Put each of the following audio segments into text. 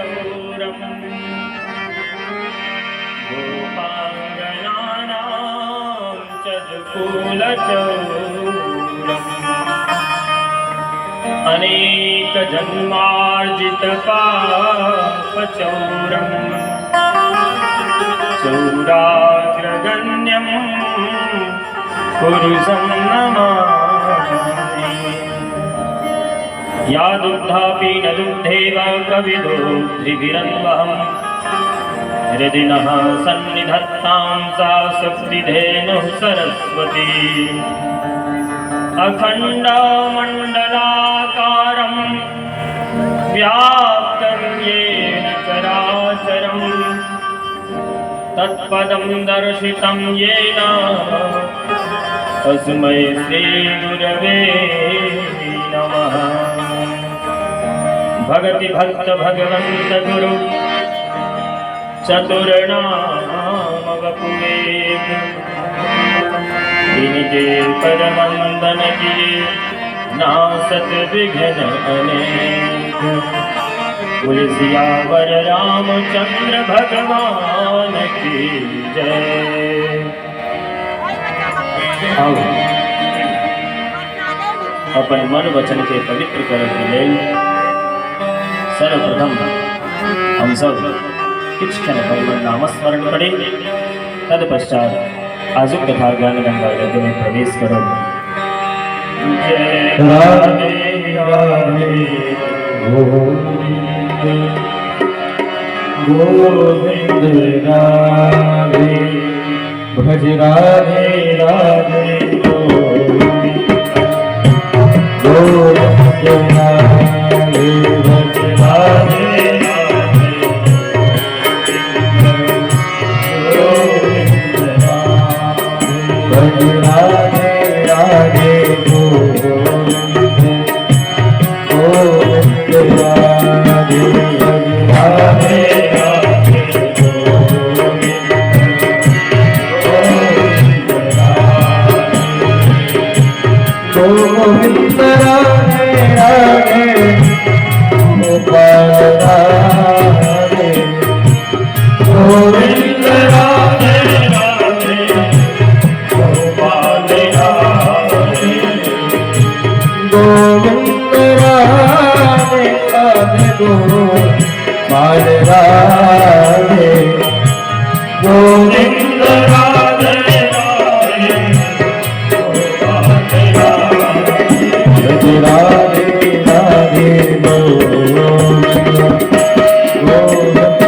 चौरम् गोपाङ्गनानां च दुकूलचौरम् अनेकजन्मार्जितपापचौरम् चौराग्रगण्यं पुरुषं नमामि। या दुग्धापि न दुग्धेव कविदोग्धिभिरन्वहम् हृदि नः सन्निधत्तां सा सुप्तिधेनुः सरस्वती। अखण्डमण्डलाकारं व्याप्तं येन चराचरं तत्पदं दर्शितं येन तस्मै श्रीगुरवे नमः। भगति भक्त भगवंत गुरु चतुर नाम वपुवेग, तिनके पद वंदन किए नासत विघ्न अनेक। तुलसियावर रामचंद्र भगवान की जय। आउ अपन मन वचन के पवित्र करय के लेल सर्वप्रथम हम सब किछु क्षण भगवान नामस्मरण करी, तत्पश्चात आजुक कथा ज्ञान गंगा यज्ञ में प्रवेश करब। जय राधे राधे गोविंद गोविंद राधे, भज राधे राधे गोविंद गोविंद राधे, भज राधे राधे गोविंद राधे, भज राधे राधे गोविंद गोविंद राधे, भज राधे राधे गोविंद गोविंद राधे, गोविंद राधे राधे गोपाल राधे, गोविंद राधे राधे गोपाल राधे, गोविंद राधे राधे गोपाल राधे, गोविंद राधे राधे गोपाल राधे, भज राधे राधे गोविंद गोविंद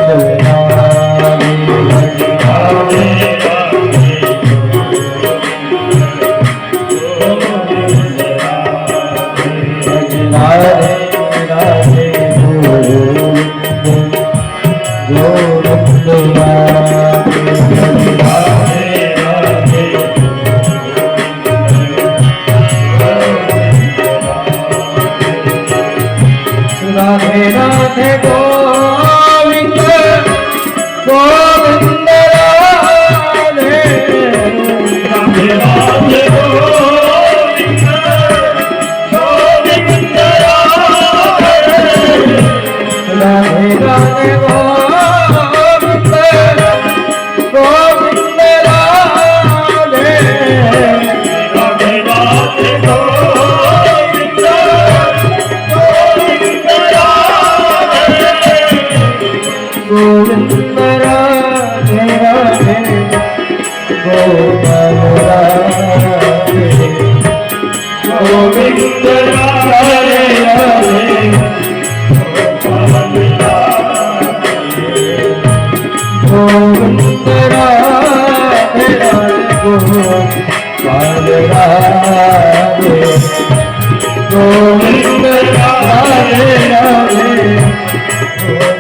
राधे, भज राधे राधे गोविंद राधे, भज राधे राधे गोविंद गोविंद राधे, भज राधे राधे गोविंद राधे राधे गोविंद गोविंद राधे, राधे राधे गोविंद गोविंद राधे, राधे राधे गोविंद गोविंद राधे, राधे राधे गोविंद गोविंद राधे, गोविंद राधे राधे गोपाल राधे, गोविंद राधे राधे गोपाल राधे, गोविंद राधे राधे गोपाल राधे, गोविंद राधे राधे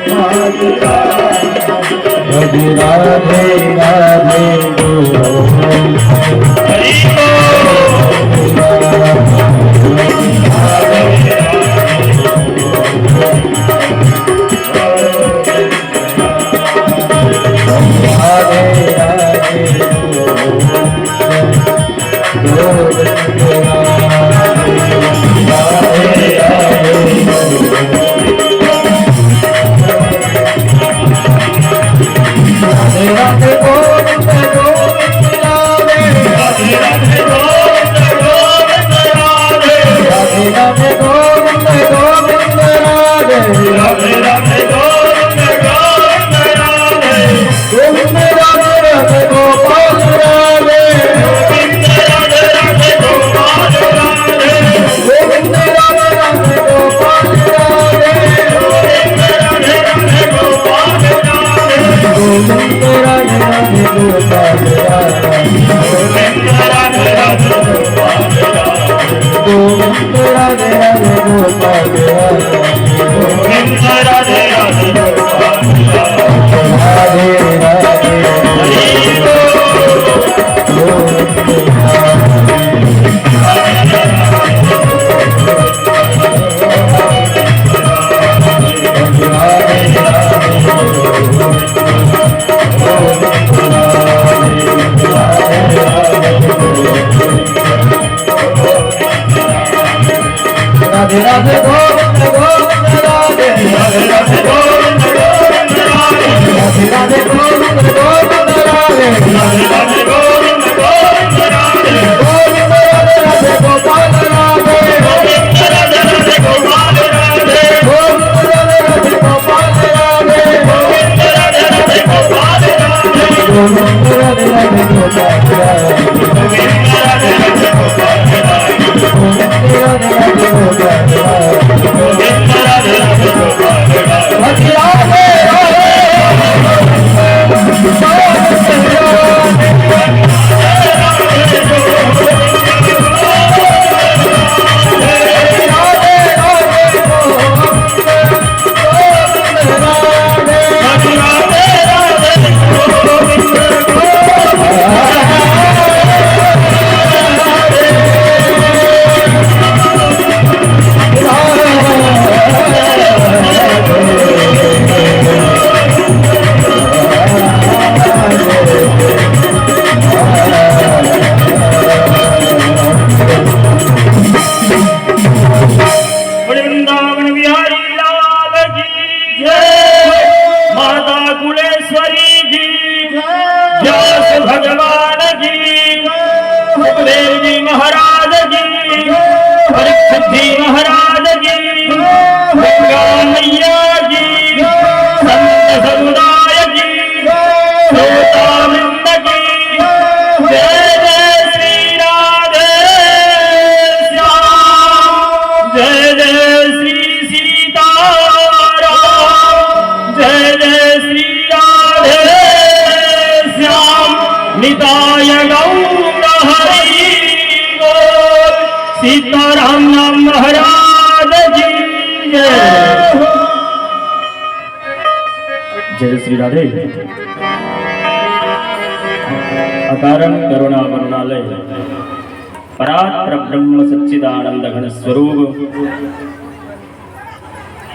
गोपाल राधे, भज राधे राधे गोविंद हरि बोल। राधे राधे राधे गोविंद राधे, राधे राधे। राधे राधे गोविंद गोविंद राधे। गोविंद राधे राधे गोपाल राधे। गोविंद राधे राधे गोपाल राधे। गोविंद राधे राधे गोपाल राधे। गोविंद राधे राधे गोपाल राधे। गोविंद राधे राधे गोपाल राधे। गोविंद राधे राधे गोपाल राधे। गोविंद राधे राधे गोपाल राधे। गोविंद राधे राधे गोपाल राधे। राधे राधे हरि बोल। गोविंद राधे। राधे राधे राधे राधे गोविंद गोविंद राधे। राधे राधे गोविंद गोविंद राधे। राधे राधे गोविंद गोविंद राधे। राधे राधे गोविंद गोविंद राधे। गोविंद राधे राधे गोपाल राधे। गोविंद राधे राधे गोपाल राधे। गोविंद राधे राधे गोपाल राधे। गोविंद राधे राधे गोपाल राधे। गोविंद राधे राधे गोपाल राधे। गोविंद राधे राधे गोपाल राधे। गोविंद राधे राधे गोपाल राधे। गोविंद राधे राधे गोपाल राधे। राधे राधे राधे राधे राधे गोविंद गोविंद। वृंदावन बिहारी लाल की जय, माता कुलेश्वरी की, व्यास भगवान की, सुखदेव जी महाराज की, परीक्षित जी महाराज की, गंगा मैया की, संत समुदाय की, श्रोता वृंद की जय। जय श्री राधे श्याम, जय जय श्री सीताराम, जय जय श्री राधे श्याम। निताय गौर हरि बोल। सीताराम नाम महाराज की जय। जय श्री राधे। अकारण करुणा वरुणालय परात् परब्रह्म सच्चिदानंद घन स्वरूप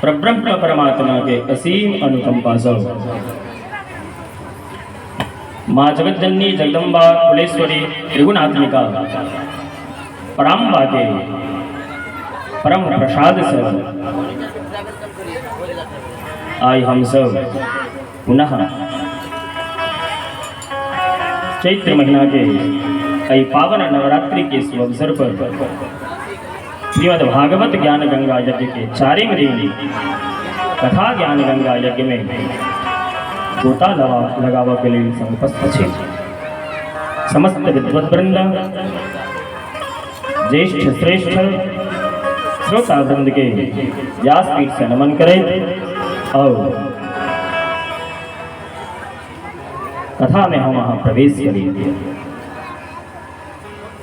परब्रह्म परमात्मा के असीम अनुकंपा सँ माँ जगतजननी जगदम्बा कुलेश्वरी त्रिगुणात्मिका पराम्बा के परम प्रसाद से आइ हम सब पुनः चैत्र महीना के एहि पावन नवरात्रि के शुभ अवसर पर श्रीमद् भागवत ज्ञान गंगा यज्ञ के चारिम दिन कथा ज्ञान गंगा यज्ञ में गोता लगावा के लिए उपस्थित छी। समस्त विद्वद्वृंद, ज्येष्ठ श्रेष्ठ श्रोता वृंद के व्यासपीठ से नमन करें और कथा में हम वहाँ प्रवेश करें।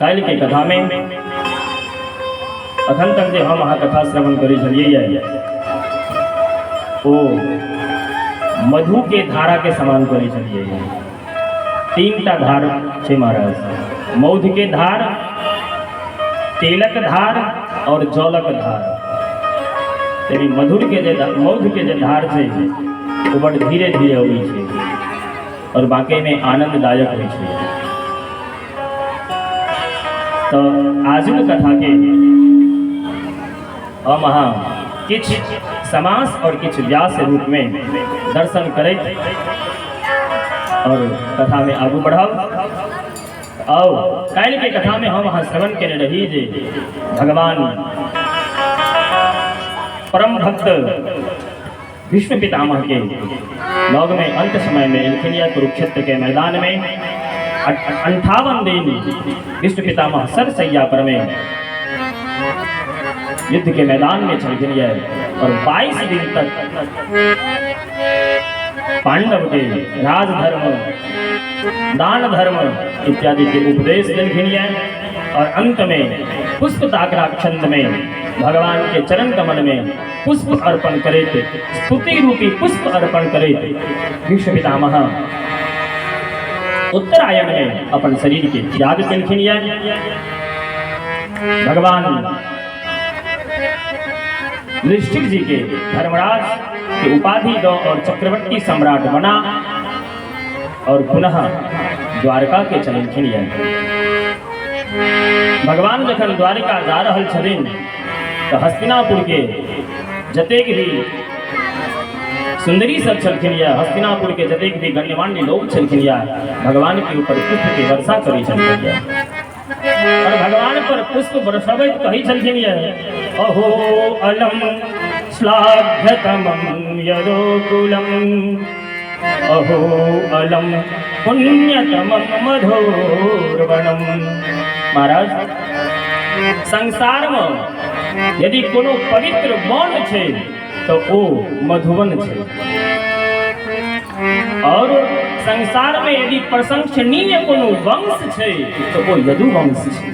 काल्हि के कथा में अखन तक जे हम अहाँ कथा श्रवण करै छलियै, ओ मधु के धारा के समान करै छलियै। तीन टा धार छै महाराज, मौध के धार, तेलक धार और जलक धार। तेरी मधुर के जे मौध के जे धार छै ओ बड़ धीरे धीरे अबै छै और बाकी में आनंददायक होइ छै। तो आजुक कथा के हम अहाँ किछु समास और किछु व्यास रूप में दर्शन करैत और कथा में आगू बढ़ब। और काल्हि के कथा में हम अहाँ श्रवण केने रही जे भगवान परम भक्त भीष्म पितामह के लग में अंत समय में एलखिन यऽ कुरुक्षेत्र के मैदान में 58 दिन भीष्म पितामह सरसैया पर में युद्ध के मैदान में छलखिन यऽ और 22 दिन तक पांडव के राजधर्म, दान धर्म इत्यादि के उपदेश देलखिन यऽ और अंत में पुष्प ताकराक्षंद में भगवान के चरण कमल में पुष्प अर्पण करैत, स्तुति रूपी पुष्प अर्पण करैत भीष्म पितामह उत्तरायण में अपन शरीर के त्याग केलखिन यऽ। भगवान युधिष्ठिर जी के धर्मराज के उपाधि दो और चक्रवर्ती सम्राट बना और पुनः द्वारका के चललखिन यऽ। भगवान जखन द्वारिका जा रहल छथिन तऽ हस्तिनापुर के जतेक भी सुंदरी सब छलखिन यऽ, हस्तिनापुर के जतेक भी गण्यमान्य लोग छलखिन यऽ, भगवान के ऊपर पुष्प के वर्षा करै छलखिन यऽ और भगवान पर पुष्प बरसबैत कहै छलखिन यऽ, अहो अलम श्लाघ्यतमं यदोकुलम, अहो अलम पुण्यतमं मधुर्वणम। महाराज, संसार में यदि कोनो पवित्र वन छै तो ओ मधुबन छै, और संसार में यदि प्रशंसनीय कोनो वंश छै तो ओ यदुवंश छै।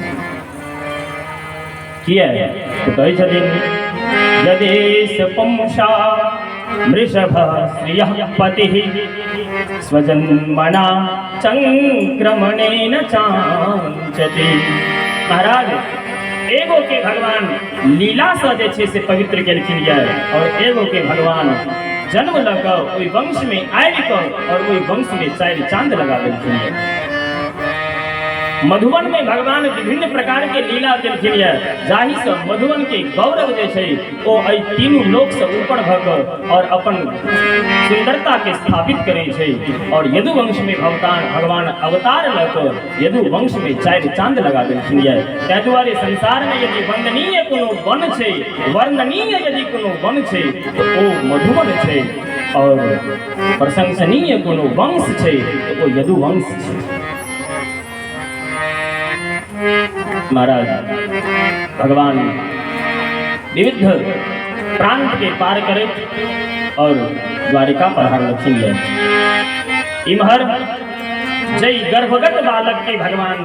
किया तो कहै छथिन, यदेश पुंसा वृषभ श्रियः पतिः स्वजन्मना चंक्रमणेन चांचति। महाराज, एगो के भगवान लीला से जे छै से पवित्र केलखिन यऽ और एगो के भगवान जन्म लऽ कऽ ओहि वंश में आबि कऽ और ओहि वंश में चारि चांद लगा देलखिन यऽ। मधुबन में भगवान विभिन्न प्रकार के लीला केलखिन यऽ, जाहि से मधुबन के गौरव जे छै ओ एहि तीनू लोक से ऊपर भऽ कऽ और अपन सुंदरता के स्थापित करै छै। और यदुवंश में भगवान अवतार लऽ कऽ यदुवंश में चारि चांद लगा देलखिन यऽ। ताहि दुआरे संसार में यदि वंदनीय कोनो वन छै, वर्णनीय यदि कोनो वन छै तऽ ओ मधुबन छै, और प्रशंसनीय कोनो वंश छै तऽ ओ यदुवंश छै। महाराज, भगवान विविध प्रांत के पार करैत और द्वारिका पधारलखिन यऽ। इम्हर जय गर्भगत बालक के भगवान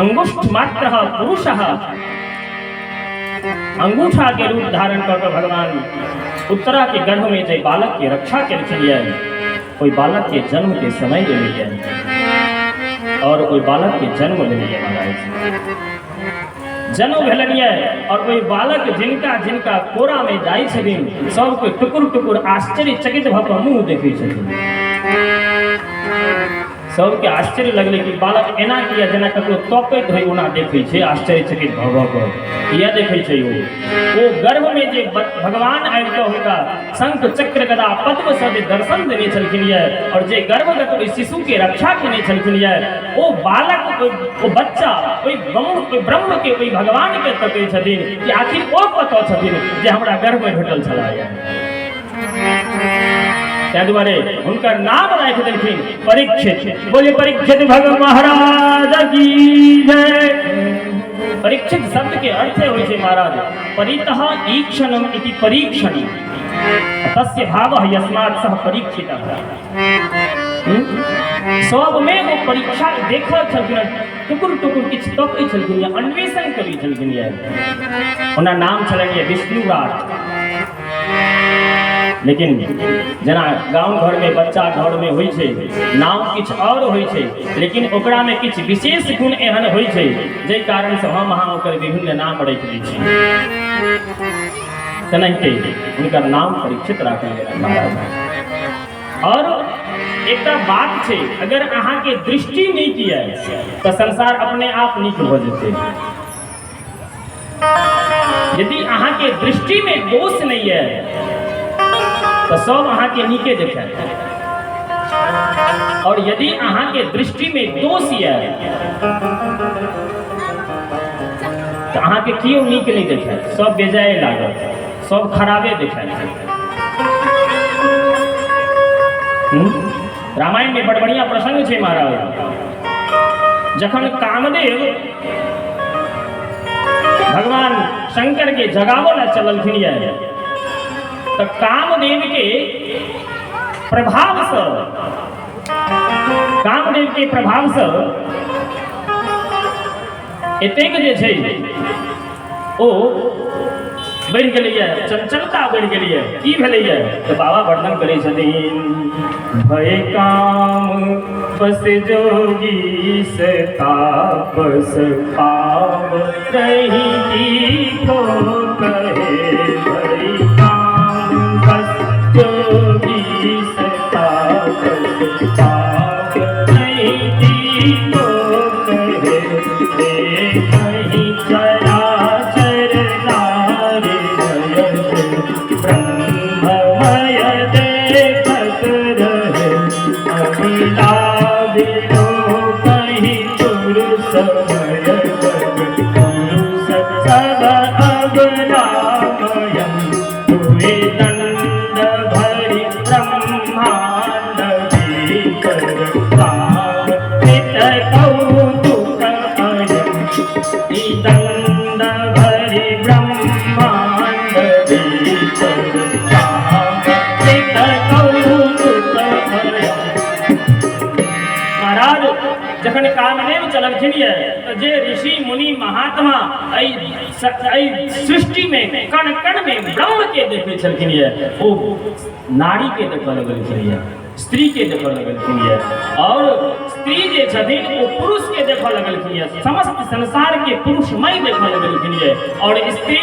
अंगुष्ठ मात्र पुरुष अंगूठा के रूप धारण कऽ के भगवान उत्तरा के गर्भ में जय बालक के रक्षा केलखिन यऽ, ओहि बालक के जन्म के समय एलैए और ओहि बालक के जन्म भेलैए। महाराज, जन्म भेलनि यऽ और ओहि बालक जिनका जिनका कोरा में जाइ छथिन सबके टुकुर टुकुर आश्चर्यचकित भऽ कऽ मुँह देखै छथिन। सबके आश्चर्य लगलै कि बालक एना किया जेना ककरो तकैत होइ ओना देखै छै, आश्चर्यचकित भऽ भऽ कऽ किया देखै छै। ओ गर्भ में जे भगवान आबि कऽ हुनका शंख चक्र गदा पद्म से जे दर्शन देने छलखिन यऽ और जे गर्भगत ओहि शिशु के रक्षा केने छलखिन यऽ, ओ बालक ओ बच्चा ओहि ब्रह्म के ओहि भगवान के तकै छथिन कि आखिर ओ कतऽ छथिन जे हमरा गर्भ में भेटल छलाह यऽ। ताहि दुआरे हुनकर नाम राखि देलखिन परीक्षित। बोले परीक्षित भगवान महाराज की जय। परीक्षित शब्द के अर्थ होइ छै महाराज, परितः ईक्षणम इति परीक्षणम, तस्य भावः यस्मात् सः परीक्षितः। सब में वो परीक्षा देखल छलखिन, टुकुर टुकुर किछु तकै छलखिन या अन्वेषण करै छलखिन या। हुनका नाम छलनि विष्णुराज। लेकिन जेना गाँव घर में बच्चा घर में होइ छै, नाम किछु और होइ छै, लेकिन ओकरा में किछु विशेष गुण एहन होइ छै जाहि कारण से हम अहाँ ओकर विभिन्न नाम राखि दै छी। तेनाहिते हुनकर नाम परीक्षित राखल गेलनि महाराज। और एकटा बात छै, अगर अहाँके दृष्टि नीक यऽ तऽ संसार अपने आप नीक भऽ जेतै। यदि अहाँके दृष्टि में दोष नहीं है तो सब अहाँके नीके देखायत, और यदि अहाँके दृष्टि में दोष यऽ तो अहाँके केओ नीक नहीं देखायत, सब बेजाय लागत, सब खराबे देखायल। रामायण में बड़ बढ़िया प्रसंग छै महाराज। जखन कामदेव भगवान शंकर के जगावो ला चललखिन ये तो कामदेव के प्रभाव से, कामदेव के प्रभाव से एतेक जे छै ओ बढ़ि गेलैए, चंचलता बढ़ि गेलैए। की भेलैए तऽ बाबा वर्णन करै छथिन, भय काम बस जोगी से तापस पाव रही की को कहे। भय काम बस जोगी से तापस पाव रही की को कहे। कहीं चराचर नारी ब्रह्ममय देखत रहे। अबला बिलो कहीं पुरुषमय पुरुष सब अबलामयम। तुए दंड भरि ब्रह्मांड भीतर काम कृत कौतुक अयम। ई दंड भरि ब्रह्मांड भीतर काम कृत कौतुक अयम। महाराज जखन कामदेव चललखिन ये तो जे ऋषि मुनि महात्मा एहि सृष्टि में कण कण में ब्रह्म के देखै छलखिन ये ओ नारी के देखऽ लगलखिन ये, स्त्री के देखऽ लगलखिन ये, और स्त्री जे छथिन ओ पुरुष के देखऽ लगलखिन ये, समस्त संसार के पुरुषमय देखऽ लगलखिन ये, और स्त्री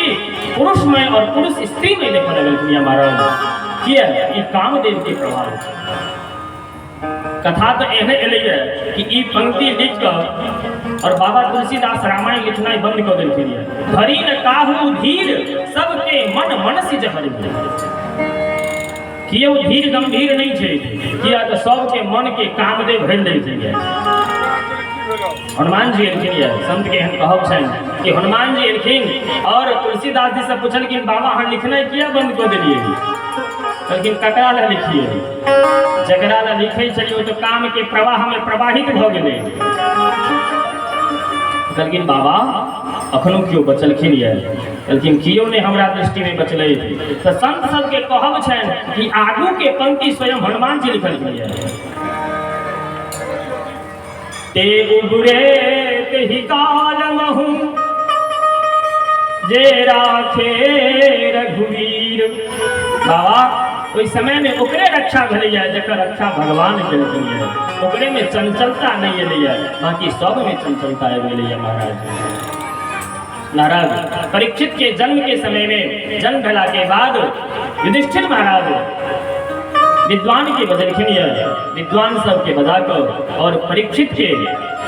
पुरुषमय और पुरुष स्त्रीमय देखऽ लगलखिन ये महाराज। किया? ई कामदेव के प्रभाव छै। कथा तऽ एहने एलैए कि ई पंक्ति लिख कऽ और बाबा तुलसीदास रामायण लिखनाइ बंद कऽ देलखिन ये। धरी न काहू धीर सबके मन मनसि जहर। केओ धीर गंभीर नहि छै, किया तऽ सबके मन के कामदेव भरि दै छै। हनुमान जी एलखिन ये, संत के एहन कहब छनि कि हनुमान जी एलखिन और तुलसीदास जी से पुछलखिन, बाबा अहाँ लिखनाइ किया बंद कऽ देलियै? कहलखिन, ककरा लए लिखिए? जकरा लए लिखै छलियै ओ तऽ काम के प्रवाह में प्रवाहित भऽ गेलै। कहलखिन, बाबा अखनो केओ बचलखिन ये? कहलखिन, केओ नहि हमरा दृष्टिमे बचलै। तऽ संत सबके कहब छनि कि आगू के पंक्ति स्वयं हनुमान जी लिखलखिन ये। ते उबरे तेहि काल महु जे राखे रघुवीर। बाबा ओहि समय में ओकरे रक्षा भेलैए जकर रक्षा भगवान केलखिन ये। ओकरे में चंचलता नहीं एलैए, बाकी सब में चंचलता आबि गेलैए। महाराज महाराज परीक्षित के जन्म के समय में, जन्म भेला के बाद युधिष्ठिर महाराज विद्वान के बजलखिन ये, विद्वान सबके बजा कऽ और परीक्षित के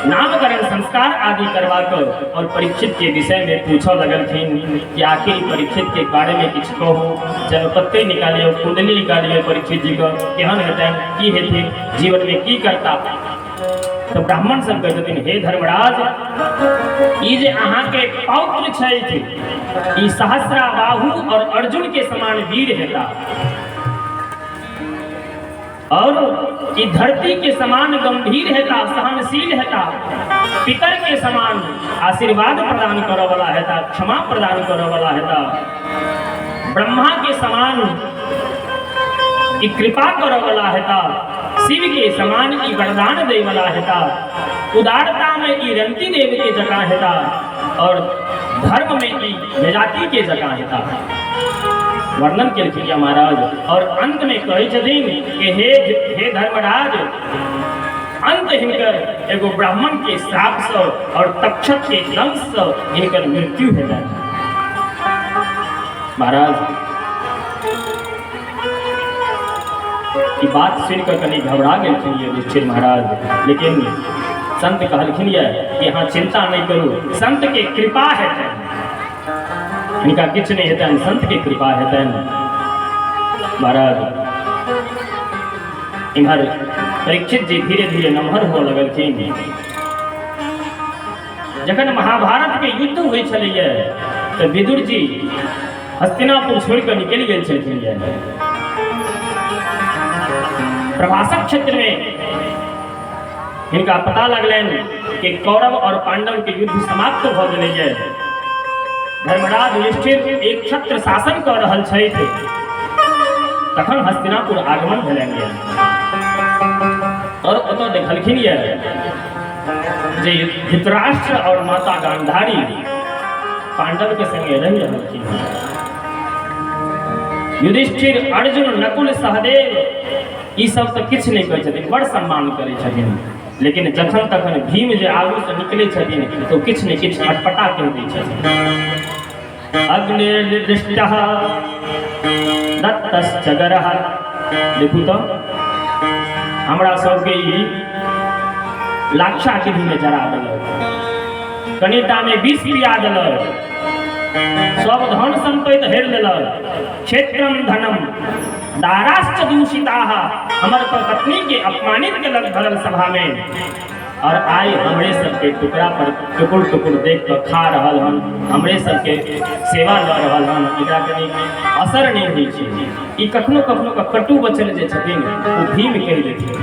नामकरण संस्कार आदि करवा कऽ और परीक्षित के विषय में पूछऽ लगलखिन कि आखिर परीक्षित के बारे में किछु कहू, जन्मपत्री निकालियौ, कुंडली निकालियौ, परीक्षित जी के केहन हेतनि, की हेथिन, जीवन में की करता। तऽ ब्राह्मण सब कहै छथिन, हे धर्मराज, ई जे अहाँके पौत्र छथि ई सहस्राबाहु और अर्जुन के समान वीर हेता और ई धरती के समान गंभीर हेता, सहनशील हेता, पितर के समान आशीर्वाद प्रदान करऽ वाला हेता, क्षमा प्रदान करऽ वाला हेता, ब्रह्मा के समान ई कृपा करऽ वाला हेता, शिव के समान ई वरदान दै वाला हेता, उदारता में ई रंती देव के जकाँ हेता और धर्म में ई यजाति के जकाँ हेता। वर्णन केलखिन या महाराज और अंत में कहै छथिन कि हे हे धर्मराज, अंत हिनकर एगो ब्राह्मण के श्राप से और तक्षक के दंश से हिनकर मृत्यु हेतनि। महाराज ई बात सुनि कऽ कनि घबरा गेलखिन युधिष्ठिर महाराज, लेकिन संत कहलखिन ये कि अहाँ चिंता नहि करू, संत के कृपा हेतनि, हिनका किछु नहि हेतनि, संत के कृपा हेतनि। महाराज इम्हर परीक्षित जी धीरे धीरे नमहर हुअ लगलखिन। जखन महाभारत के युद्ध होइ छलैए तऽ विदुर जी हस्तिनापुर छोड़ि कऽ निकलि गेल छलखिन यऽ। प्रभासक क्षेत्रमे हिनका पता लगलनि कि कौरव और पांडव के युद्ध समाप्त भऽ गेलैए। धर्मराज युधिष्ठिर एक छत्र शासन कऽ रहल छथि। तखन हस्तिनापुर आगमन भेलनि यऽ और ओतऽ देखलखिन यऽ जे धृतराष्ट्र और माता गांधारी पांडव के संगे रहि रहलखिन। युधिष्ठिर, अर्जुन, नकुल, सहदेव ई सब तऽ किछु नहि कहै छथिन, बड़ सम्मान करै छथिन, लेकिन जखन तखन भीम जे आगूसँ निकलै छथिन तऽ ओ किछु ने किछु अटपटा कहि दै छथिन। अग्निर्दृष्टः दत्तश्च गरः। देखू तऽ हमरा सबके ई लाक्षागृहमे जरा देलक, कनिटामे विष पिया देलक, सब धन सम्पत्ति हेर लेलक। क्षेत्रम धनम दाराश्च दूषिताः, हमर पत्नी के अपमानित केलक भरल सभा में, और आइ हमरे सबके टुकड़ा पर टुकुर टुकुर देख कऽ खा रहल हन, हमरे सबके सेवा लऽ रहल हन। एकरा कनि असर नहि होइ छै। ई कखनो कखनो कऽ कटु वचन जे छथिन ओ भीम कहि देथिन।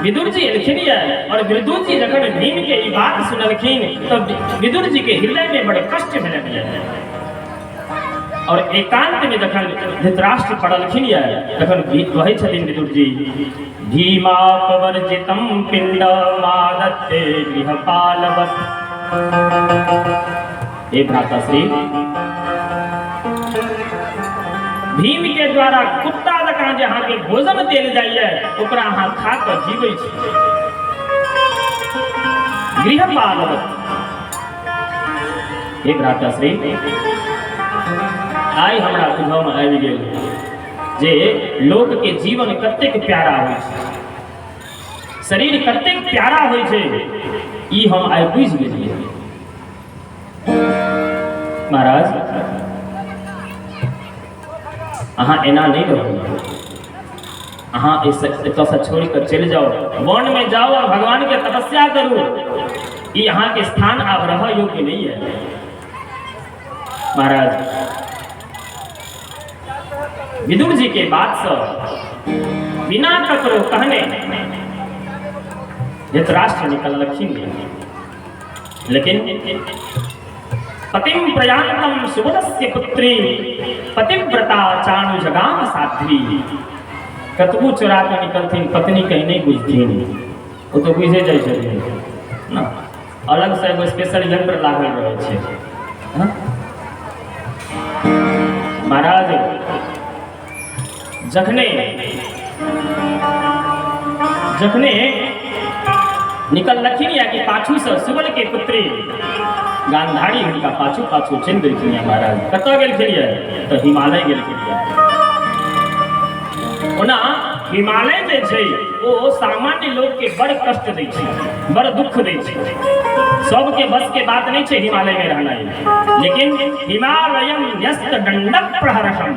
विदुर जी एलखिन यऽ और विदुर जी जखन भीम के ई बात सुनलखिन तऽ विदुर जी के हृदय में बड़ कष्ट भेलनि यऽ। और एकांत में जखन धृतराष्ट्र पड़लखिन यऽ तखन कहै छथिन विदुर जी, भीमापवर्जितं पिंड मादत्ते गृहपालवत्। हे भ्राताश्री, भीम के द्वारा कुत्ता जकाँ जे अहाँके भोजन देल जाइए ओकरा अहाँ खा कऽ जीबै छी। गृहपालवत्। हे भ्राताश्री, आइ हमरा बुझऽमे आबि गेल जे लोकके जीवन कतेक प्यारा होइ छै, शरीर कतेक प्यारा होइ छै, ई हम आइ बुझि गेलियै। महाराज, अहाँ एना नहि रहू, अहाँ एतऽसँ छोड़ि कऽ चलि जाउ, वनमे जाउ और भगवानके तपस्या करू। ई अहाँके स्थान आब रहऽ योग्य नहि है। महाराज, विदुर जी के बात से बिना ककरो कहने धृतराष्ट्र निकललखिन, लेकिन पतिम प्रयांतम सुबलस्य पुत्री पतिव्रता चाणु जगाम साध्वी। कतबो चोरा कऽ निकलथिन पत्नी कहीं नहि बुझथिन, ओ तऽ बुझे जाइ छथिन ने, अलगसँ एगो स्पेशल यंत्र लागल रहै छै। महाराज, जखने जखने निकललखिन या कि पाछूसँ सुबल के पुत्री गांधारी हुनका पाछू पाछू चलि देलखिन। या महाराज कतऽ गेलखिन? या तऽ हिमालय गेलखिन। या ओना हिमालय जे छै ओ सामान्य लोकके बड़ कष्ट दै छै, बड़ दुख दै छै, सबके बस के बात नहि छै हिमालयमे रहनाइ। लेकिन हिमालयम न्यस्त दंडक प्रहरसम,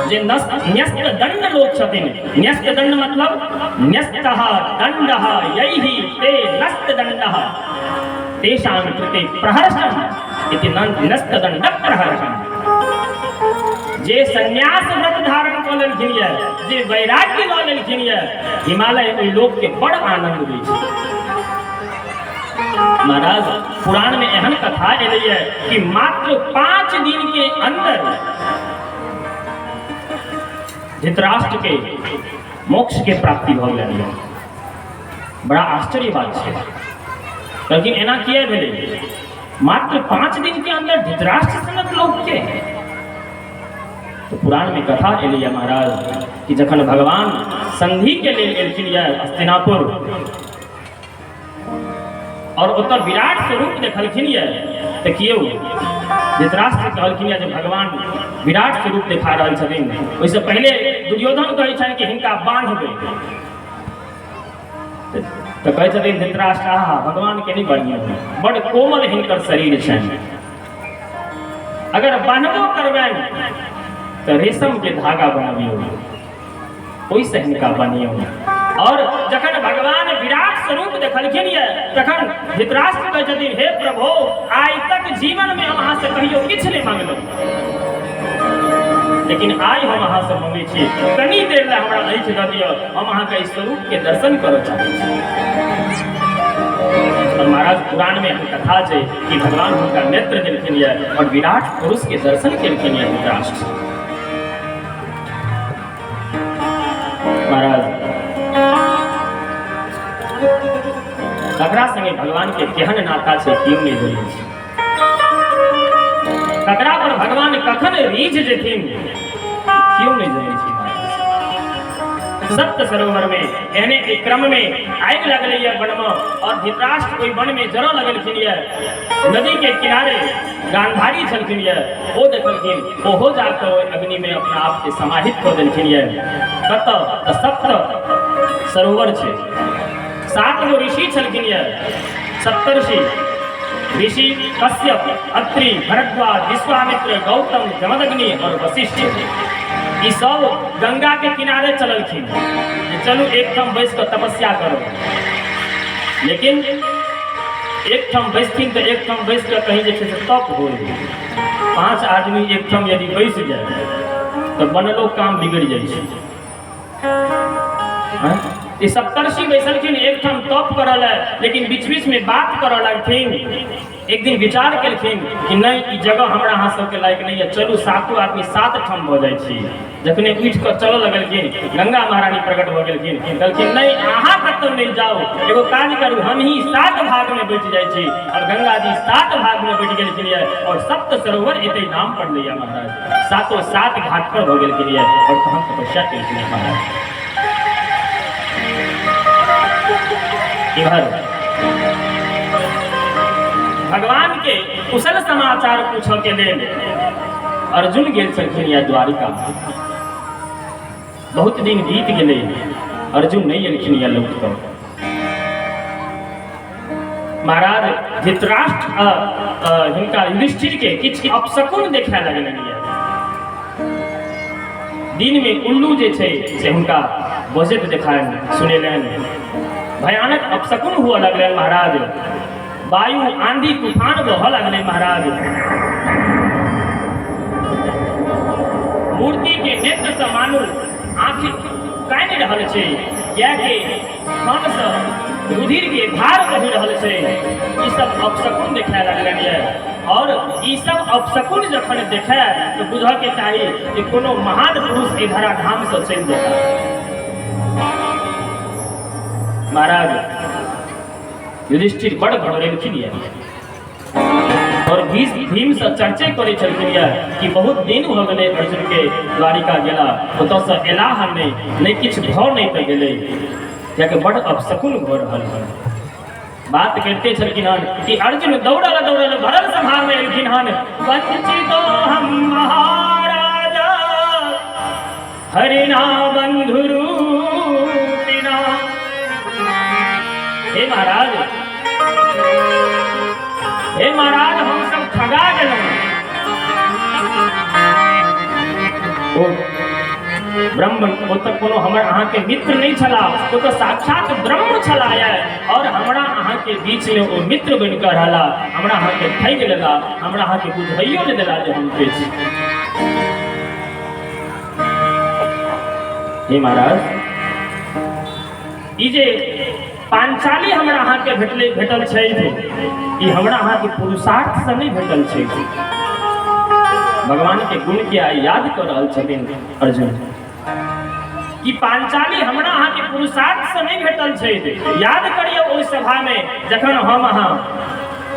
जे न्यस्त दंड लोक छथिन, न्यस्त दंड मतलब न्यस्तः दंडः यैहि ते न्यस्त दंडः तेषां कृते प्रहर्षम् इति न्यस्त दंड प्रहर्षम्। जे संन्यास व्रत धारण कऽ लेलखिन यऽ, जे वैराग्य लऽ लेलखिन यऽ, हिमालय ओहि लोक के बड़ आनंद दै छै। महाराज, पुराण में एहन कथा एलैए कि मात्र 5 दिन के अंदर धृतराष्ट्र के मोक्ष के प्राप्ति भऽ गेलनि। बड़ा आश्चर्य बात छै। लेकिन एना किया भेलै? मात्र 5 दिन के अंदर धृतराष्ट्र सनक लोक के? तो पुराण में कथा एलैए महाराज कि जखन भगवान संधि के लेल एलखिन यऽ हस्तिनापुर और ओतऽ विराट स्वरूप देखलखिन यऽ, तऽ केओ धृतराष्ट्र कहलखिन यऽ जे भगवान विराट स्वरूप देखा रहल छथिन। ओहिसँ पहिले दुर्योधन कहै छनि कि हिनका बान्हबै, तऽ कहै छथिन धृतराष्ट्र, आहा, भगवान के नहि बान्हियौ, बड़ कोमल हिनकर शरीर छनि, अगर बान्हबो करबनि तऽ रेशम के धागा बनबियौ, ओहिसँ हिनका बान्हियौ। और जखन भगवान विराट स्वरूप देखलखिन ये तखन धृतराष्ट्र कहै छथिन, हे प्रभु, आइ तक जीवन में हम अहाँ से कहियो किछु नहि मांगलहुँ, लेकिन आइ हम अहाँ से मंगै छी, कनी देर लए हमरा आँखि दऽ दिअ, हम अहाँके एहि स्वरूप के दर्शन करऽ चाहै छी। और महाराज, पुराण में एहन कथा छै कि भगवान हुनका नेत्र देलखिन ये और विराट पुरुष के दर्शन केलखिन ये धृतराष्ट्र। महाराज, ककरा संगे भगवान के केहन नाता छै केओ नहि जानै छै। ककरा पर भगवान कखन रीझ जेथिन केओ नहि जानै छै। सप्त सरोवर में एहने एक क्रम में आगि लगलै यऽ वन में और धृतराष्ट्र ओहि वन में जरऽ लगलखिन यऽ। नदी के किनारे गांधारी छलखिन यऽ, ओ देखलखिन, ओहो जाकऽ ओहि अग्नि में अपना आप के समाहित कऽ देलखिन यऽ। कतऽ? तऽ सप्त सरोवर छै, 7 गो ऋषि छलखिन यऽ, सप्तर्षि ऋषि कश्यप, अत्रि, भरद्वाज, विश्वामित्र, गौतम, जमदग्नि और वशिष्ठ, ई सब गंगा के किनारे चललखिन जे चलू एक ठाम बैस कऽ तपस्या करू। लेकिन एक ठाम बैसथिन तऽ एक ठाम बैस कऽ कहीं जे छै से तप होइ, 5 आदमी एक ठाम यदि बैस जाय तऽ बनलो काम बिगड़ि जाइ छै। ई सप्तर्षि बैसलखिन एक ठाम तप करऽ लए, लेकिन बीच बीच में बात करऽ लगथिन। एक दिन विचार केलखिन कि नहि, ई जगह हमरा अहाँ सबके लायक नहि यऽ, चलू सातो आदमी 7 ठाम भऽ जाइ छी। जखने उठि कऽ चलऽ लगलखिन, गंगा महारानी प्रकट भऽ गेलखिन, कहलखिन नहि, अहाँ कतहु नहि जाउ, एगो काज करू, हमही 7 भाग में बचि जाइ छी। और गंगा जी 7 भाग में बचि गेलखिन यऽ और सप्त सरोवर एते नाम पड़लै यऽ महाराज। सातो 7 घाट पर भऽ गेलखिन यऽ और तहन तपस्या केलखिन यऽ महाराज। इधर भगवान के कुशल समाचार पूछऽ के लेल अर्जुन गेल छलखिन या द्वारिका। बहुत दिन बीत गेलै, अर्जुन नहीं एलखिन या लौट कऽ। महाराज, धृतराष्ट्र हिनका युधिष्ठिर के किछु अपशकुन देखाय लगलनि यऽ। दिन में उल्लू जे छै से हुनका बजैत देखायन सुनेलनि, भयानक अपशकुन हुअ लगलनि महाराज। वायु आंधी तूफान बहऽ लगलै महाराज। मूर्ति के नेत्र से मानू आँखि कानि रहल छै, कियाकि कान से रुधिर के धार बहि रहल छै। ई सब अपशकुन देखाय लगलनि यऽ। और ई सब अपशकुन जखन देखाय तऽ बुझऽ के चाही जे कोनो महान पुरुष एहि धरा धाम से चलि जेता। महाराज, युधिष्ठिर बड़ घबरेलखिन यऽ और भीम से चर्चे करै छलखिन यऽ कि बहुत दिन भऽ गेलै अर्जुन के द्वारिका गेला, ओतऽसँ एला हन नहि, नहि किछु भऽ नहि तऽ गेलै, कियाकि बड़ अपशकुन भऽ रहल है। बात करिते छलखिन हन कि अर्जुन दौड़ल दौड़ल भरल सभा में एलखिन हन। वंचितो हम महाराजा हरिणा बंधुरूपिणा। हे महाराज, हे महाराज, हम सब ठगा गेलहुँ। ओ ब्रह्म, ओ तऽ कोनो हमर अहाँके मित्र नहि छला, ओ तऽ साक्षात ब्रह्म छला यऽ, और हमरा अहाँके बीच में ओ मित्र बनि कऽ रहला, हमरा अहाँके ठगि लेला, हमरा अहाँके बुझैयो नहि देला जे हम के छी। हे महाराज, ई जे पांचाली हमरा अहाँके भेटल छै, ई हमरा अहाँके पुरुषार्थ से नहि भेटल छै। भगवान के गुण के आइ याद कऽ रहल छथिन अर्जुन कि पांचाली हमरा अहाँके पुरुषार्थ से नहि भेटल छै। याद करियौ ओहि सभा में जखन हम अहाँ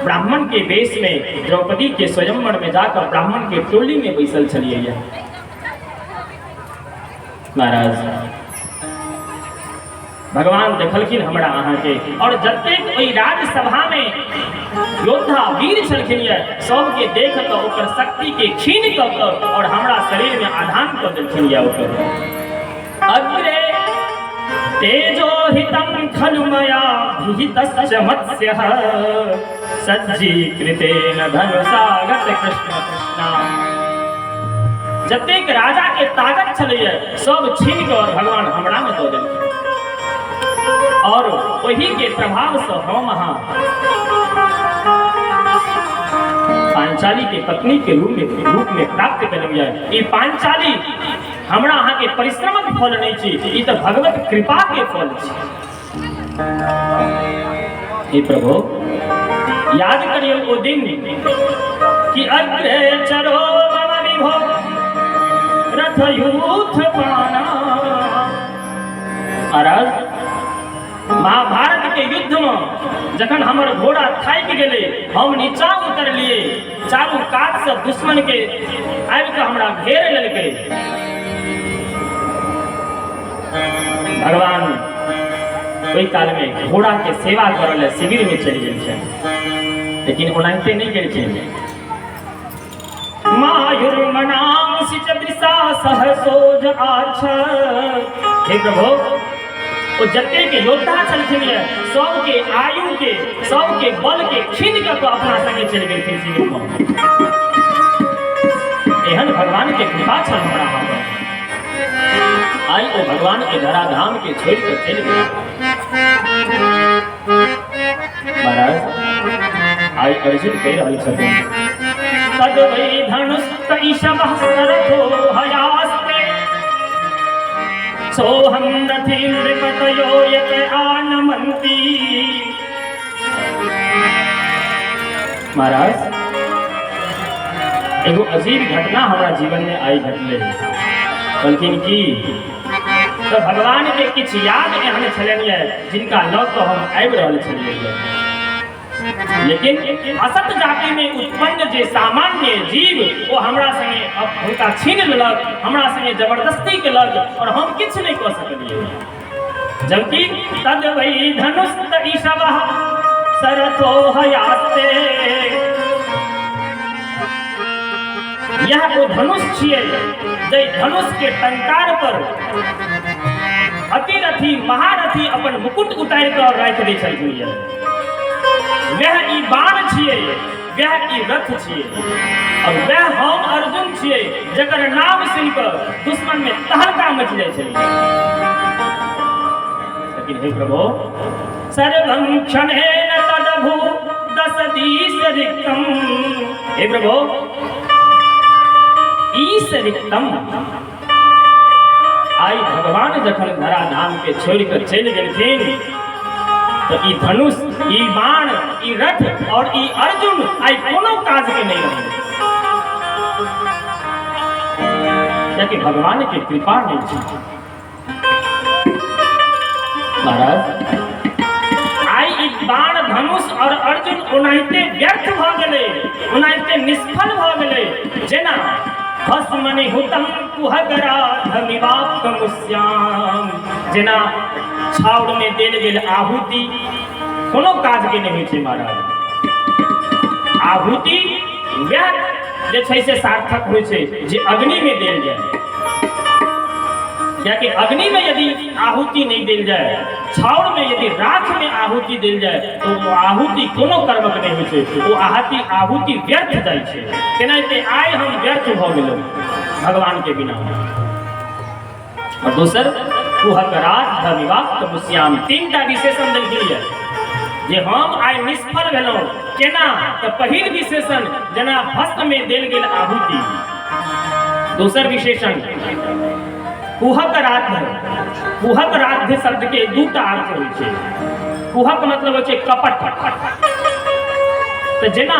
ब्राह्मण के वेश में द्रौपदी के स्वयंवर में जाकर ब्राह्मण के टोली में बैसल छलियै। महाराज, भगवान देखलखिन हमरा अहाँके, और जतेक ओहि राज्यसभा में योद्धा वीर छलखिन यऽ, सबके देख कऽ ओकर शक्ति के क्षीण कऽ कऽ और हमरा शरीर में आधान कऽ देलखिन यऽ ओकर। अग्रे तेजोहितं खलु मया विहितश्च मत्स्यः सज्जीकृतेन धनुषागत कृष्ण कृष्णा। जतेक राजा के ताकत छलैया सब छीन के और भगवान हमरा में दऽ देलखिन। और ओही के प्रभाव से हम अहाँ पांचाली के पत्नी के रूप में प्राप्त केलहुँ यऽ। ई पांचाली हमरा अहाँ के परिश्रमक फल नहीं छी, ई तऽ भगवत कृपा के फल छी। हे प्रभु, याद करियौ ओ दिन कि अग्रे चरो मम विभो रथयूथ पाना। महाराज, महाभारत के युद्ध में जखन हमर घोड़ा थाकि गेलै, हम नीचा उतरलियै, चारू कात से दुश्मन के आबि कऽ हमरा घेर लेलकै। भगवान ओहि काल में घोड़ा के सेवा करऽ लए शिविर में चलि गेलखिन, लेकिन ओनाहिते नहि गेलखिन। मायुर्मनांसि च दृशा सहसोज आछ। हे प्रभु, ओ जतेक योद्धा छलखिन ये सबके आयु के सबके बल के छीन कऽ कऽ अपना संगे चलि गेलखिन शिविर में। एहन भगवान के कृपा छल हमरा अहाँ पर। आइ ओ भगवान के धराधाम के छोड़ि कऽ चलि गेल। महाराज, आइ अर्जुन कहि रहल छथिन, तद वै धनुष तैषवः सरथो हयास्ते सोऽहं रथी नृपतयो यत आनमन्ति। महाराज, एगो अजीब घटना हमरा जीवन में आई घटले। कहलखिन की तो भगवान के किछु याद एहन छलनि ये जिनका लऽ कऽ हम आबि रहल छलियै, लेकिन असत जाति में उत्पन्न जे सामान्य जीव ओ हमरा संगे हुनका छीन लेलक, हमरा संगे जबरदस्ती केलक और हम किछु नहि कऽ सकलियै। जबकि तद वै धनुष ईशवः सरथो हयास्ते, यह ओ धनुष छियै जै धनुष के टंकार पर अतिरथी महारथी अपन मुकुट उतारि कऽ राखि दै छलखिन। वएह ई बाण छियै, वएह ई रथ छियै और वएह हम अर्जुन छियै जकर नाम सुनि कऽ दुश्मन में तहलका मचि जाइ छलै। लेकिन हे प्रभु, सर्वं क्षणेन तदभू दस दिश रिक्तम। हे प्रभु, ईश रिक्तम। आइ भगवान जखन धराधाम के छोड़ि कऽ चलि गेलखिन तऽ ई धनुष, ई बाण, ई रथ और ई अर्जुन आइ कोनो काज के नहि रहल, कियाकि भगवान के कृपा नहि छै। महाराज, आइ ई बाण, धनुष और अर्जुन ओनाहिते व्यर्थ भऽ गेलै, ओनाहिते निष्फल भऽ गेलै जेना भस्मनि हुतम कुहकराधमिवाप्तमुष्याम, जेना छाउर में देल गेल आहुति कोनो काज के नहि होइ छै। महाराज, आहुति वएह जे छै से सार्थक होइ छै जे अग्नि में देल जाय, कियाकि अग्नि में यदि आहुति नहीं देल जाय, छाउर में यदि राख में आहुति देल जाय तो वो आहुति कोनो कर्मक नहीं होइ छै, ओ आहुति व्यर्थ जाइ छै। तेनाहिते आइ हम व्यर्थ भऽ गेलहुँ भगवान के बिना। और दोसर कुहकरात धविवाक्त मुश्याम, तीनटा विशेषण देलखिन यऽ जे हम आइ निष्फल भेलहुँ। केना? तऽ पहिल विशेषण जेना भस्म में देल गेल आहुति, दोसर विशेषण कुहक राध्य। कुहक राध्य शब्द के दूटा अर्थ होइ छै। कुहक मतलब होइ छै कपट, तऽ जेना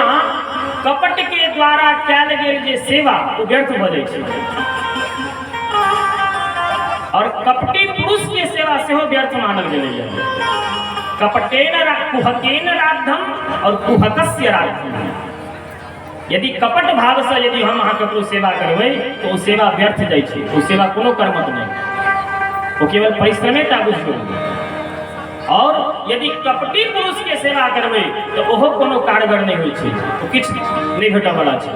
कपट के द्वारा कयल गेल जे सेवा ओ व्यर्थ भऽ जाइ छै, और कपटी पुरुष के सेवा सेहो व्यर्थ मानल गेलैए। कपटेन कुहकेन राधम और कुहकस्य राधम, यदि कपट भाव से यदि हम अहाँ ककरो सेवा करबै तऽ ओ सेवा व्यर्थ जाइ छै, ओ सेवा कोनो कर्मक नहि, ओ केवल परिश्रमे टा बुझियौ। और यदि कपटी पुरुष के सेवा करबै तऽ ओहो कोनो कारगर नहि होइ छै, ओ किछु नहि भेटऽ वाला छै।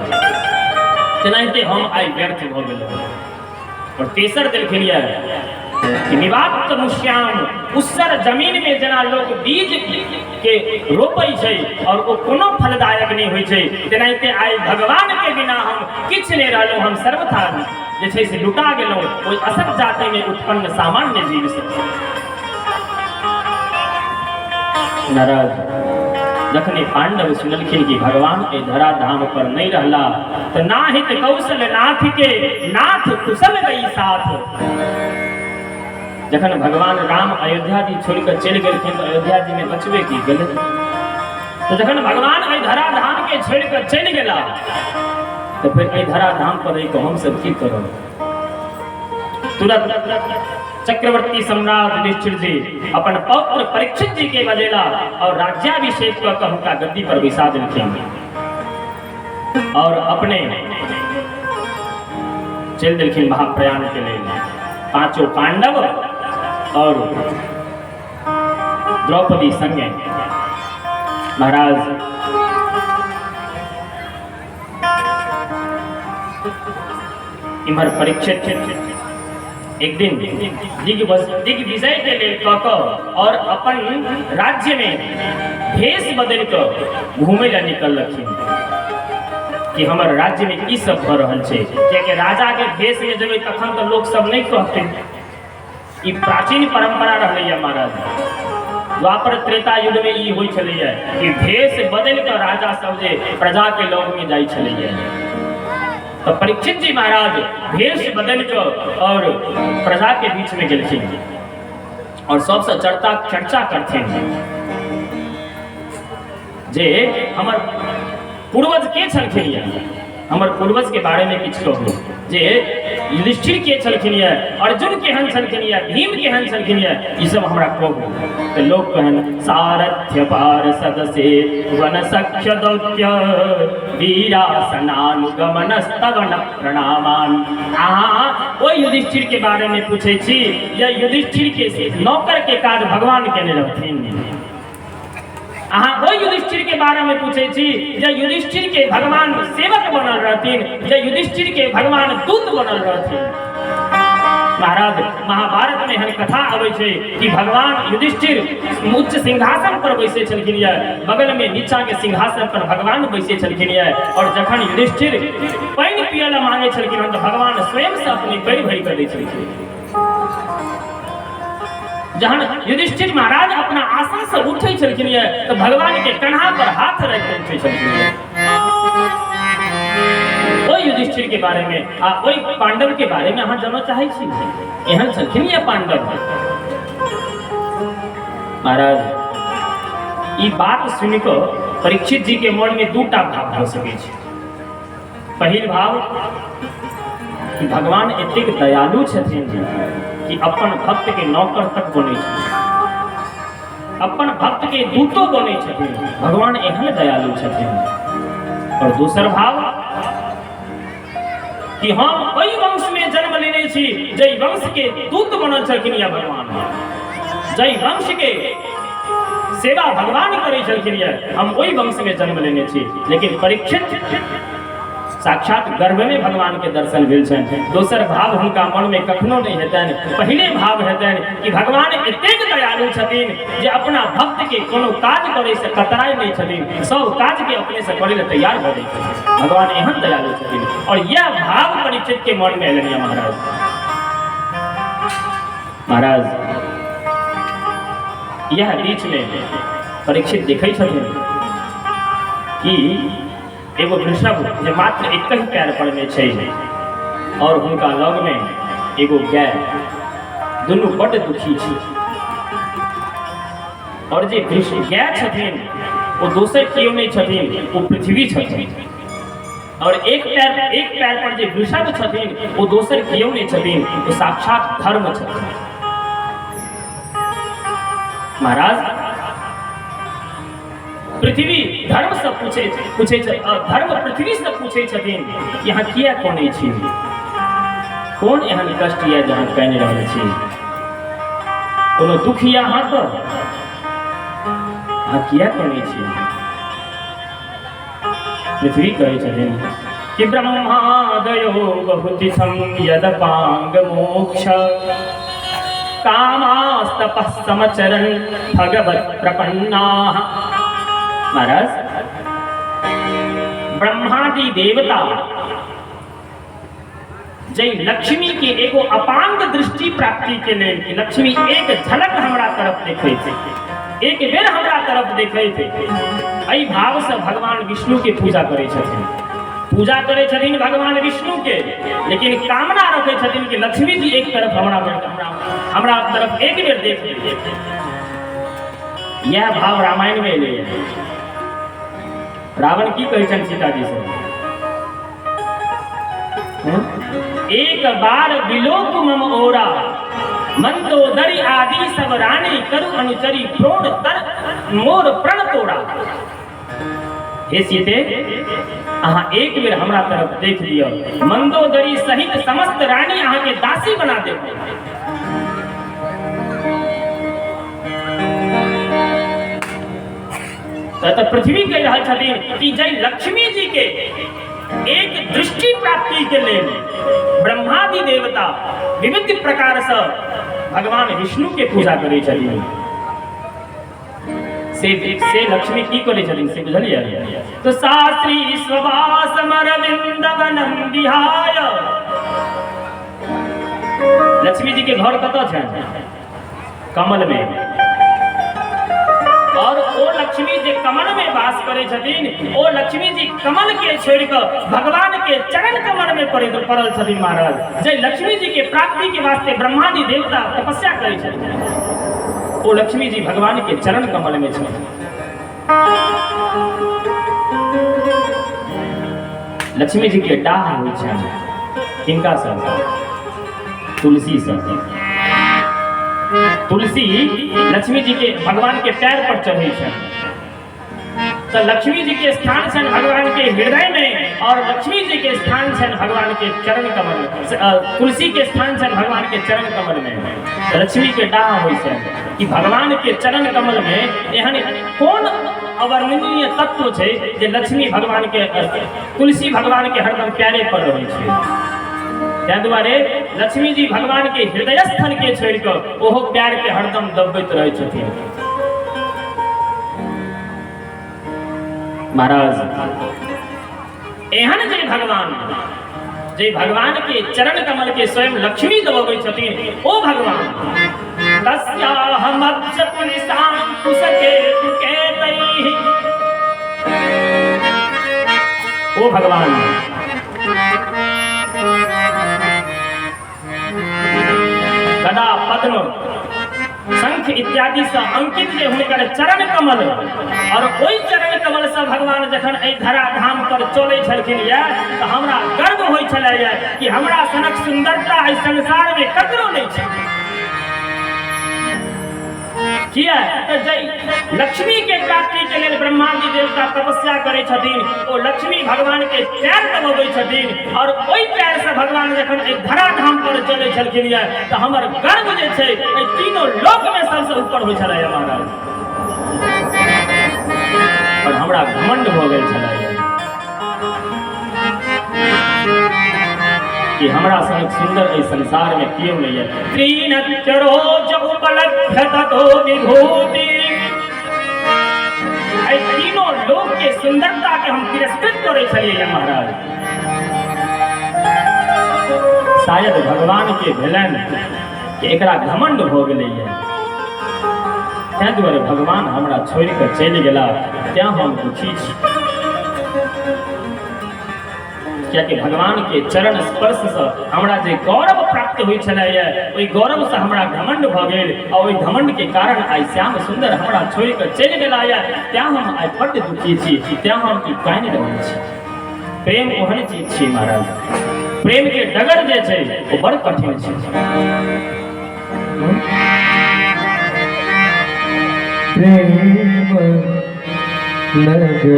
तेनाहिते हम आइ व्यर्थ भऽ गेलहुँ। और तेसर देलखिन यऽ कि निवाप्त मुश्याम, उसर जमीन में जेना लोग बीज के रोपै छै और ओ कोनो फलदायक नहि होइ छै, तेनाहिते आइ भगवान के बिना हम किछु नहि रहलहुँ, हम सर्वथा जे छै से लुटा गेलहुँ ओहि असत जाति में उत्पन्न सामान्य जीव से। नाराज जखने पांडव सुनलखिन कि भगवान के धरा धाम पर नहीं रहला तो नाहित कौशल नाथ के नाथ कुशल गई साथ। जखन भगवान राम अयोध्या जी छोड़ कर चलि गेलखिन तो अयोध्या जी में बचबे की गेलै। तो जखन भगवान एहि धरा धाम के छोड़ कर चलि गेला तो फिर एहि धरा धाम पर रहि कऽ हमसब की करब। तुरंत चक्रवर्ती सम्राट युधिष्ठिर जी अपन पौत्र परीक्षित जी के बजेला और राज्याभिषेक कऽ कऽ हुनका गद्दी पर बैसा देलखिन और अपने चलि देलखिन महाप्रयाण के लेल। पांचों पांडव और द्रौपदी संगे महाराज इम्हर परीक्षित एक दिन दिग्विजय के लेल कऽ कऽ और अपन राज्य में भेष बदलि कऽ घूमय लए निकललखिन कि हमर राज्य में की सब भऽ रहल छै, कियाकि राजा के भेष में जेबै तखन तऽ लोक सब नहि कहतै। ई प्राचीन परंपरा रहलैया महाराज। द्वापर त्रेता युग में ई होइ छलैया कि भेष बदलि कऽ राजा सब जे प्रजा के लग में जाइ छलैया। तो परीक्षित जी महाराज भेष बदलि कऽ और प्रजा के बीच में गेलखिन और सबसे चर्चा चर्चा करथिन जे हमर पूर्वज के छलखिन यऽ, हमर पूर्वज के बारे में किछु कहू, जे युधिष्ठिर के छलखिन यऽ, अर्जुन केहन छलखिन यऽ, भीम केहन छलखिन यऽ, ई सब हमरा कहू। तऽ लोक कहन सारथ्य पार्षद से वन सख्य दौत्य वीरासनानुगमन स्तवन प्रणामान। अहाँ ओहि युधिष्ठिर के बारे में पूछै छी या युधिष्ठिर के नौकर के काज भगवान केने रहथिन? अहाँ ओहि युधिष्ठिर के बारे में पूछै छी जे युधिष्ठिर के भगवान सेवक बनल रहथिन, जे युधिष्ठिर के भगवान दूत बनल रहथिन? महाराज महाभारत में एहन कथा अबै छै कि भगवान युधिष्ठिर उच्च सिंहासन पर बैसै छलखिन यऽ, बगल में नीचा के सिंहासन पर भगवान बैसै छलखिन यऽ, और जखन युधिष्ठिर पानि पियऽ लए मांगै छलखिन हन तऽ भगवान स्वयं से अपने पैर भरि कऽ दै छलखिन। जहन युधिष्ठिर महाराज अपना आसन से उठै छलखिन यऽ तऽ भगवान के कन्हा पर हाथ राखि कऽ उठै छलखिन यऽ। ओहि युधिष्ठिर के बारे में आ ओहि पांडव के बारे में अहाँ जानऽ चाहै छी? एहन छलखिन यऽ पांडव? महाराज ई बात सुनि कऽ परीक्षित जी के मन में दूटा भाव भऽ सकै छै। पहिल भाव कि भगवान एतेक दयालु छथिन कि अपन भक्त के नौकर तक बनै छथिन, अपन भक्त के दूतो बनै छथिन, भगवान एहन दयालु छथिन। और दोसर भाव कि हम ओहि वंश में जन्म लेने छी जै वंश के दूत बनल छलखिन या भगवान, जै वंश के सेवा भगवान करै छलखिन या, हम ओहि वंश में जन्म लेने छी। लेकिन परीक्षित साक्षात गर्भ में भगवान के दर्शन भेल छनि। दोसर भाव हुनका मन में कखनो नहीं हेतनि। पहिले भाव हेतनि कि भगवान एतेक दयालु छथिन जे अपना भक्त के कोनो काज करे से कतराइ नहीं छथिन, सब काज के अपने से करे ले तैयार भऽ जाइ छथिन। भगवान एहन दयालु छथिन। और यह भाव परीक्षित के मन में एलनि महाराज। महाराज यह बीच में परीक्षित देखै छथिन कि एगो वृषभ जे मात्र एक ही पैर पर में छै और हुनका लग में एगो गाय, दुनू बड्ड दुखी छै। और जे गाय छथिन ओ दोसर केओ नहीं छथिन, ओ पृथ्वी छथिन। और एक पैर पर जे वृषभ छथिन ओ दोसर केओ नहीं छथिन, ओ साक्षात धर्म छथिन। महाराज पृथ्वी धर्म से पूछे पूछे धर्म पृथ्वी से पूछे छथिन कि अहाँ किया कोने छी, कोन एहन कष्ट यऽ जे अहाँ कानि रहल छी, कोनो दुख यऽ अहाँके, अहाँ किया कोने छी? पृथ्वी कहै छथिन कि ब्रह्मादयो बहुतिथं यदपांग मोक्ष कामास्तपः समचरन् भगवत् प्रपन्नाः। महाराज ब्रह्मादि देवता जय लक्ष्मी के एगो अपांग दृष्टि प्राप्ति के लेल कि लक्ष्मी एक झलक हमरा तरफ देखै छै, एक बेर हमरा तरफ देखैत, एहि भावसँ भगवान विष्णुके पूजा करै छथिन। पूजा करै छथिन भगवान विष्णुके, लेकिन कामना रखै छथिन कि लक्ष्मी जी एक तरफ हमरा हमरा हमरा तरफ एक बेर देख ली। यह भाव रामायण में एलै। रावण की कहै छनि सीताजी से? एक बार विलोक मम ओरा, मंदोदरी आदि सब रानी, करु अनुचरी प्रोण तर मोर प्रण तोड़ा। हे सीते, अहाँ एक बेर हमरा तरफ देख लिअ, मंदोदरी सहित समस्त रानी अहाँके दासी बना देब। तऽ पृथ्वी कहि रहल छथिन कि जय लक्ष्मी जी के एक दृष्टि प्राप्ति के लेल ब्रह्मादि देवता विविध प्रकार से भगवान विष्णु के पूजा करै छथिन, से लक्ष्मी की करै छथिन से बुझलियै? तो शास्त्री स्ववासमरविन्दवनं विहाय। लक्ष्मी जी के घर कतऽ छनि? कमल में। और ओ लक्ष्मी जे कमल में वास करै छथिन, ओ लक्ष्मी जी कमल के छोड़ि कऽ भगवान के चरण कमल में पड़ल छथिन महाराज। जे लक्ष्मी जी के प्राप्ति के वास्ते ब्रह्मादि देवता तपस्या करै छथिन, ओ लक्ष्मी जी भगवान के चरण कमल में छथिन। लक्ष्मी जी के डाह होइ छनि किनका सँ? तुलसी सँ। तुलसी लक्ष्मी जी के भगवान के पैर पर चढ़ै छनि, तऽ लक्ष्मी जी के स्थान छनि भगवान के हृदय में, और लक्ष्मी जी के स्थान छनि भगवान के चरण कमल में, तुलसी के स्थान छनि भगवान के चरण कमल में। तऽ लक्ष्मी के डाह होइ छनि कि भगवान के चरण कमल में एहन कोन अवर्णनीय तत्व छै जे लक्ष्मी भगवान के, तुलसी भगवान के हरदम प्यारे पर रहै छै। ताहि दुआरे लक्ष्मी जी भगवान के हृदय स्थल के छोड़ि कऽ ओहो प्यार के हरदम दबबैत रहै छथिन महाराज। एहन जे भगवान, जे भगवान के चरण कमल के स्वयं लक्ष्मी दबबै छथिन, ओ भगवान तस्याहमब्ज पुलिसां कुशकेतु केतैः, ओ भगवान गदा पद्म शंख इत्यादि से अंकित जे हुनकर चरण कमल, और ओहि चरण कमल से भगवान जखन एहि धरा धाम पर चलै छलखिन ये, तऽ हमरा गर्व होइ छलै ये कि हमरा सनक सुंदरता एहि संसार में ककरो नहि छै। किया तऽ जै लक्ष्मी के प्राप्ति के लेल ब्रह्मादि देवता तपस्या करै छथिन, ओ लक्ष्मी भगवान के पैर दबबै छथिन, और ओहि पैर से भगवान जखन एहि धरा धाम पर चलै छलखिन ये, तऽ हमर गर्व जे छै एहि तीनों लोक में सबसे ऊपर होइ छलै महाराज। और हमरा घमंड भऽ गेल छलै कि हमरा सनक सुंदर एहि संसार में केओ नहीं है। त्रिनत्रोज उपलब्ध ततो विभूति, एहि तीनों लोक के सुंदरता के हम तिरस्कृत करै छलियै महाराज। शायद भगवान के भेलनि कि एकरा घमंड भऽ गेलैए, ताहि दुआरे भगवान हमरा छोड़ि कऽ चलि गेला, तें हम दुखी छी। कियाकि भगवान के चरण स्पर्श से हमरा जे गौरव प्राप्त होइ छलैए, ओहि गौरव से हमरा घमंड भऽ गेल, आ ओहि घमंड के कारण आइ श्याम सुंदर हमरा छोड़ि कऽ चलि गेला ये, तें हम आइ बड्ड दुखी छी, तें हम ई कानि रहल छी। प्रेम ओहन चीज छी महाराज, प्रेम के डगर जे छै ओ बड़ कठिन छै। प्रेम नगर की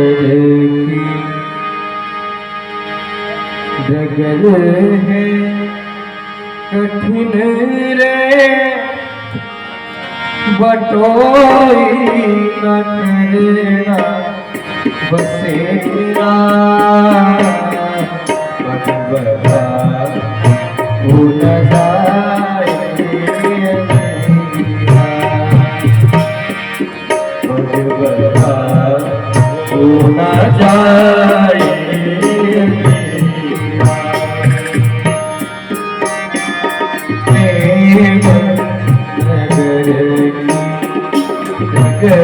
डगर है कठिन रे, बटोई न करना बसेरा, बटबा भूल जाए, बटबा भूल जाए। प्रेम नगर की डगर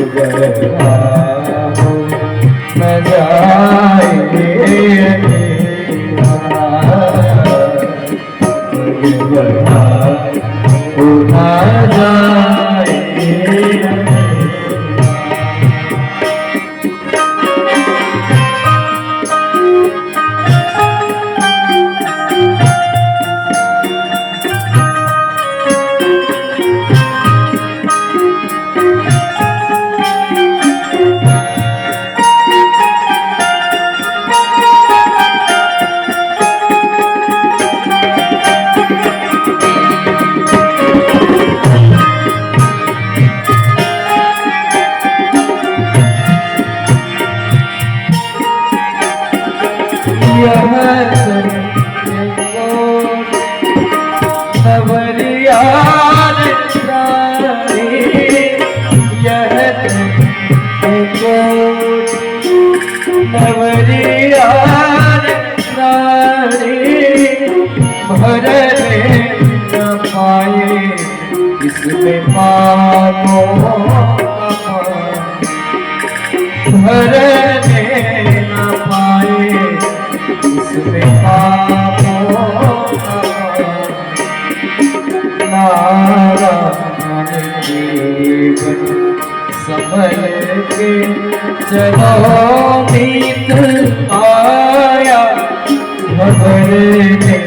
पग बढ़ाओ न जाए अंधेरा, पग बढ़ाओ न जाए अंधेरा। यह नवरियाल प्राणी, यह नवरियाल प्राणी, भरने न पाए इसमें पापों का पानी, भरने न पाए इसमें पापों का पानी। नारायण जीवन संभल के चलो मीत आया भवर में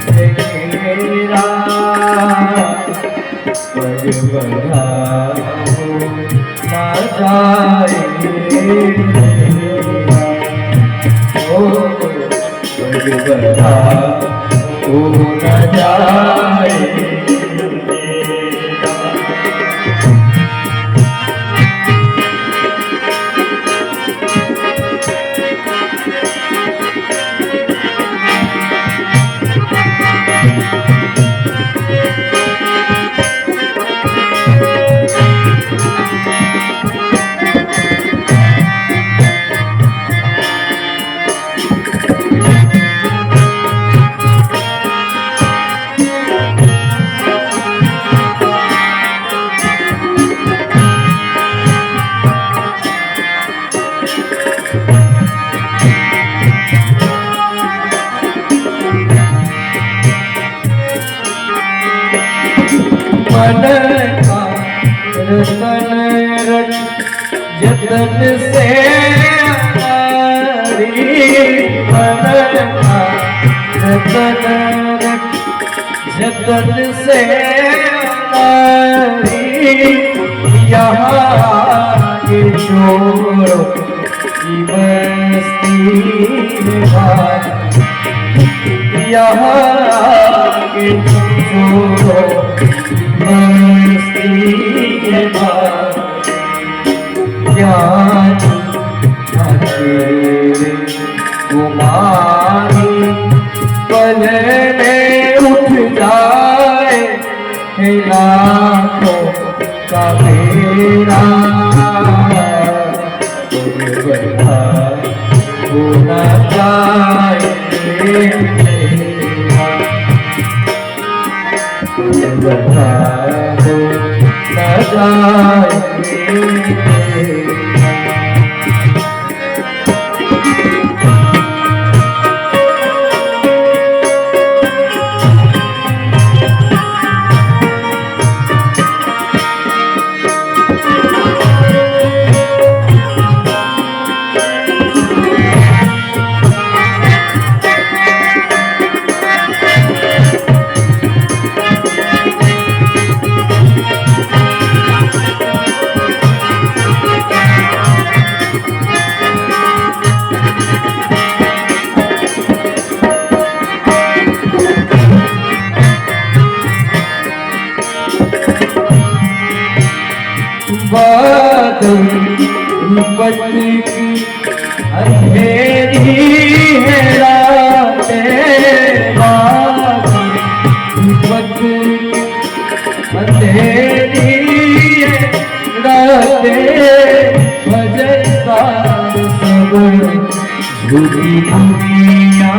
तेरा, पग बढ़ाओ ना जाए अंधेरा, ओ पग बढ़ाओ न जाए अंधेरा। मन का रतन रख जतन से हमारी, मन का रतन रख जतन से हमारी, यहाँ के चोरों की बस्ती है भारी, यहाँ के चोरों की बस्ती है भारी। ज्ञानी अकेले गुमानी पल में उठ जाए है लाखों का फेरा, पग बढ़ाओ न जाए अंधेरा, पग बढ़ाओ न जाए अंधेरा। बादल विपत की अंधेरी है रातें, बादल विपत की अंधेरी है रातें, भजन सार सब झूठी दुनिया,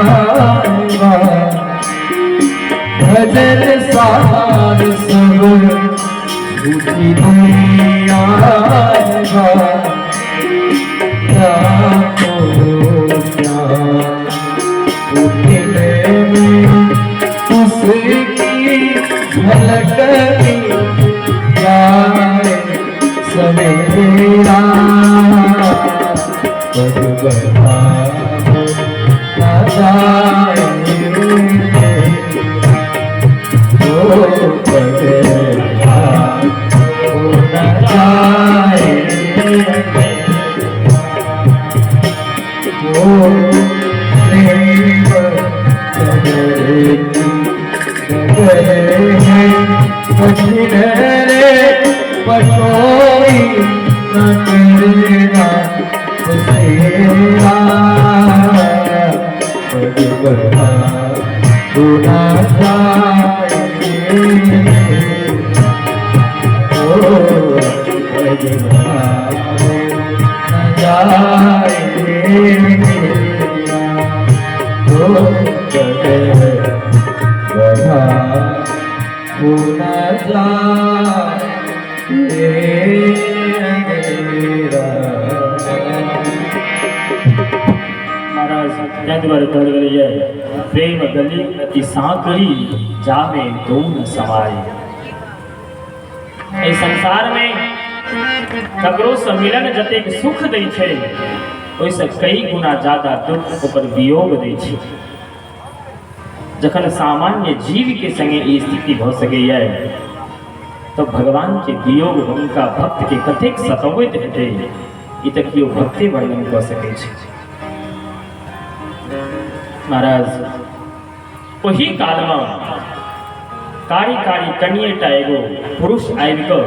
भजन सार सब झूठी दुनिया उसकी झलक जाए सवेरा पग बढ़ा न जाए ओ पग बढ़ा न जाए ओ प्रेम कठिन रे पटोई न करना सेवा पग बढ़ा न जाए ओ पग बढ़ा न जाए ओ पग बढ़ा न जाए महाराज, ताहि दुआरे कहल गेलैए, प्रेम गली अति साकरी जामे दो न समाय। एहि संसारमे ककरोसँ मिलन जतेक सुख दै छै, ओहिसँ कई गुना ज्यादा दुख ओकर वियोग दै छै। जखन सामान्य जीवके संगे ई स्थिति भऽ सकैए, तऽ भगवानके वियोग हुनका भक्तके कतेक सतबैत हेतै, ई तऽ केओ भक्ते वर्णन कऽ सकै छै। महाराज, ओही कालमे कारी कारी कनिएटा एगो पुरुष आबि कऽ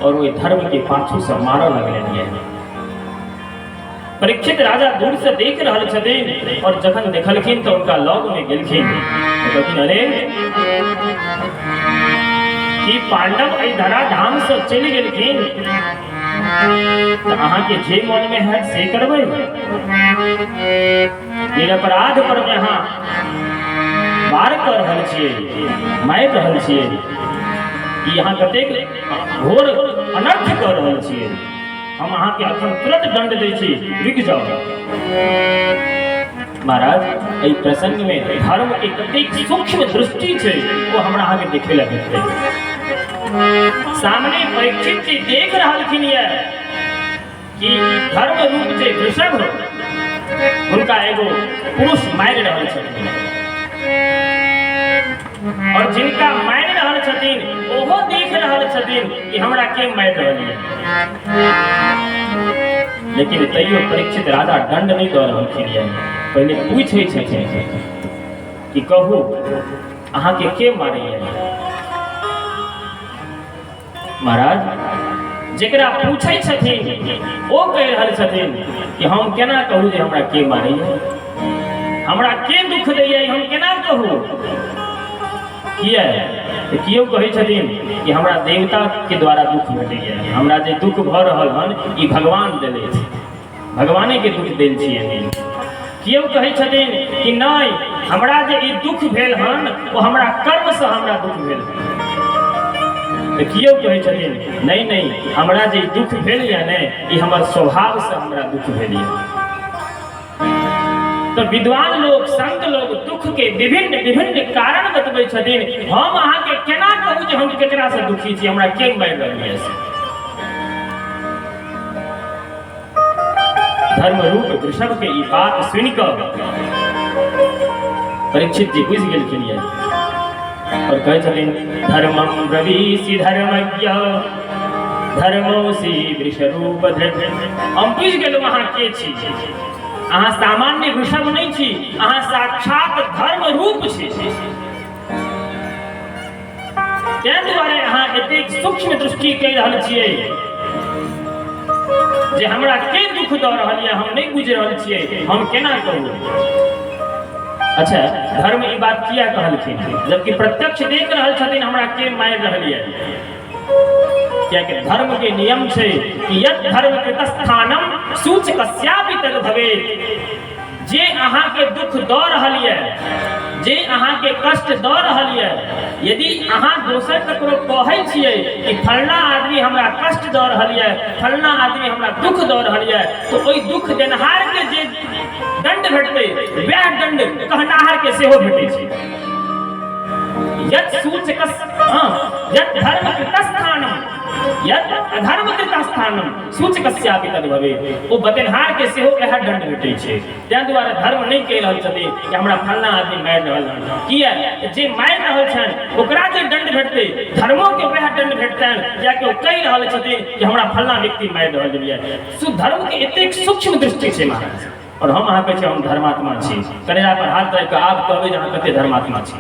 और ओहि धर्मके पाछूसँ मारऽ लगलनि यऽ। परीक्षित राजा दूर से देख रहल छथिन और जखन देखलखिन तऽ हुनका लग में गेलखिन। कहलखिन, अरे, की पांडव एहि धराधाम से चलि गेलखिन तऽ अहाँके जे मन में है से करबै? निरपराध पर में अहाँ वार कऽ रहल छियै, मारि रहल छियै। ई अहाँ कतेक घोर अनर्थ कऽ रहल छियै। हम अहाँके अखन तुरंत दंड दै छी, रुकि जाउ। महाराज, एहि प्रसंग में धर्म के कतेक सूक्ष्म दृष्टि छै, ओ हमरा अहाँके देखे लए भेटतै। सामने परीक्षित जी देख रहलखिन ये कि धर्म रूप जे वृषभ, हुनका एगो पुरुष मारि रहल छथिन और जिनका मारि रहल छथिन, ओहो देख रहल छथिन कि हमरा के मारि रहल यऽ। लेकिन तैयो परीक्षित राजा दंड नहि दऽ रहलखिन यऽ। पहिले पूछै छथिन कि कहू, अहाँके के मारैया? महाराज, जेकरा पूछै छथिन, ओ कहि रहल छथिन कि हम केना कहू जे हमरा के मारैया, हमरा के दुख दैया, हम केना कहू? किया तऽ केओ कहै छथिन कि हमरा देवताके द्वारा दुख भेटैया, हमरा जे दुख भऽ रहल हन, ई भगवान देले छै, भगवानेके दुख देल छियै। केओ कहै छथिन कि नहि, हमरा जे ई दुख भेल हन, ओ हमरा कर्मसँ हमरा दुख भेल हन। तऽ केओ कहै छथिन, नहि नहि, हमरा जे ई दुख भेल यऽ ने, ई हमर स्वभावसँ हमरा दुख भेल यऽ। तऽ विद्वान लोग, संत लोग दुख के विभिन्न विभिन्न कारण बतबै छथिन। हम अहाँके केना कहू जे हम केकरासँ दुखी छी, हमरा के मारि रहल यऽ से? धर्म रूप वृषभ के ई बात सुनि कऽ परीक्षित जी बुझि गेलखिन यऽ और कहै छथिन, धर्मम ब्रवीसि धर्मज्ञ धर्मोसि वृषरूप धृत। हम बुझि गेलहुँ अहाँ के छी। अहाँ सामान्य वृषभ नहि छी, अहाँ साक्षात धर्म रूप छी। ताहि दुआरे अहाँ एतेक सूक्ष्म दृष्टि कहि रहल छियै जे हमरा के दुख दऽ रहल यऽ, हम नहि बुझि रहल छियै, हम केना कहू? अच्छा, धर्म ई बात किया कहलखिन, जबकि प्रत्यक्ष देख रहल छथिन हमरा के मारि रहल यऽ? कियाकि धर्म के नियम छै कि यद धर्म कृतस्थानम सूचकस्यापि तद भवेत्। जे अहाँके दुख दऽ रहल यऽ, जे अहाँके कष्ट दऽ रहल यऽ, यदि अहाँ दोसर ककरो कहै छियै कि फलना आदमी हमरा कष्ट दऽ रहल यऽ, फलना आदमी हमरा दुख दऽ रहल यऽ, तऽ ओहि दुख देनहारके जे दंड भेटतै वएह दंड कहनाहारके सेहो भेटै छै। यत् सूचकस यत् धर्म कृतस्थानम यत् अधर्म कृतस्थानम सूचकस्यापि तद् भवेत्। ओ बतेनहार के सेहो इएह दंड भेटै छै। ताहि दुआरे धर्म नहि कहि रहल छथिन कि हमरा फलना आदमी मारि रहल हन। किया जे मारि रहल छनि ओकरा जे दंड भेटतै धर्मो के वएह दंड भेटतनि, कियाकि ओ कहि रहल छथिन कि हमरा फलना व्यक्ति मारि रहल यऽ। सुधर्म के एतेक सूक्ष्म दृष्टि छै महाराज। और हम अहाँ कहै छी हम धर्मात्मा छी, करेजा पर हाथ राखि कऽ आब कहबै जे अहाँ कते धर्मात्मा छी।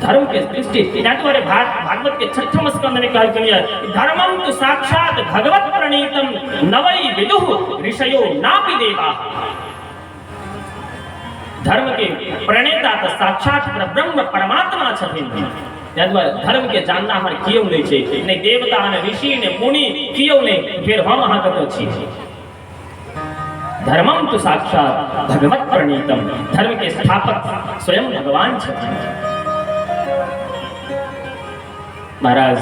धर्म के दृष्टि ताहि दुआरे भागवत के छठम स्कंद में कहलखिन यऽ, धर्मम तु साक्षात भगवत प्रणीतम नवै विदुः ऋषयो नापि देवाः। धर्म के प्रणेता तऽ साक्षात ब्रह्म परमात्मा छथिन। ताहि दुआरे धर्म के जाननाहर केओ नहि छै, नहि देवता, नहि ऋषि, नहि मुनि, केओ नहि। फेर हम अहाँ कतऽ छी? धर्मम तो साक्षात भगवत प्रणीतम, धर्म के स्थापक स्वयं भगवान छथिन। महाराज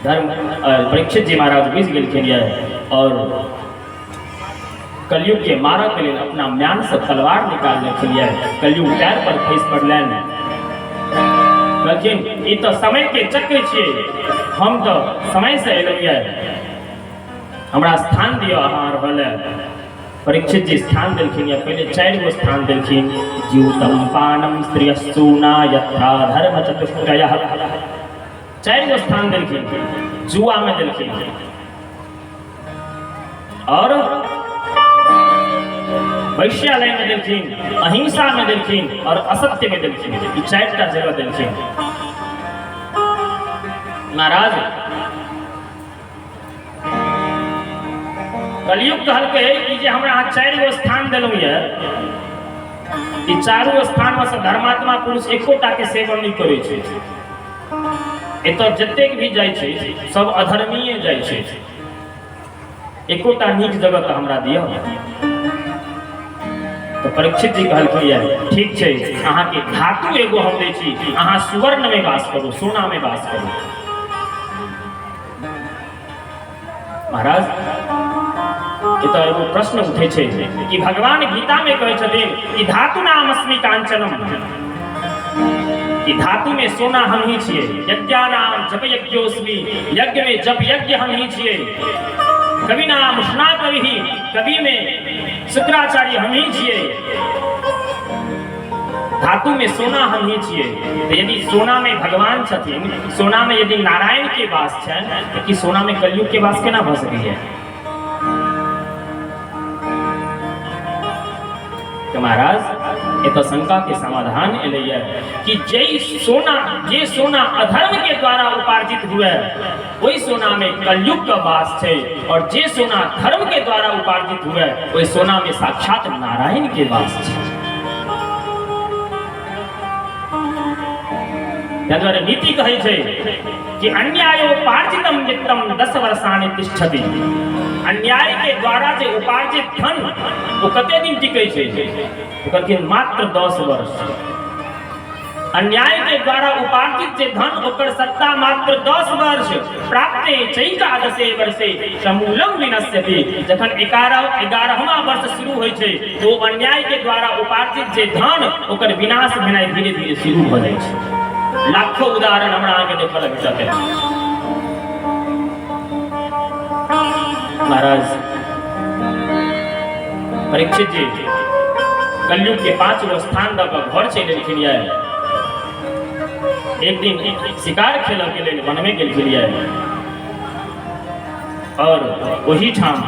धर्म परीक्षित जी महाराज बुझि गेलखिन यऽ और कलयुग के मारऽ के लेल अपना म्यान से तलवार निकाल लेलखिन यऽ। कलयुग पैर पर खसि पड़लनि, कहलखिन ई तऽ समय के चक्र छियै, हम तऽ समय से एलहुँ यऽ, हमरा स्थान दिअ अहाँ रहल। परीक्षित जी स्थान देलखिन यऽ। पहिले 4 गो स्थान देलखिन, द्यूतम पानम श्रेयस्सूना यथा धर्म चतुष्टय। 4 गो स्थान देलखिन, जुआ में देलखिन और वैश्यालय में देलखिन, अहिंसा में देलखिन और असत्य में देलखिन। ई 4टा जगह देलखिन महाराज। कलयुग कहलकै कि जे हमरा अहाँ 4 गो स्थान देलहुँ यऽ, ई चारू स्थान में से धर्मात्मा पुरुष एकोटा के सेवन नहि करै छै। एतऽ जतेक भी जाइ छै सब अधर्मीय जाइ छै, एकोटा नीक जगह तऽ हमरा दिअ। तऽ परीक्षित जी कहलखिन यऽ ठीक छै, अहाँके धातु एगो हम दै छी, अहाँ सुवर्ण में वास करू, सोना में वास करू। महाराज एतऽ एगो प्रश्न उठै छै कि भगवान गीता में कहै छथिन कि धातु नाम अस्मि कांचनम, कि धातु में सोना हम ही छियै, यज्ञानाम जप यज्ञोस्मि, यज्ञ में जप यज्ञ हम ही छियै, कवि नाम उष्णा कवि, कवि में शुक्राचार्य हम ही छियै, धातु में सोना हम ही छियै। तऽ यदि सोना में भगवान छथिन, सोना में यदि नारायण के वास छनि, तऽ की सोना में कलयुग के वास केना भऽ सकैए? तऽ महाराज एतऽ शंका के समाधान एलैए कि जे सोना अधर्म के द्वारा उपार्जित हुए ओहि सोना में कलयुग के वास छै, और जे सोना धर्म के द्वारा उपार्जित हुए ओहि सोना में साक्षात नारायण के वास छै। ताहि दुआरे नीति कहै छै कि अन्यायोपार्जितम वित्तम 10 वर्षाणि तिष्ठति। अन्याय के द्वारा जे उपार्जित धन ओ कते दिन टिकै छै? ओ कहलखिन मात्र 10 वर्ष। अन्याय के द्वारा उपार्जित जे धन ओकर सत्ता मात्र 10 वर्ष, प्राप्ते चैकादशे वर्षे समूलम विनश्यति। जखन 11वां वर्ष शुरू होइ छै तो अन्याय के द्वारा उपार्जित जे धन ओकर विनाश भेनाइ धीरे धीरे शुरू भऽ जाइ छै। लाखों उदाहरण हमरा अहाँके देखऽ लए भेटत। महाराज परीक्षित जी कलयुग के 5 गो स्थान दऽ कऽ घर चलि एलखिन यऽ। एक दिन शिकार खेलऽ के लेल वन में गेलखिन यऽ और ओही ठाम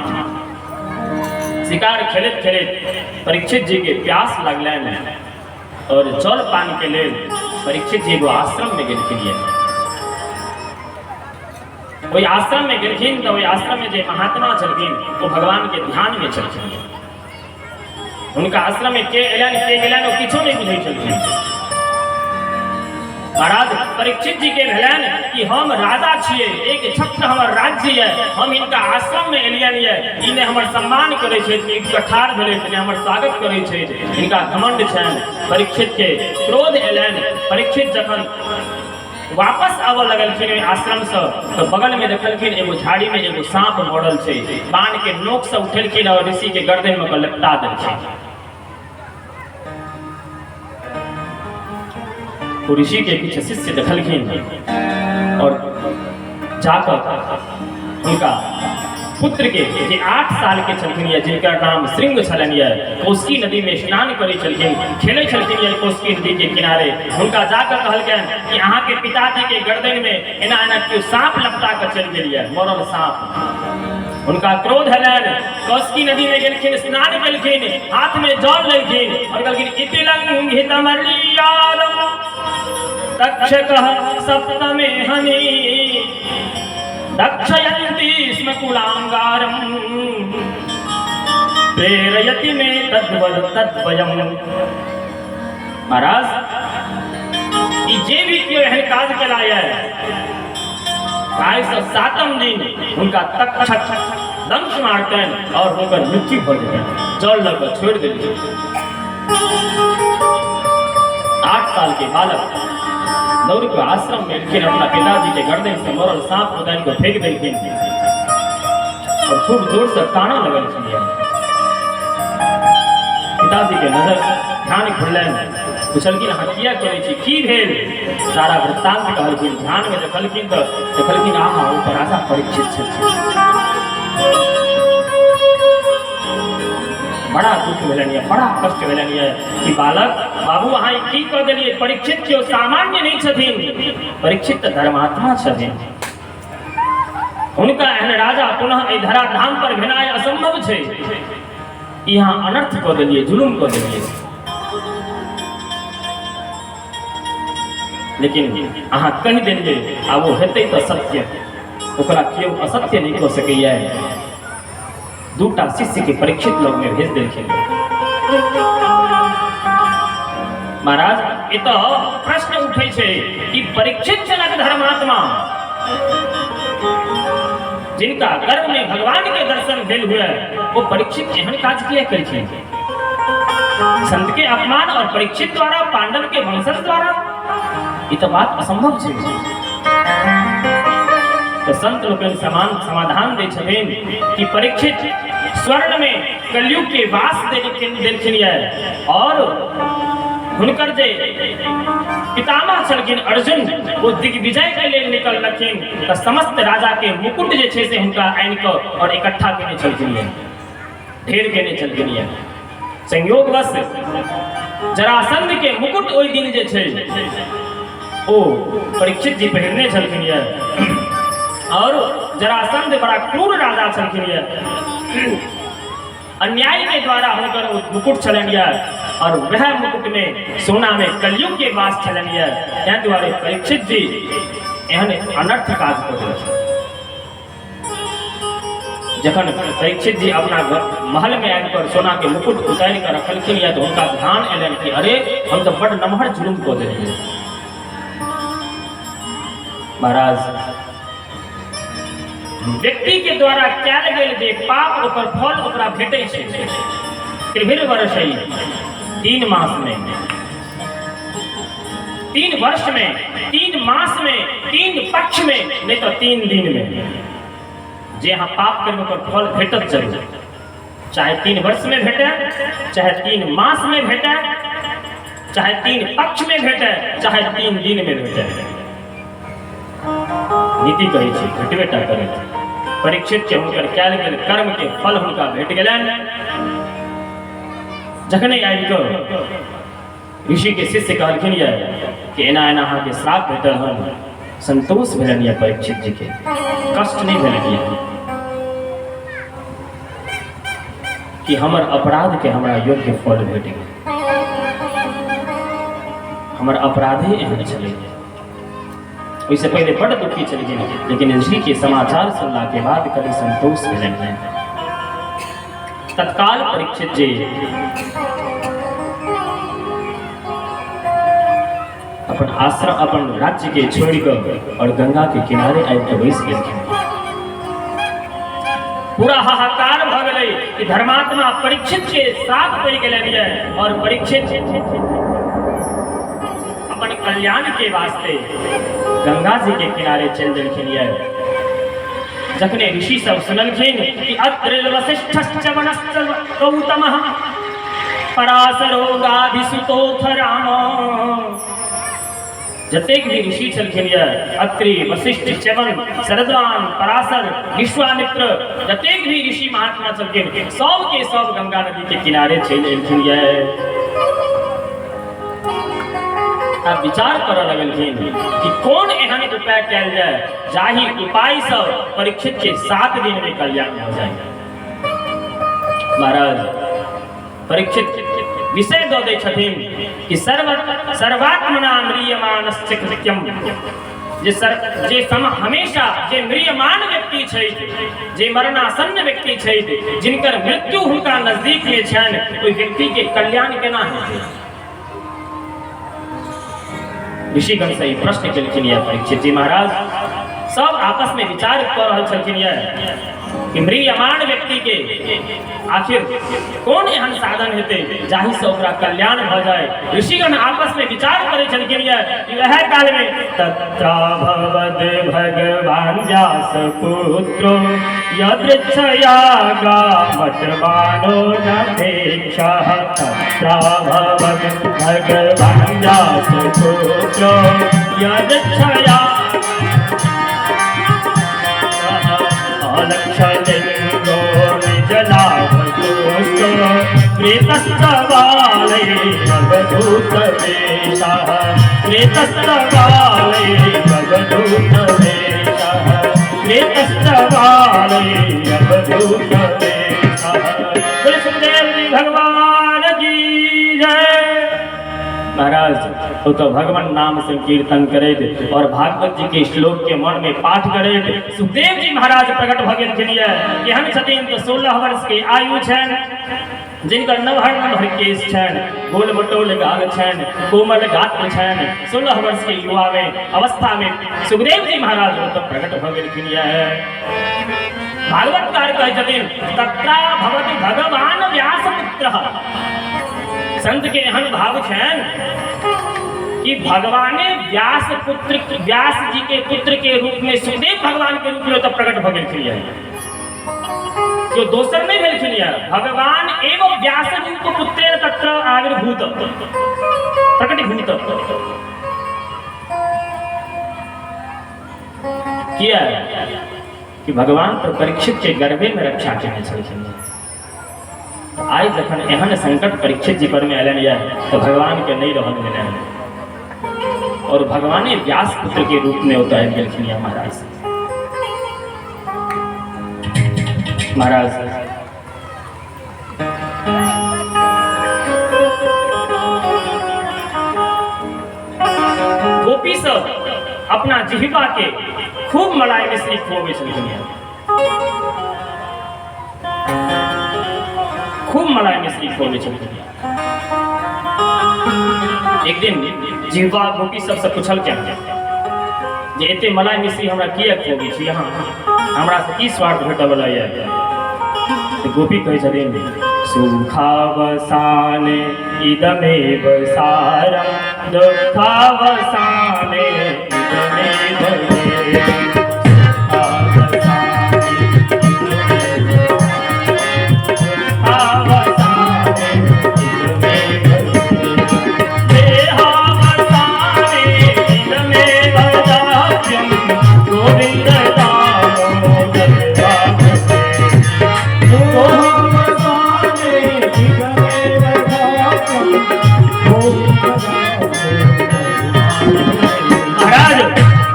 शिकार खेलैत खेलैत परीक्षित जी के प्यास लगलनि और जल पान के लेल परीक्षित जी एगो आश्रम में गेलखिन यऽ। ओहि आश्रम में गेलखिन तऽ ओहि आश्रम में जे महात्मा छलखिन ओ भगवान के ध्यान में छलखिन। हुनका आश्रम में के एलनि के गेलनि ओ किछो नहि बुझै छलखिन। महाराज परीक्षित जी के भेलनि कि हम राजा छियै, एक छत्र हमर राज्य यऽ, हम हिनका आश्रम में एलियन यऽ, ई ने हमर सम्मान करै छथि, एक ठाढ़ भेलै ने हमर स्वागत करै छथि, हिनका घमंड छनि। परीक्षित के क्रोध एलनि। परीक्षित जखन वापस आबऽ लगलखिन ओहि आश्रमसँ तऽ बगलमे देखलखिन एगो झाड़ीमे एगो साँप मरल छै। बाण के नोकसँ उठेलखिन और ऋषि के गर्दन में लपटा देलखिन। ओ ऋषि के किछु शिष्य देखलखिन और जाकर हुनका पुत्र के जे 8 साल के छलखिन या जिनकर नाम श्रृंग छलनि या कौशिकी नदी में स्नान करै छलखिन, खेलै छलखिन या कौशिकी नदी के किनारे, हुनका जाकर कहलकनि कि अहाँ के पिताजी के गर्दन में एना एना केओ सांप लपटा कऽ चलि गेल यऽ, मरल सांप। हुनका क्रोध हेलनि, कौशिकी नदी में गेलखिन, स्नान केलखिन, हाथ में जल लेलखिन और कहलखिन इति लंघितमर्यादम तक्षकः सप्तमे हनि दक्षयन्ति स्म कुलांगारम प्रेरयति मे तद्वद तद्वयम। महाराज ई जे भी केओ एहन काज केला यऽ, काल्हिसँ 7म दिन हुनका तक्षक दंश मारतनि और हुनकर मृत्यु भऽ जेतनि। जल लऽ कऽ छोड़ि देलखिन। 8 साल के बालक दौड़ कऽ आश्रम में एलखिन, अपना पिताजी के गर्दन से मरल सांप उतारि कऽ फेंक देलखिन और खूब जोर से कानऽ लगलखिन। पिताजी के नजर ध्यान खुललनि, पुछलखिन अहाँ किया करै छी, की भेल? सारा वृत्तांत कहलखिन। ध्यान में देखलखिन तऽ देखलखिन आहा ओ तऽ राजा परीक्षित छलखिन। बड़ा दुख भेलनि यऽ, बड़ा कष्ट भेलनि यऽ कि बालक बाबू अहाँ ई की कऽ देलियै? परीक्षित केओ सामान्य नहि छथिन, परीक्षित तऽ धर्मात्मा छथिन, हुनका एहन राजा पुनः एहि धराधाम पर भेनाइ असंभव छै। यहाँ अनर्थ कऽ देलियै, जुलुम कऽ देलियै। लेकिन अहाँ कहि देलियै आ ओ हेतै तऽ सत्य, ओकरा केओ असत्य नहि कऽ सकैए। दूटा शिष्य के परीक्षित लग में भेज देलखिन। महाराज एतऽ प्रश्न उठै छै कि परीक्षित जनक धर्मात्मा जिनका गर्भ में भगवान के दर्शन भेल हुए, वो परीक्षित एहन काज किया केलखिन? संत के अपमान और परीक्षित द्वारा, पांडव के वंशज द्वारा, ई तऽ बात असंभव छै। तऽ संत लोकनि समान समाधान दै छथिन कि परीक्षित स्वर्ण में कलयुग के वास देलखिन यऽ और हुनकर जे पितामह छलखिन अर्जुन, ओ दिग्विजय के लेल निकललखिन तऽ समस्त राजा के मुकुट जे छै से हुनका आनि कऽ और इकट्ठा केने छलखिन यऽ, ढेर केने छलखिन यऽ। संयोगवश जरासंध के मुकुट ओहि दिन जे छै ओ परीक्षित जी पहिरने छलखिन यऽ और जरासंध बड़ा क्रूर राजा छलखिन यऽ, अन्याय के द्वारा हुनकर ओ मुकुट छलनि यऽ और वएह मुकुट में सोना में कलयुग के वास छलनि यऽ, ताहि दुआरे परीक्षित जी एहन अनर्थ काज कऽ देलखिन। जखन परीक्षित जी अपना महल में आबि कऽ सोना के मुकुट उतारि कऽ रखलखिन या तऽ हुनका ध्यान एलनि कि अरे हम तऽ बड नमहर जुलुम कऽ देलियै। महाराज व्यक्ति के द्वारा कयल गेल जे पाप ओकर फल ओकरा भेटै छै त्रिभिर वर्षै, 3 मास में, 3 वर्ष में, 3 मास में, 3 पक्ष में, नहीं तो 3 दिन में जे अहाँ पाप करबै ओकर फल भेटत जरूर, चाहे 3 वर्ष में भेटे, चाहे 3 मास में भेटे, चाहे 3 पक्ष में भेटे, चाहे 3 दिन में भेटे। नीति कहै छै भेटबे टा करत। परीक्षित के हुनकर कयल गेल कर्म के फल हुनका भेट गेलनि। जखने आबि कऽ ऋषि के शिष्य कहलखिन यऽ कि एना एना अहाँके श्राप भेटल हन, संतोष भेलनि यऽ परीक्षित जी के, कष्ट नहि भेलनि यऽ कि हमर अपराध के हमरा योग्य फल भेट गेल, हमर अपराधे एहन छलै। ओहिसँ पहिले बड्ड दुखी छलखिन, लेकिन ऋषि के समाचार सुनला के बाद कनि संतोष भेलनि। तत्काल परीक्षित जी अपन आश्रम अपन राज्य के छोड़ि कऽ और गंगा के किनारे आबि कऽ बैस गेलखिन। पूरा हाहाकार भऽ गेलै कि धर्मात्मा परीक्षित के श्राप पड़ि गेलनि यऽ और परीक्षित अपन कल्याण के वास्ते गंगा जी के किनारे चलि देलखिन यऽ। जखने ऋषि सब सुनलखिन कि अत्र वशिष्ठश्च वनश्च गौतमः पराशरो गाधिसुतोऽथ राम, जतेक भी ऋषि छलखिन यऽ अत्रि वशिष्ठ च्यवन शरद्वान पराशर विश्वामित्र जतेक भी ऋषि महात्मा छलखिन सब के सब गंगा नदी के किनारे चलि एलखिन यऽ। आब विचार करऽ लगलखिन कि कोन एहन उपाय कयल जाय जाहि उपाय सँ परीक्षित के 7 दिन में कल्याण भऽ जाय। महाराज परीक्षित विषय दऽ दै छथिन कि सर्वात्मना म्रियमाणस्य कृत्यम, जे जे सम हमेशा जे म्रियमाण व्यक्ति छै, जे मरणासन्न व्यक्ति छै, जिनकर मृत्यु हुनका नजदीक में छनि, ओहि व्यक्ति के कल्याण केना हेतै। ऋषिगण से ई प्रश्न केलखिन यऽ परीक्षित जी महाराज। सब आपस में विचार कऽ रहल छलखिन यऽ कि म्रियमाण व्यक्ति के आखिर कोन एहन साधन हेतै जाहि से ओकरा कल्याण भऽ जाय। ऋषिगण आपस में विचार करै छलखिन यऽ कि वएह काल में तत्राभवद भगवान व्यास पुत्रो यदृच्छया गामटमानो नपेक्षः तत्राभवद भगवान व्यास पुत्रो यदृच्छया अलक्षलिङ्गो निजलाभतुष्टो प्रेतस्तवालये अवधूतवेषः प्रेतस्तवालये अवधूतवेषः प्रेतस्तवालये अवधूतवेषः। बोले सुखदेव जी भगवान की जय। महाराज ओ तो भगवान नाम संकीर्तन करैत और भागवत जी के श्लोक के मन में पाठ करैत सुखदेव जी महाराज प्रकट भऽ गेलखिन यऽ। केहन छथिन तऽ 16 वर्ष के आयु छनि, जिनकर नमहर नमहर केश छनि, गोल बटोल गाल छनि, कोमल गात्र छनि। 16 वर्ष के युवा में अवस्था में सुखदेव जी महाराज ओतऽ प्रकट भऽ गेलखिन यऽ। भागवतकार कहै छथिन तत्रा भवति भगवान व्यास पुत्र। संत के एहन भाव छनि कि भगवाने व्यास पुत्र व्यास जी के पुत्र के रूप में सुखदेव भगवान के रूप में ओतऽ प्रकट भऽ गेलखिन यऽ। जो दोसर नहीं भेलखिन यऽ, भगवान एवं व्यास रूप पुत्रेण तत्र आविर्भूत प्रकटीभूत। किया कि भगवान तो परीक्षित के गर्भे में रक्षा केने छलखिन। आइ जखन एहन संकट परीक्षित जी पर में अयलनि यऽ तऽ भगवान के नहीं रहल गेलनि और भगवाने व्यास पुत्र के रूप में ओतऽ आबि गेलखिन यऽ महाराज। महाराज गोपी सब अपना जिह्वा के खूब मलाई मिश्री खुअबै छलखिन यऽ, खूब मलाई मिश्री खुअबै छलखिन। एक दिन जिह्वा गोपी सबसँ पुछलखिन जे एते मलाई मिश्री हमरा किया खुअबै छी अहाँ, हमरा से की स्वार्थ भेटऽ वाला यऽ? तऽ गोपी कहै छथिन सुखावसाने इदमेव सारम दुःखावसाने इदमेव गोविंद दामोदर। महाराज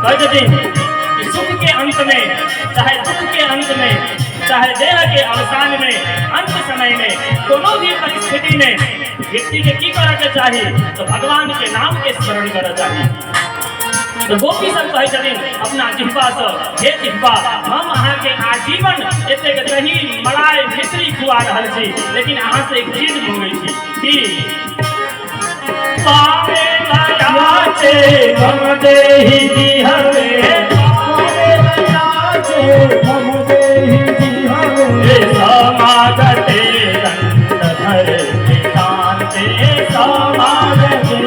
कहै छथिन कि सुख के अंत में चाहे दुख के अंत में चाहे देह के अवसान में अंत समय में कोनो भी परिस्थिति में व्यक्ति के की करऽ के चाही तो भगवान के नाम के स्मरण करऽ चाही। तो गोपी सब कहै छथिन अपना जिह्वा सँ, हे जिह्वा, हम अहाँके आजीवन एतेक दही मलाई मिश्री खुआ रहल छी, लेकिन अहाँ से एक चीज मंगै छी कि पावे के मम देहि जिहवे, समागते दंडधर नितान्ते, समागते।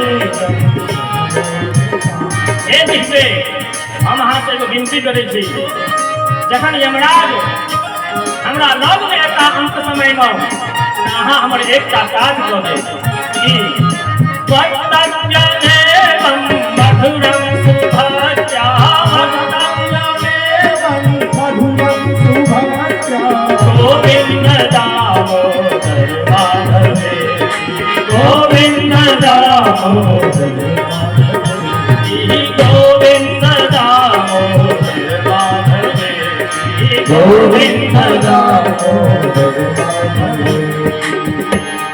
हे दिव्य, हम अहाँ से एगो विनती करै छी, जखन यमराज हमरा लगमे एता अंत समयमे, तऽ अहाँ हमर एकटा काज कऽ देब की वक्तव्यमेवं मधुरं सुभक्त्या, गोविन्द दामोदर माधवे, गोविन्द दामोदर, गोविन्द दामोदर माधवे, गोविन्द दामोदर।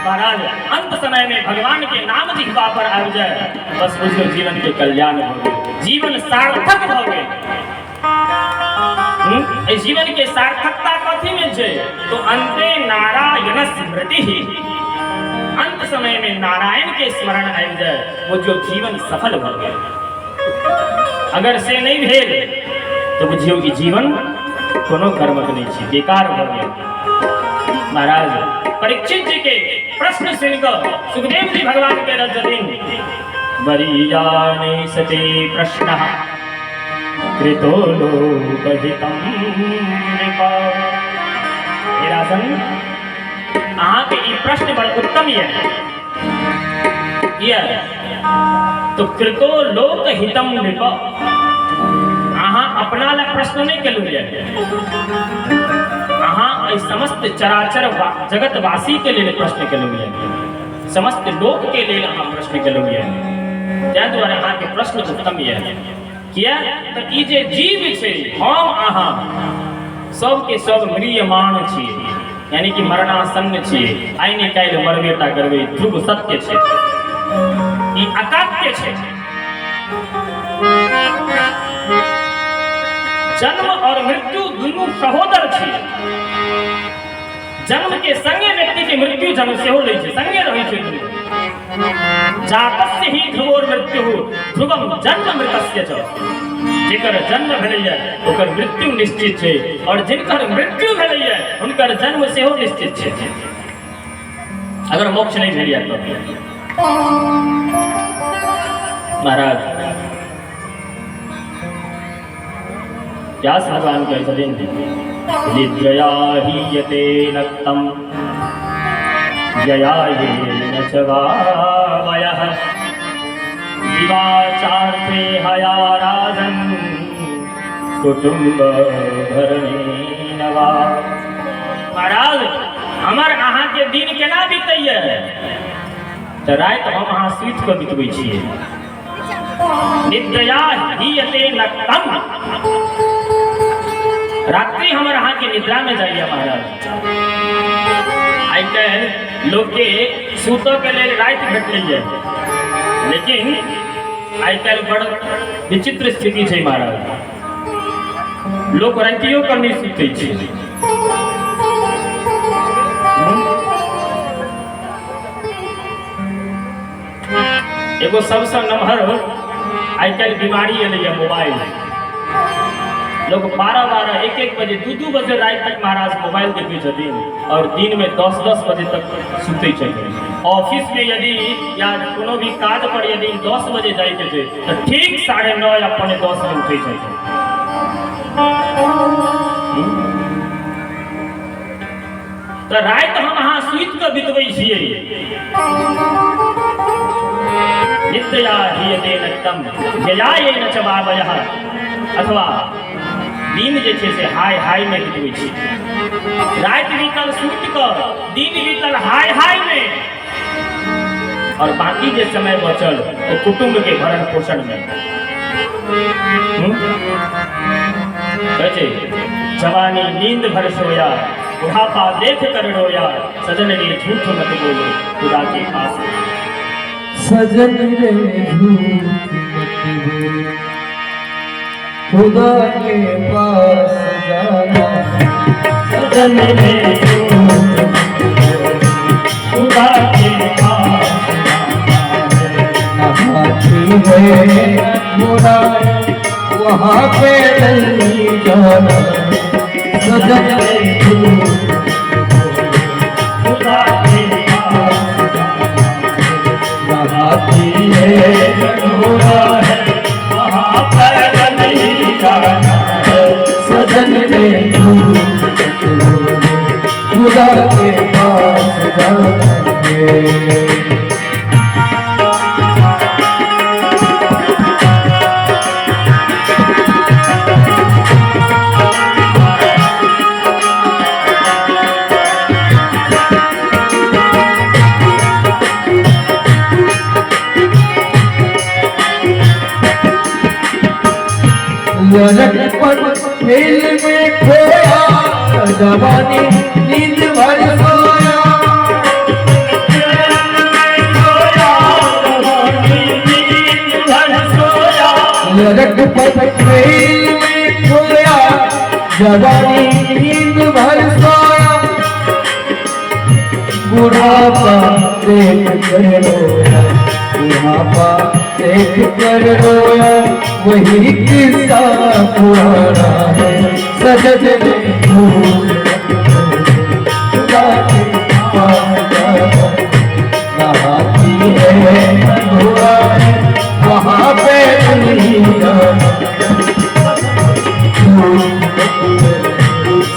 महाराज, अंत समय में भगवान के नाम जिह्वा पर आबि जाए, बस बुझियौ जीवन के कल्याण भऽ गेल, जीवन सार्थक भऽ गेल। एहि जीवन के सार्थकता कथी में छै? तो अंते नारायण स्मृति, अंत समय में नारायण के स्मरण आबि जाए, वो जो जीवन सफल भऽ गेल। अगर से नहि भेल तऽ बुझियौ कि जीवन कोनो कर्मक नहि छै, बेकार भऽ गेल। महाराज, परीक्षित जी के प्रश्न सुनि कऽ सुखदेव जी भगवान के रहल छथिन, बरीयाने सते प्रश्न कृतो लोकहितं नृप। हे राजन, अहाँके ई प्रश्न बड़ उत्तम यऽ। किया तो कृतो लोकहितं नृप, अहाँ अपना लए प्रश्न नहि केलहुँ यऽ, अहाँ एहि समस्त चराचर जगतवासी के लेल प्रश्न केलहुँ यऽ, समस्त लोक के लेल अहाँ प्रश्न केलहुँ यऽ, ताहि दुआरे अहाँके प्रश्न उत्तम यऽ। किया तऽ ई जे जीव छै, हम अहाँ सबके सब म्रियमाण छियै, यानी कि मरणासन्न छियै, आइ ने काल्हि मरबे टा करबै, ध्रुव सत्य छै, ई अकाट्य छै। जन्म और मृत्यु दुनू सहोदर छियै। जन्म के संगे व्यक्ति के मृत्यु जन्म सेहो लै छै, संगे रहै छै दुनू। जातस्य ही ध्रुवोर मृत्यु ध्रुवम जन्म मृतस्य च, जेकर जन्म भेलैए ओकर मृत्यु निश्चित छै, और जिनकर मृत्यु भेलैए हुनकर जन्म सेहो निश्चित छै, अगर मोक्ष नहि भेलैए तऽ। महाराज, व्यास भगवान कहै छथिन, निद्रया हीयते नक्तम जया येन च वावयः दिवाचार्थे हया राजन् कुटुम्ब भरणेन वा। महाराज, हमर अहाँके दिन केना बीतैए? तऽ राति हम अहाँ सुति कऽ बितबै छियै। निद्रया हीयते नक्तम, रात्रि हमर अहाँके निद्रामे जाइए। महाराज, आइ काल्हि लोकके सुतऽ के लेल राति भेटलैए, लेकिन आइ काल्हि बड़ विचित्र स्थिति छै महाराज, लोक रातियो कऽ नहि सुतै छै। एगो सबसँ नमहर आइ काल्हि बीमारी एलैए, मोबाइल। लोग 12-12, 1-1 बजे, 2-2 बजे राति तक महाराज मोबाइल देखै छथिन और दिनमे 10-10 बजे तक सुतै छथिन। ऑफिसमे यदि या कोनो भी काज पर यदि 10 बजे जाइके छै तऽ ठीक 9:30 या 9:45 मे उठै छथिन। तऽ राति हम अहाँ सुति कऽ बितबै छियै। निद्रया हीयते नक्तम जयायेन च वावयः, अथवा दिन जे छै से हाय हाय मे बितबै छी। राति बीतल सुति कऽ, दिन बीतल हाय हाय मे, और बाकी जे समय बचल ओ कुटुम्ब के भरण पोषण मे। कहै छै, जवानी नींद भर सोया, बुढ़ापा देख कर रोया, सजन रे झूठ मत बोलो, खुदा के पास। सजन रे झूठ मत बोल, खुदा के पास जाना। सजन रे झूठ मत बोलो, खुदा के पास जाना है। हाथी है घोड़ा है, वहाँ पे नहीं जाना सजन रे झूठ खुदा के पास नहाती है घोड़ा है, वहाँ पैदल ही जाना है। सजन रे झूठ खुदा के पास जाना है। लड़कपन खेल में खोया, जवानी नींद भर सोया। लड़कपन खेल में खोया, जवानी नींद भर सोया। बुढ़ापा देख कर रोया, बुढ़ापा देख कर रोया, वही किस्सा पुराना है। सजन रे झूठ खुदा के पास जाना, नहाती है घोड़ा है, वहाँ पे नहीं जाना।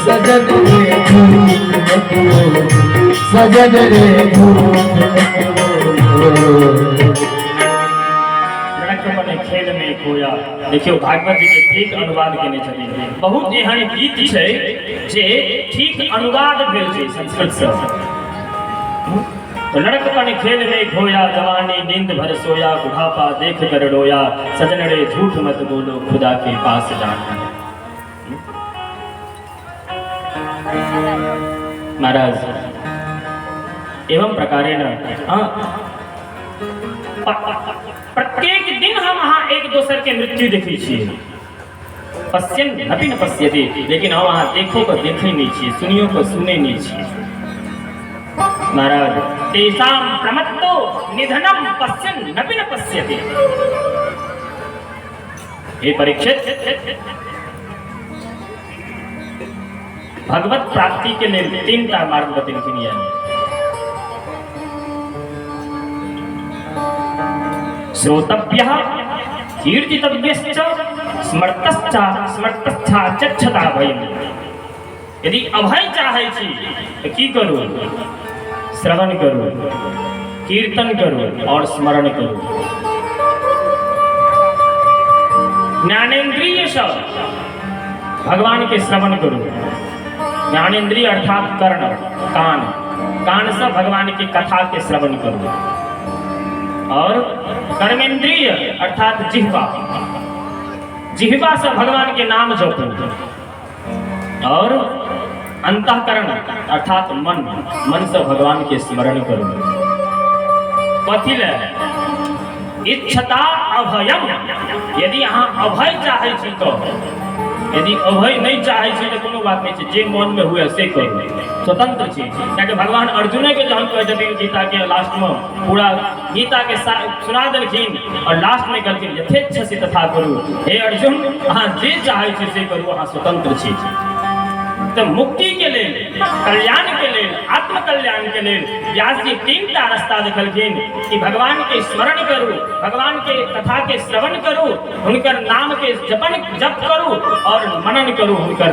सजन रे झूठ, सजन रे झूठ। लड़कपन खेल में खोया। देखियौ, भागवत जी के ठीक अनुवाद केने छथिन। बहुत एहन गीत छै जे ठीक अनुवाद भेल छै संस्कृत से। तो लड़कपन खेल में खोया, जवानी नींद भर सोया, बुढ़ापा देख कर रोया, सजन रे झूठ मत बोलो, खुदा के पास जाना है। महाराज, एवं प्रकारेण हाँ, प्रत्येक दिन हम अहाँ एक दोसर के मृत्यु देखै छियै। पश्यन अपि न पश्यति, लेकिन हम अहाँ देखो के देखै नहि छियै, सुनियो के सुनै नहि छियै। महाराज, तेषां प्रमत्तो निधनम पश्यन नपि न पश्यति। हे परीक्षित, भगवत प्राप्ति के लेल तीन टा मार्ग बतेलखिन यऽ। श्रोतव्यः कीर्तितव्यश्च स्मर्तश्च स्मर्तश्चा चक्षता भयम्। यदि अभय चाहै छी तऽ की करू? श्रवण करू, कीर्तन करू और स्मरण करू। ज्ञानेन्द्रिय सँ भगवान के श्रवण करू। ज्ञानेन्द्रिय अर्थात कर्ण, कान, कान से भगवान के कथा के श्रवण करू। और कर्मेंद्रिय अर्थात जिह्वा, जिह्वा से भगवान के नाम जपू। और अंतःकरण अर्थात मन, मन से भगवान के स्मरण करू। कथी ले? इच्छता अभयम। यदि अहाँ अभय चाहै छी तो, यदि अभय नहीं चाहै छी तो कोनो बात नहीं छै, जे मन में हुए से करू, स्वतंत्र छी। कियाकि भगवान अर्जुने के जहन कहै छथिन गीता के लास्ट में, पूरा गीता के सुना देलखिन और लास्ट में कहलखिन यथेच्छसि तथा करू। हे अर्जुन, अहाँ जे चाहै छी से करू, अहाँ स्वतंत्र छी। तऽ मुक्ति के लेल, कल्याण के लेल, आत्मकल्याण के लेल व्यास जी तीन टा रास्ता देखलखिन कि भगवान के स्मरण करू, भगवान के कथा के श्रवण करू, हुनकर नाम के जपन जप करू और मनन करू हुनकर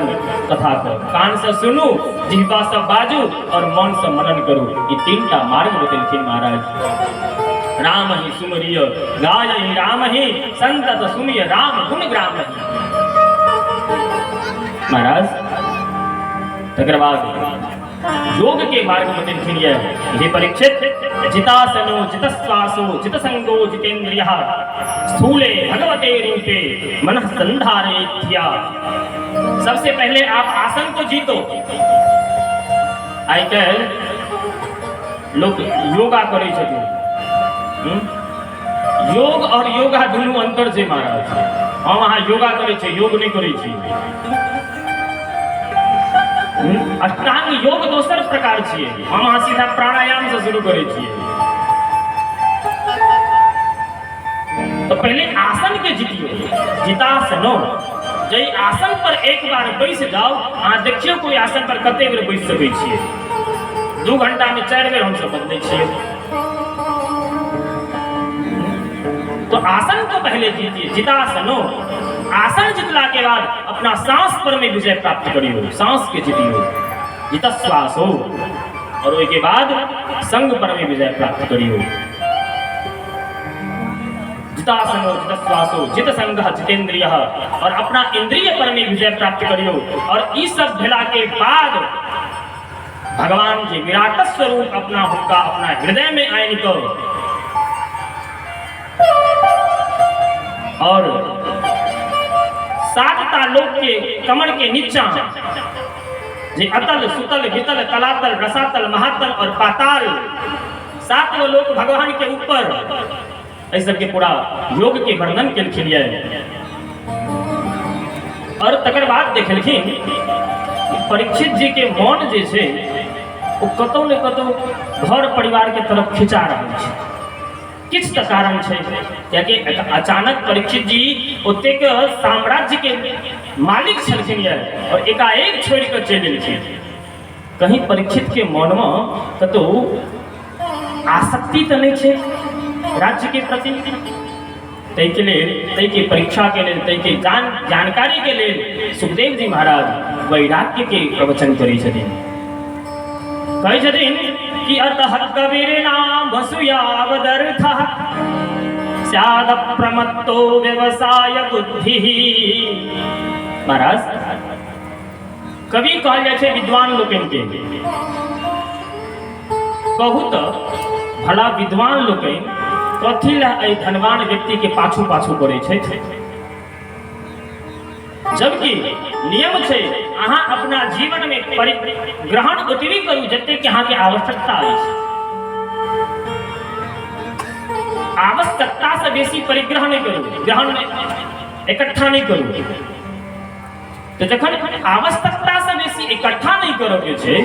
कथा के। कान से सुनू, जिह्वा से बाजू और मन से मनन करू। ई तीन टा मार्ग बतेलखिन महाराज। राम ही सुमरिय गाय ही राम ही संतत सुनिय राम गुण ग्राम ही। महाराज, तकर बाद योग के मार्ग बतेलखिन ये, हे परीक्षित, जितासनो जितश्वासो जितसंगो जितेन्द्रियः स्थूले भगवते रूपे मनः संधारेथ्या। सबसे पहले आप आसन को जीतो। आइ काल्हि लोक योगा करै छथिन। योग और योगा दुनू अंतर छै महाराज। हम अहाँ योगा करै छी, योग नहि करै छी। अष्टांग योग दोसर प्रकार छियै। हम अहाँ सीधा प्राणायाम से शुरू करै छियै। तऽ जितासनो, जाहि आसन पर एक बार बैस जाओ, अहाँ देखियौ कोई आसन पर कते बेर बैस सकै छियै। 2 घंटा में 4 बेर हमसब बदलै छियै। तो आसन को पहले जीतिए, जितासनो। आसन जीतला के बाद अपना सांस पर में विजय प्राप्त करियो, सांस के जीतियो, जितश्वास हो, और ओहि के बाद संग पर में विजय प्राप्त करियो। जितासनो जितश्वासो जित संग जितेंद्रिय, और अपना इंद्रिय पर में विजय प्राप्त करियो। और ई सब भेला के बाद भगवान जी विराट स्वरूप अपना हुनका अपना हृदय में आनि कऽ और 7टा लोक के कमर के नीचा जे अतल सुतल वितल तलातल रसातल महातल और पाताल, 7 गो लोक भगवान के ऊपर, एहि सबके पूरा योग के वर्णन केलखिन ये। और तकर बाद देखलखिन परीक्षित जी के मन जे छै ओ कतौ ने कतौ घर परिवार के तरफ खिंचा रहल छै। किछु तऽ कारण छै, कियाकि अचानक परीक्षित जी ओतेक साम्राज्य के मालिक छलखिन ये और एकाएक छोड़ि कऽ चलि एलखिन। कहीं परीक्षित के मन में कतौ आसक्ति तऽ नहि छै राज्य के प्रति, ताहिके लेल, ताहिके परीक्षा के लेल, ताहिके जानकारी के लेल सुखदेव जी महाराज वैराग्य के प्रवचन करै छथिन। कहै छथिन कि अतः कबीर नाम वसुयावदर्थ स्याद प्रमत्तो व्यवसाय बुद्धि। महाराज कवि कहल जाइ छै विद्वान लोकनि के, कहू तऽ भला विद्वान लोकनि कथी लए एहि धनवान व्यक्ति के पाछू पाछू करै छथि, जबकि नियम छै अहाँ अपना जीवन में ग्रहण ओतबी करू जतेक अहाँके आवश्यकता अछि। आवश्यकता से बेसी परिग्रह नहि करू, ग्रहण नहि, इकट्ठा नहि करू। तऽ जखन आवश्यकता से बेसी इकट्ठा नहि करऽ के छै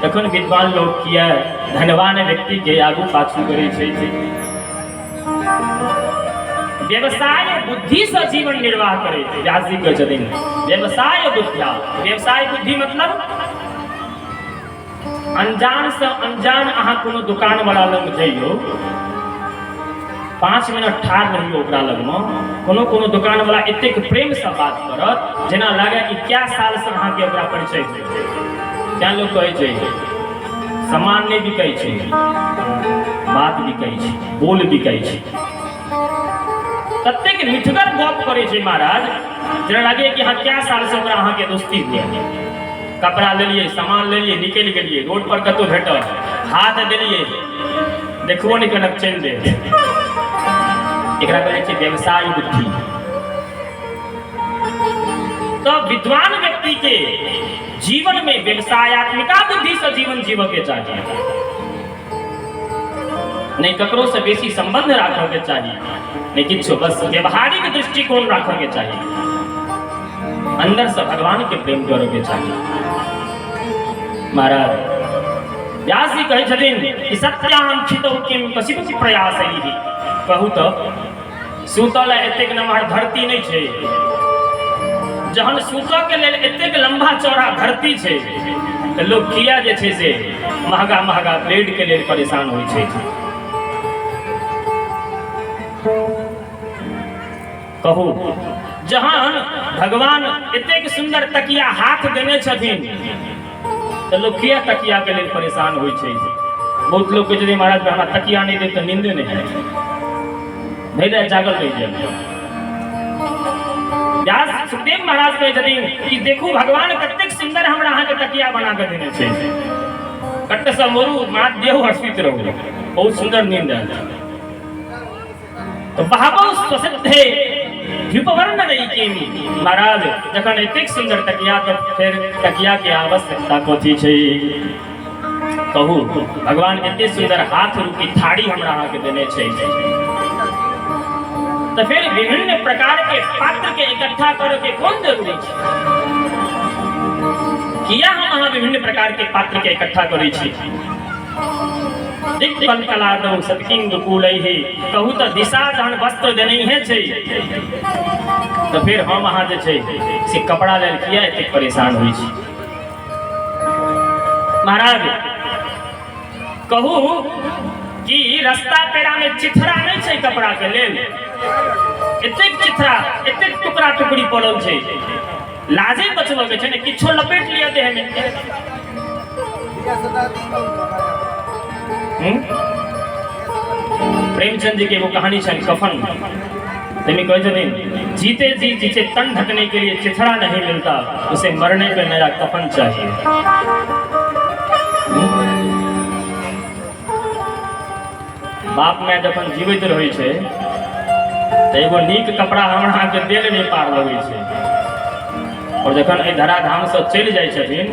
तखन विद्वान लोक किया धनवान व्यक्ति के आगू पाछू करै छै। व्यवसाय बुद्धि से जीवन निर्वाह करै छै। व्यास जी कहै छथिन व्यवसाय बुद्धिया, व्यवसाय बुद्धि मतलब अनजान से अनजान अहाँ कोनो दुकान वाला लग जइयो, 5 मिनट ठाढ़ रहियो ओकरा लगमे, कोनो कोनो दुकान वाला एतेक प्रेम से बात करत जेना लागे कि क्या साल से अहाँके ओकरा परिचय छै। तें लोक कहै छै सामान नहि बिकै छै, बात बिकै छै, बोल बिकै छै। ततेक मिठगर गप करै छै महाराज जेना लागे कि अहाँ क्या साल से ओकरा अहाँके दोस्ती हुए। कपड़ा लेलियै, सामान लेलियै, निकलि गेलियै, रोड पर कतहु भेटल, हाथ देलियै, देखबो नहि केलक, चलि दे। एकरा कहै छै व्यवसाय बुद्धि। तऽ विद्वान व्यक्ति के जीवन में व्यवसायात्मिका बुद्धि से जीवन जीवऽ के चाही, नहीं ककरो से बेसी संबंध राखऽ के चाही, नहीं किछु, बस व्यवहारिक दृष्टिकोण राखऽ के चाही, अंदर से भगवान के प्रेम करऽ के चाही। महाराज व्यास जी कहै छथिन कि सत्याम क्षितौ किम कशिपि प्रयासैः। कहू तऽ सुतल एतेक नमहर धरती नहि छै, जहन सुतऽ के लेल एतेक लम्बा चौड़ा धरती छै तऽ लोक किया जे छै से महगा महगा बेड के लेल परेशान होइ छै। कहू जहन भगवान एतेक सुन्दर तकिया हाथ देने छथिन तऽ लोक किया तकिया के लेल परेशान होइ छै। बहुत लोक कहै छथिन महाराज हमरा तकिया नहि देब तऽ नींदे नहि हैत, भरि राति जागल रहि जायब। व्यास सुखदेव महाराज कहै छथिन कि देखू भगवान कतेक सुन्दर हमरा अहाँके तकिया बना कऽ देने छै, कट्ट से मोरू माथ दियौ और सुति रहू, बहुत सुन्दर नींद आयल। तऽ बहबौ स्वसिद्धे द्वीपवर्ण रैकेमी। महाराज जखन एतेक सुन्दर तकिया तऽ फेर तकिया के आवश्यकता कथी छै। कहू भगवान एते सुन्दर हाथ रूपी थारी हमरा अहाँके देने छै तऽ फेर विभिन्न प्रकार के पात्र के इकट्ठा करऽ के कोन जरूरी छै। किया हम अहाँ विभिन्न प्रकार के पात्र के इकट्ठा करै छी। दिक्कलकलादौ सतकिंग कुलैहि। कहू तऽ दिशा जहन वस्त्र देनैहे छै तऽ फेर हम अहाँ जे छै से कपड़ा लेल किया एतेक परेशान होइ छी? महाराज कहू कि रस्ता पेरा में चिथड़ा नहीं छै कपड़ा के लेल? एतेक चिथड़ा, एतेक टुकड़ा टुकड़ी पड़ल छै, लाजे बचबऽ के छै ने, किछो लपेट लिअ देह में। प्रेमचंद जी के एगो कहानी छनि कफन, ताहिमे कहै छथिन जीते जी जिसे तन ढकने के लिए चिथड़ा नहीं मिलता उसे मरने पे नया कफन चाहिए। बाप माय जखन जीवित रहै छै तऽ एगो नीक कपड़ा हमरा अहाँके देल नहि पार लगै छै, और जखन एहि धराधामसँ चलि जाइ छथिन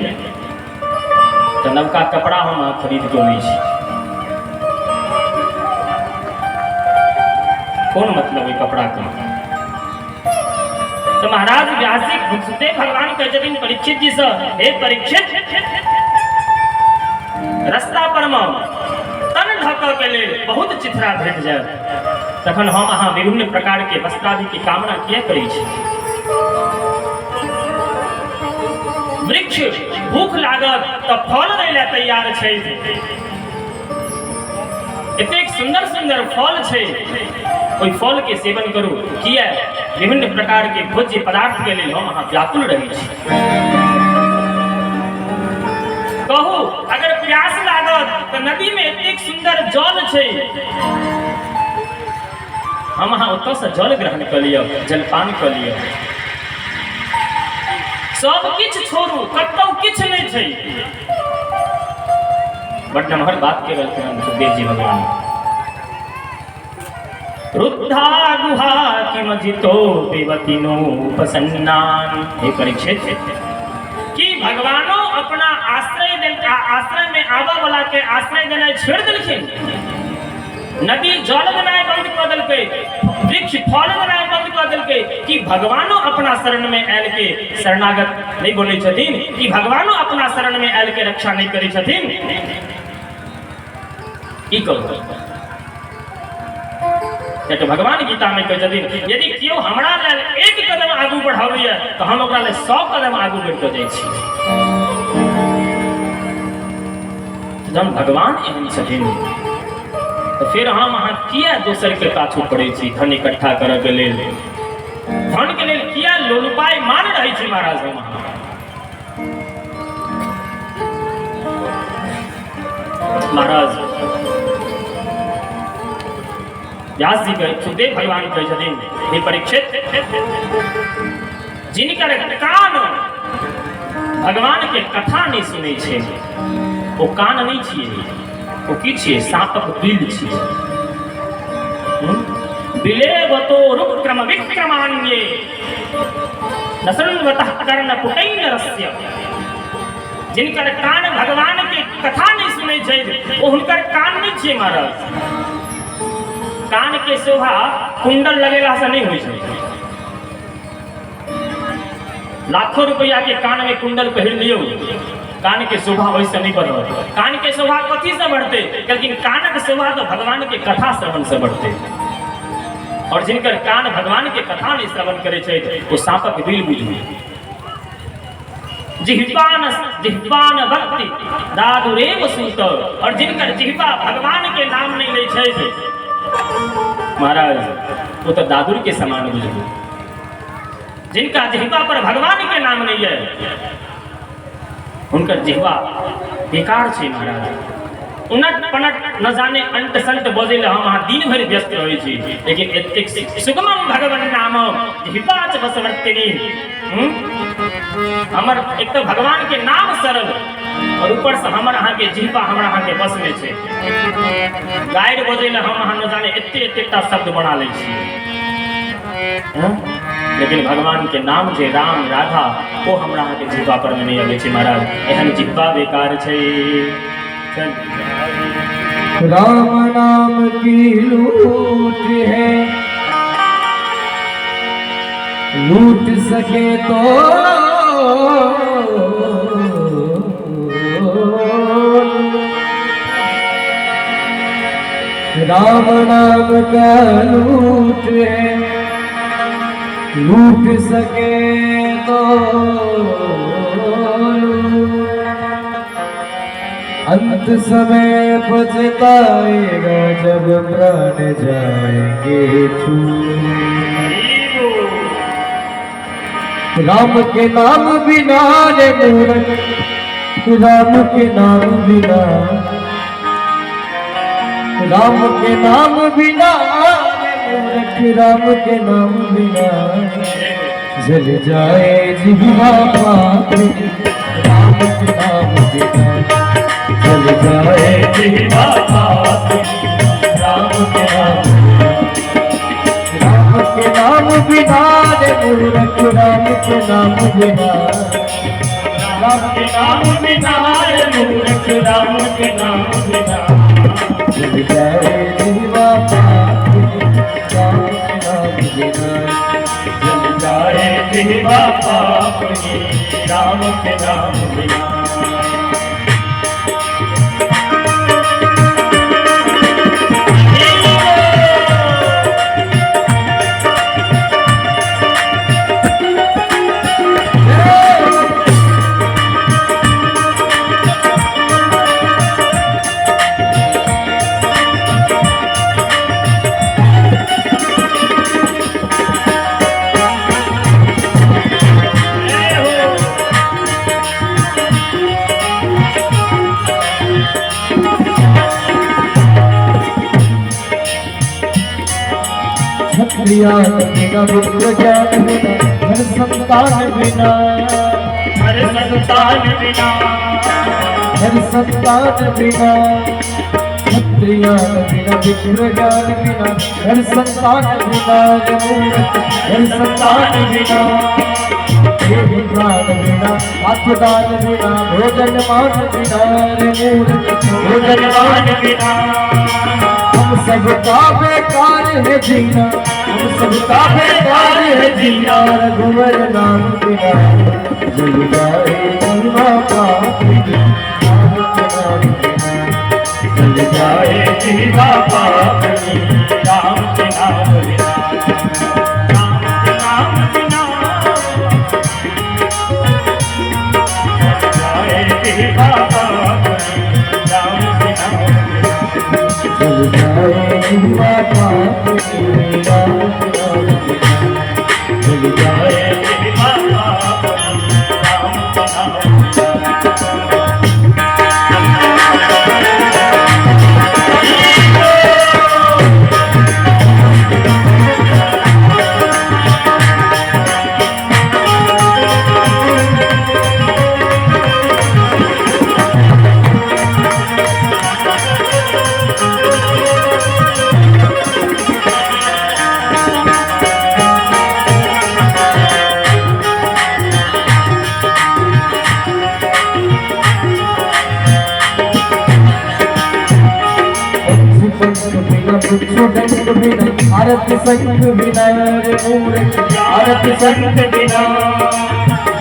तऽ नवका कपड़ा हम अहाँ खरीद कऽ अनै छी। कोन मतलब ओहि कपड़ाके? तऽ महाराज व्यास जी सुखदेव भगवान कहै छथिन परीक्षित जी सँ, हे परीक्षित, रास्ता पर मे तन ढकऽ के लेल बहुत चिथड़ा भेट जायत, तखन हम अहाँ विभिन्न प्रकार के वस्त्रादि के कामना किया करै छी? वृक्ष भूख लागत तऽ फल दै लए तैयार छै, एतेक सुंदर सुंदर फल छै, ओहि फल के सेवन करू, किया विभिन्न प्रकार के भोज्य पदार्थ के लेल हम अहाँ व्याकुल रहै छी? कहू अगर प्यास लागत तऽ नदी में एतेक सुंदर जल छै, हम अहाँ ओतऽ से जल ग्रहण कऽ लिअ, जलपान कऽ लिअ। सब किछु छोड़ू, कतौ किछु नहि छै। बड नमहर बात के रहलखिन हन सुखदेव जी भगवान। रुद्धा गुहा किमजितो पिबतिनो प्रसन्नान। हे परीक्षित, कि भगवानो अपना आश्रय देल, आश्रय में आबऽ वाला के आश्रय देनाइ छोड़ि देलखिन? नदी जल देनाइ बंद कऽ देलकै, वृक्ष फल देनाइ बंद कऽ देलकै, कि भगवानो अपना शरण में आयल के शरणागत नहि बोलै छथिन? कि भगवानो अपना शरण में आयल के रक्षा नहि करै छथिन? की कहू? कियाकि भगवान गीता में कहै छथिन यदि केओ हमरा लेल एक कदम आगू बढ़ाबैया तऽ हम ओकरा लेल 100 कदम आगू बढ़ि कऽ जाइ छी। जहन भगवान एहन छथिन तऽ फेर हम अहाँ किया दोसर के पाछू पड़ै छी धन इकट्ठा करऽ के लेल? धन के लेल किया लोलुपाय मान रहै छी महाराज हम अहाँ? महाराज व्यास जी कहै, सुखदेव भगवान कहै छथिन हे परीक्षित, जिनकर कान भगवान के कथा नहि सुनै छै ओ कान नहि छियै, ओ की छियै? साँपक बिल छियै। बिलेवतो रुक्रम विक्रमान्ये नसृण्वतः कर्ण पुटैन रस्य। जिनकर कान भगवान के कथा नहीं सुनै छै ओ हुनकर कान नहीं छियै महाराज। कान के शोभा कुंडल लगेला से नहीं होइ छै। लाखों रुपया के कान में कुंडल पहिर लियौ, कान के शोभा ओहिसँ नहीं बढ़त। कान के शोभा कथी से बढ़ते? लेकिन कानक शोभा तो भगवान के कथा श्रवण से बढ़ते। और जिनकर कान भगवान के कथा नहीं श्रवण करे छै ओ साँपक बिल बुझू। जिह्वान जिह्वान भक्ति दादुरेव सूत। और जिनकर जिह्वा भगवान के नाम नहीं लै छै महाराज वो तो दादुर के समान बुझू। जिनका जिह्वा पर भगवान के नाम नहीं है उनकर जिह्वा बेकार छै महाराज। उनट पनट न जाने अंट संट बजै लए हम अहाँ दिन भरि व्यस्त रहै छी, लेकिन एतेक सुगमम भगवान नाम जिह्वा च बसवर्तिनी। हमर एक तो भगवान के नाम सरल और ऊपर से हमर अहाँ के जिह्वा हमरा अहाँ के बस में छै। गारि बजै लए हम अहाँ न जाने एते एतेटा शब्द बना लै छी, लेकिन भगवान के नाम जे राम राधा ओ हमरा अहाँ के जिह्वा पर में नहीं अबै छै महाराज। एहन जिह्वा बेकार छै। राम नाम की लूट है, लूट सके तो राम नाम का लूट है, लूट सके तो लूट। अंत समय पछताएगा जब प्राण जाएंगे छूट। राम के नाम बिना रे मूरख, राम के नाम बिना, राम के नाम बिना रे मूरख, राम के नाम बिना जल जाए जिह्वा पापी। राम के नाम बिना जल जाए जिह्वा पापी, राम के नाम। राम के नाम बिना रे मूरख, राम के नाम बिना, राम के नाम बिना रे मूरख, राम के नाम बिना जल जाए जिह्वा पापी। राम के नाम बिना जल जाए जिह्वा पापी, राम के नाम बिना। क्षत्रिया बिना विप्र ज्ञान बिना, हर संतान बिना, हर संतान बिना, हर संतान बिना, क्षत्रिया बिना विप्र ज्ञान बिना, हर संतान बिना रे मूरख, हर संतान बिना, देह प्राण बिना, आत्मदान बिना, भोजन मान बिना रे मूरख, भोजन मान बिना, हम सबका बेकार है जीना, हम सबका बेकार है जीना, रघुवर नाम बिना जल जाए जीवा पापी। राम के नाम बिना जल जाए जाए जिह्वा पापी, राम के नाम बिना, राम के नाम बिना जाए जिह्वा पापी, राम के नाम बिना जल जाए जीवा पापी। राम के नाम बिना जल जाए जाए जिह्वा पापी, राम के नाम बिना। पंछी पंख बिना, वृक्ष डंक बिना, आरती संख बिना रे मूरख, आरती संख बिना,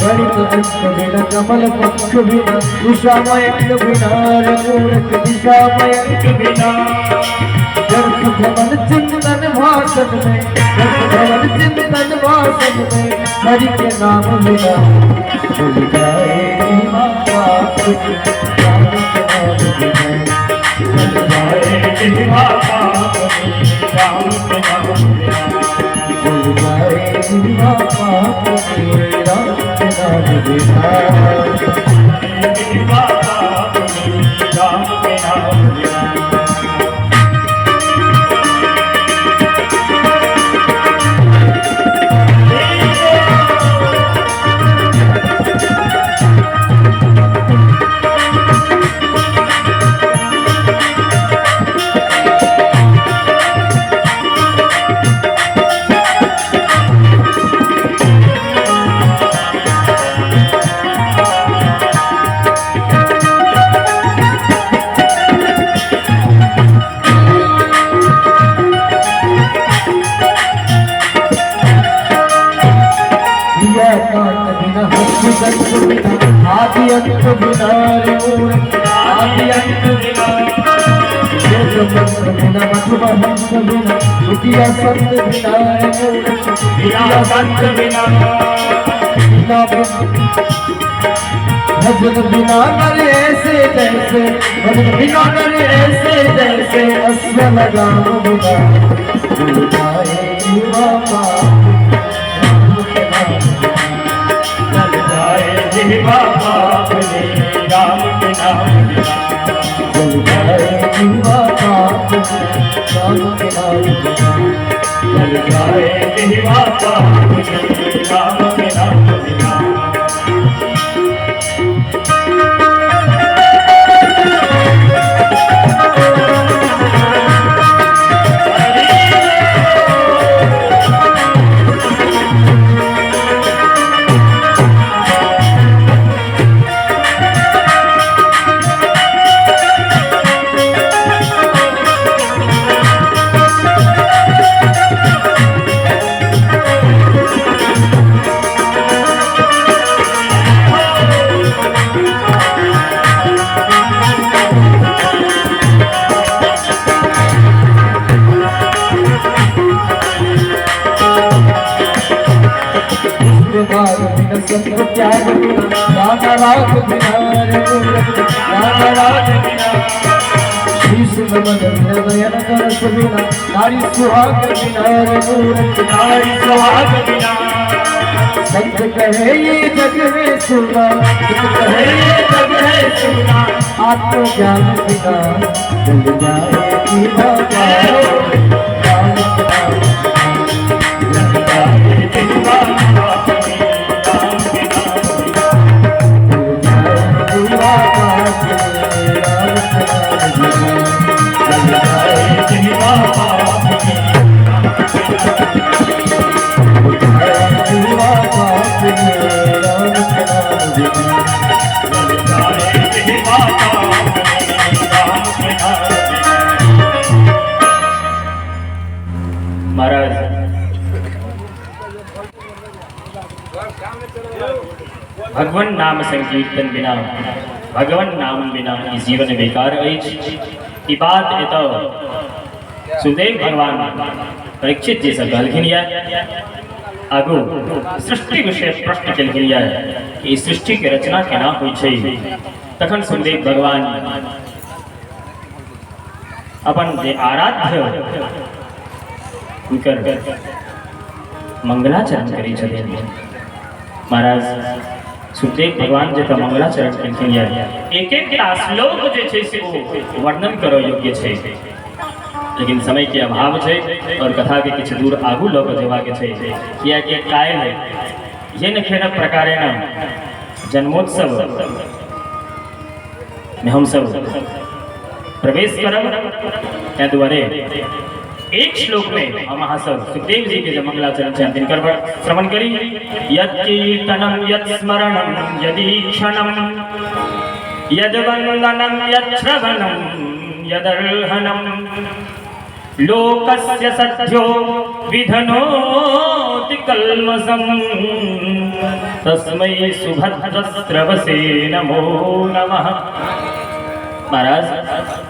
गणित अंक बिना, कमल पक्ष बिना, दिशामय बिना रे मूरख, दिशामय बिना, व्यर्थ भवन चिंतन भाषण में, व्यर्थ भवन चिंतन भाषण में, हरि के नाम बिना जल जाए जीवा पापी। राम के नाम बिना जल जाए जाए जिह्वा पापी, राम के नाम बिना जल जाए जीवा पापी। राम के नाम बिना जिह्वा पापी, राम के नाम बिना। प्रिया कांत बिना, हस्त दंत बिना, आदि अंत बिना रे मूरख, आदि अंत बिना, वेद मंत्र बिना, मधुमहंस बिना, दुतिया संत बिना रे मूरख, बिना संत बिना, बिना भजन बिना नर ऐसे जैसे, भजन बिना नर ऐसे जैसे, अश्व लगाम बिना जल जाए जीवा पाप राम के नाम बिना। जल जाए जिह्वा पाप रे, राम के नाम बिना। जल जाए जीवा पाप राम के नाम बिना। जल जाए जिह्वा पाप रे, राम के नाम बिना। बाग बिना संत त्याग बिना, राधा राग बिना रे मूरत, राधा राग बिना, शीश नमन बिना, नयन दरस बिना, नारी सुहाग बिना रे मूरत, नारी सुहाग बिना। संत कहे ये जग में सुना, संत कहे ये जग है सुना, आत्मज्ञान बिना जल जाए जीवा पाप राम के नाम बिना। जल जाए जिह्वा पाप रे, राम के नाम बिना। जल जाए जीवा पाप राम के नाम बिना। जल जाए जिह्वा पाप रे, जीवा पाप राम के नाम बिना। जल जाए जिह्वा पाप रे, राम के नाम बिना। महाराज भगवान नाम संकीर्तन बिना, भगवान नाम बिना ई जीवन बेकार अछि। ई बात एतऽ सुखदेव भगवान परीक्षित जी से कहलखिन यऽ। आगू सृष्टि विषय प्रश्न केलखिन यऽ कि ई सृष्टि के रचना केना होइ छै। तखन सुखदेव भगवान अपन जे आराध्य हुनकर मंगलाचरण करै छथिन। महाराज सुखदेव भगवान जे तऽ मंगलाचरण केलखिन यऽ, एक एक टा श्लोक जे छै से ओ वर्णन करऽ योग्य छै, लेकिन समय के अभाव छै और कथा के किछु दूर आगू लऽ कऽ जेबाक छै, कियाकि काल्हि येन खेन प्रकारेण जन्मोत्सव में हमसब प्रवेश करब। ताहि दुआरे एक श्लोक में हम अहाँ सब सुखदेव जी के जे मंगलाचरण छनि तिनकर श्रवण करी। यत् कीर्तनं यत् स्मरणं यदीक्षणं यद्वन्दनं यच्छ्रवणं यदर्हणं लोकस्य सद्यो विधनोति कल्मषं तस्मै सुभद्रस्रवसे नमो नमः। महाराज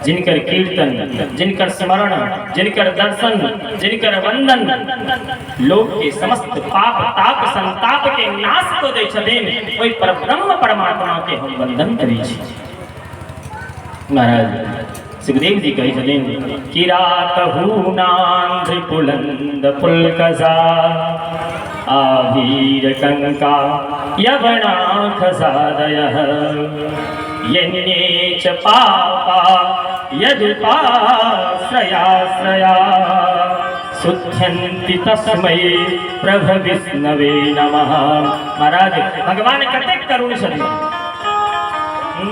जिनकर कीर्तन, जिनकर स्मरण, जिनकर दर्शन, जिनकर वंदन लोक के समस्त पाप ताप संताप के नाश कऽ दै छथिन, ओहि परब्रह्म परमात्मा के हम वंदन करै छी। महाराज सुखदेव जी कहै छथिन किरात हूनान्ध्रिपुलन्द पुलकसा आभीर कंका यवनाखसादयः यन्ये च पापा यदुपाश्रयाश्रया शुद्ध्यन्ति तस्मै प्रभविष्णवे नमः। महाराज भगवान कतेक करुण छथिन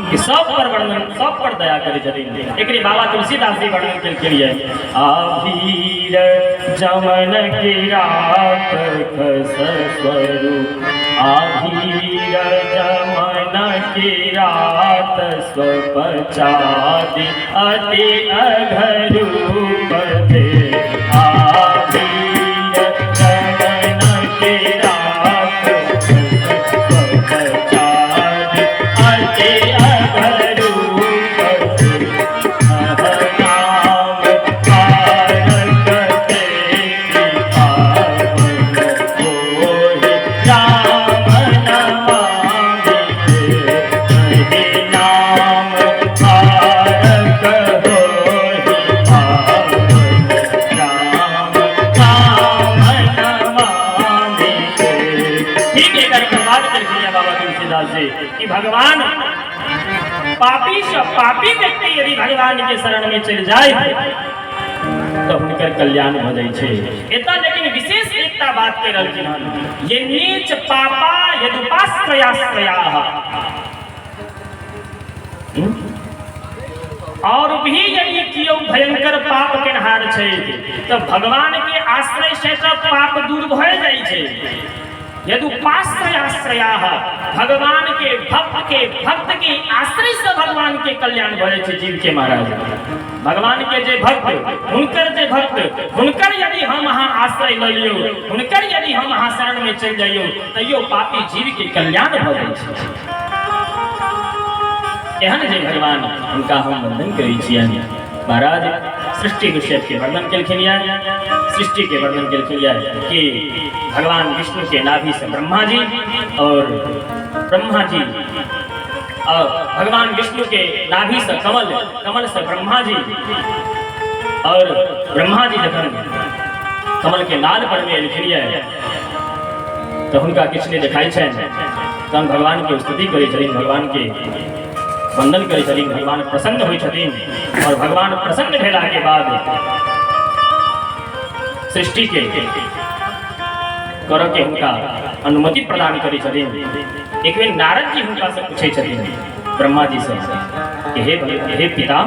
कि सब पर वर्णन, सब पर दया करै छथिन। एकरे बाबा तुलसीदास जी वर्णन केलखिन ये आभीर जमन किरात खस स्वरूप, आभीर जमन किरात स्वपचादि अति अघरूप थे। आभीर जमन किरात स्वपचादि अति अघरूप थे। नाम तारक ते कृपा आशीर्वाद केलखिन बाबा तुलसीदास जी कि भगवान पापी से पापी व्यक्ति यदि भगवान के शरण में चलि जाए तऽ हुनकर कल्याण भऽ जाइ छै। एतऽ लेकिन विशेष एकटा बात कहि रहलखिन हन, ये नीच पापा यदुपाश्रयाश्रयाः, और भी यदि केओ भयंकर पाप केनहार छै तऽ भगवान के आश्रय से तऽ पाप दूर भए जाइ छै। यदुपाश्रयाश्रयाः, भगवान के भक्त के आश्रय से भगवान के कल्याण भऽ जाइ छै जीव के। महाराज, भगवान के जे भक्त, हुनकर जे भक्त, हुनकर यदि हम अहाँ आश्रय लऽ लियौ, हुनकर यदि हम अहाँ शरण में चलि जाइयौ, तैयो पापी जीव के कल्याण भऽ जाइ छै। एहन जे भगवान, हुनका हम वंदन करै छियनि। महाराज सृष्टि विषय के वर्णन केलखिन यऽ, सृष्टि के वर्णन केलखिन यऽ कि भगवान विष्णु के नाभि से ब्रह्मा जी और ब्रह्मा जी और भगवान विष्णु के नाभि से कमल, कमल से ब्रह्मा जी, और ब्रह्मा जी जखन कमल के नाल पर में एलखिन यऽ तऽ हुनका किछु नहि देखाइ छनि। तहन भगवान के स्तुति करै छथिन, भगवान के वंदन करै छथिन, भगवान प्रसन्न होइ छथिन और भगवान प्रसन्न भेला के बाद सृष्टि के करऽ के हुनका अनुमति प्रदान करै छथिन। एक बेर नारद जी हुनका से पूछै छथिन, ब्रह्मा जी से, कि हे पिता,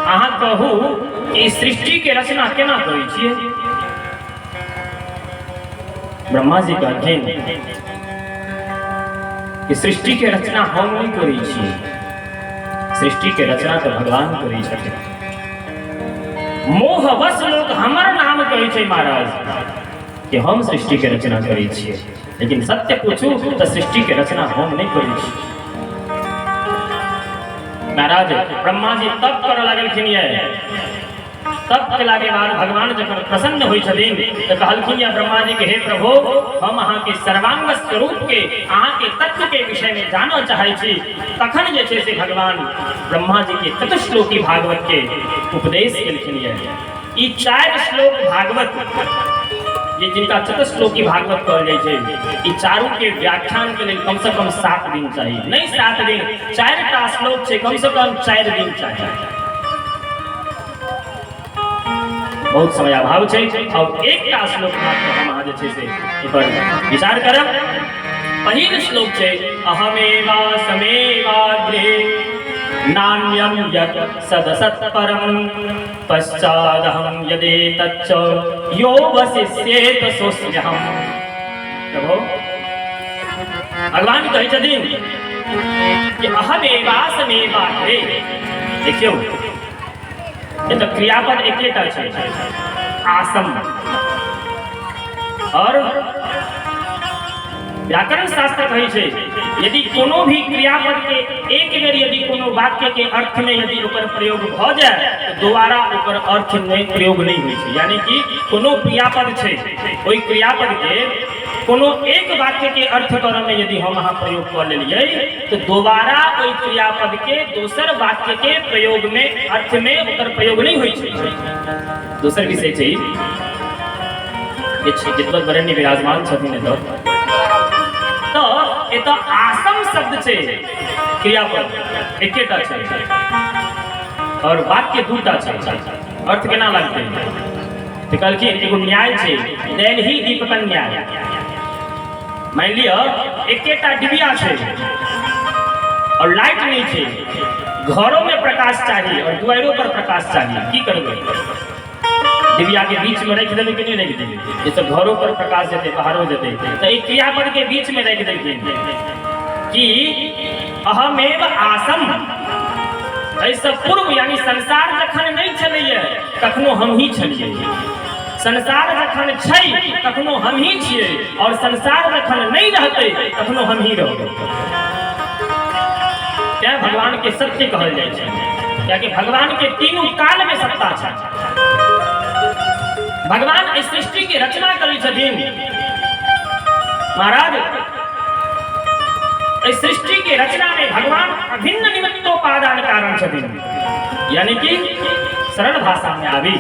अहाँ कहू कि सृष्टि के रचना केना करै छियै? ब्रह्मा जी कहलखिन कि सृष्टि के रचना हम नहि करै छी, सृष्टि के रचना तऽ भगवान करै छथिन। मोहवश लोक हमर नाम कहै छै महाराज कि हम सृष्टि के रचना करै छियै, लेकिन सत्य पूछू तऽ सृष्टि के रचना हम नहि करै छी। महाराज, ब्रह्मा जी तप करऽ लगलखिन ये। तप केला के बाद भगवान जखन प्रसन्न होइ छथिन तऽ कहलखिन या ब्रह्मा जी के, हे प्रभु, हम अहाँके सर्वांग स्वरूप के, अहाँके तत्व के विषय में जानऽ चाहै छी। तखन जे छै से भगवान ब्रह्मा जी के चतुश्लोकी भागवत के उपदेश केलखिन। ये ई 4 श्लोक भागवत ये जिनका चतुश्लोकी भागवत कहल जाइ छै, ई चारू के व्याख्यान के लेल कम से कम 7 दिन चाही। नहीं 7 दिन, 4टा श्लोक छै, कम से कम 4 दिन चाही। बहुत समय अभाव छै और एकटा श्लोक मात्र हम अहाँ जे छै से एकर विचार करब। पहिल श्लोक छै, अहमेवा समेवाग्रे नान्यं यत् सदसत् परं पश्चादहं यदेतच्च यो वशिष्येत सोऽस्म्यहम्। प्रभु भगवान कहै छथिन कि अहमेवा समेवाग्रे। देखियौ, ये तो क्रियापद एकेटा छै, आसम। और व्याकरण शास्त्र कहै छै, यदि कोनो भी क्रियापद के एक बेर यदि कोनो वाक्य के अर्थ में यदि ओकर प्रयोग भऽ जाय तऽ दोबारा ओकर अर्थ में प्रयोग नहि होइ छै। यानी कि कोनो क्रियापद छै, ओहि क्रियापद के कोनो एक वाक्य के अर्थ करऽ में यदि हम अहाँ प्रयोग कऽ लेलियै तऽ दोबारा ओहि क्रियापद के दोसर वाक्य के प्रयोग में अर्थ में ओकर प्रयोग नहि होइ छै। दोसर विषय छै विद्वत वरेण्य विराजमान छथिन एतऽ, तऽ एतऽ आसम शब्द छै, क्रियापद एकेटा छै और वाक्य दूटा छै, अर्थ केना लगतै? तऽ कहलखिन एगो न्याय छै, दैलही दीपक न्याय। मानि लिअ एकेटा डिबिया छै और लाइट नहीं छै, घरों में प्रकाश चाही और दुआरो पर प्रकाश चाही, की करबै? डिबिया के बीच में रखि देबै कि नहीं रखि देबै? जाहिसँ घरो पर प्रकाश जेतै, बाहरो जेतै। तऽ एहि क्रियापद के बीच में रखि देलखिन कि अहमेव आसम। एहिसँ पूर्व यानी संसार जखन नहि छलैए तखनो हम ही छलियै, संसार जखन छै तखनो हम ही छियै, और संसार जखन नहि रहतै तखनो हम ही रहबै। तैं भगवान के सत्य कहल जाइ छै, कियाकि भगवान के तीनू काल में सत्ता छै। भगवान एहि सृष्टि के रचना करै छथिन। महाराज, एहि सृष्टि के रचना में भगवान अभिन्न निमित्तोपादान कारण छथिन। यानी कि सरल भाषा में आबी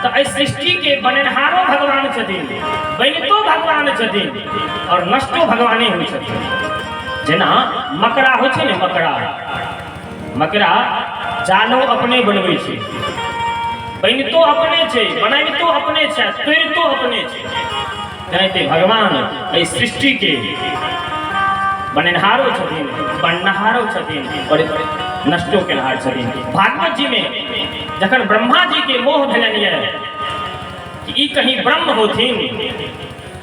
तऽ एहि सृष्टिके बनेनहारो भगवान छथिन, बनितो भगवान छथिन आओर नष्टो भगवाने होइ छथिन। जेना मकड़ा होइ छै ने, मकड़ा मकड़ा जालो अपने बनबै छै, बनितो अपने छै, बनाबितो अपने छै, तोड़ितो अपने छै। तेनाहिते भगवान एहि सृष्टिके बनेनहारो छथिन, बननहारो छथिन आओर नष्टो केनहार छथिन। भागवत जी में जखन ब्रह्मा जी के मोह भेलनि यऽ कि ई कहीं ब्रह्म होथिन,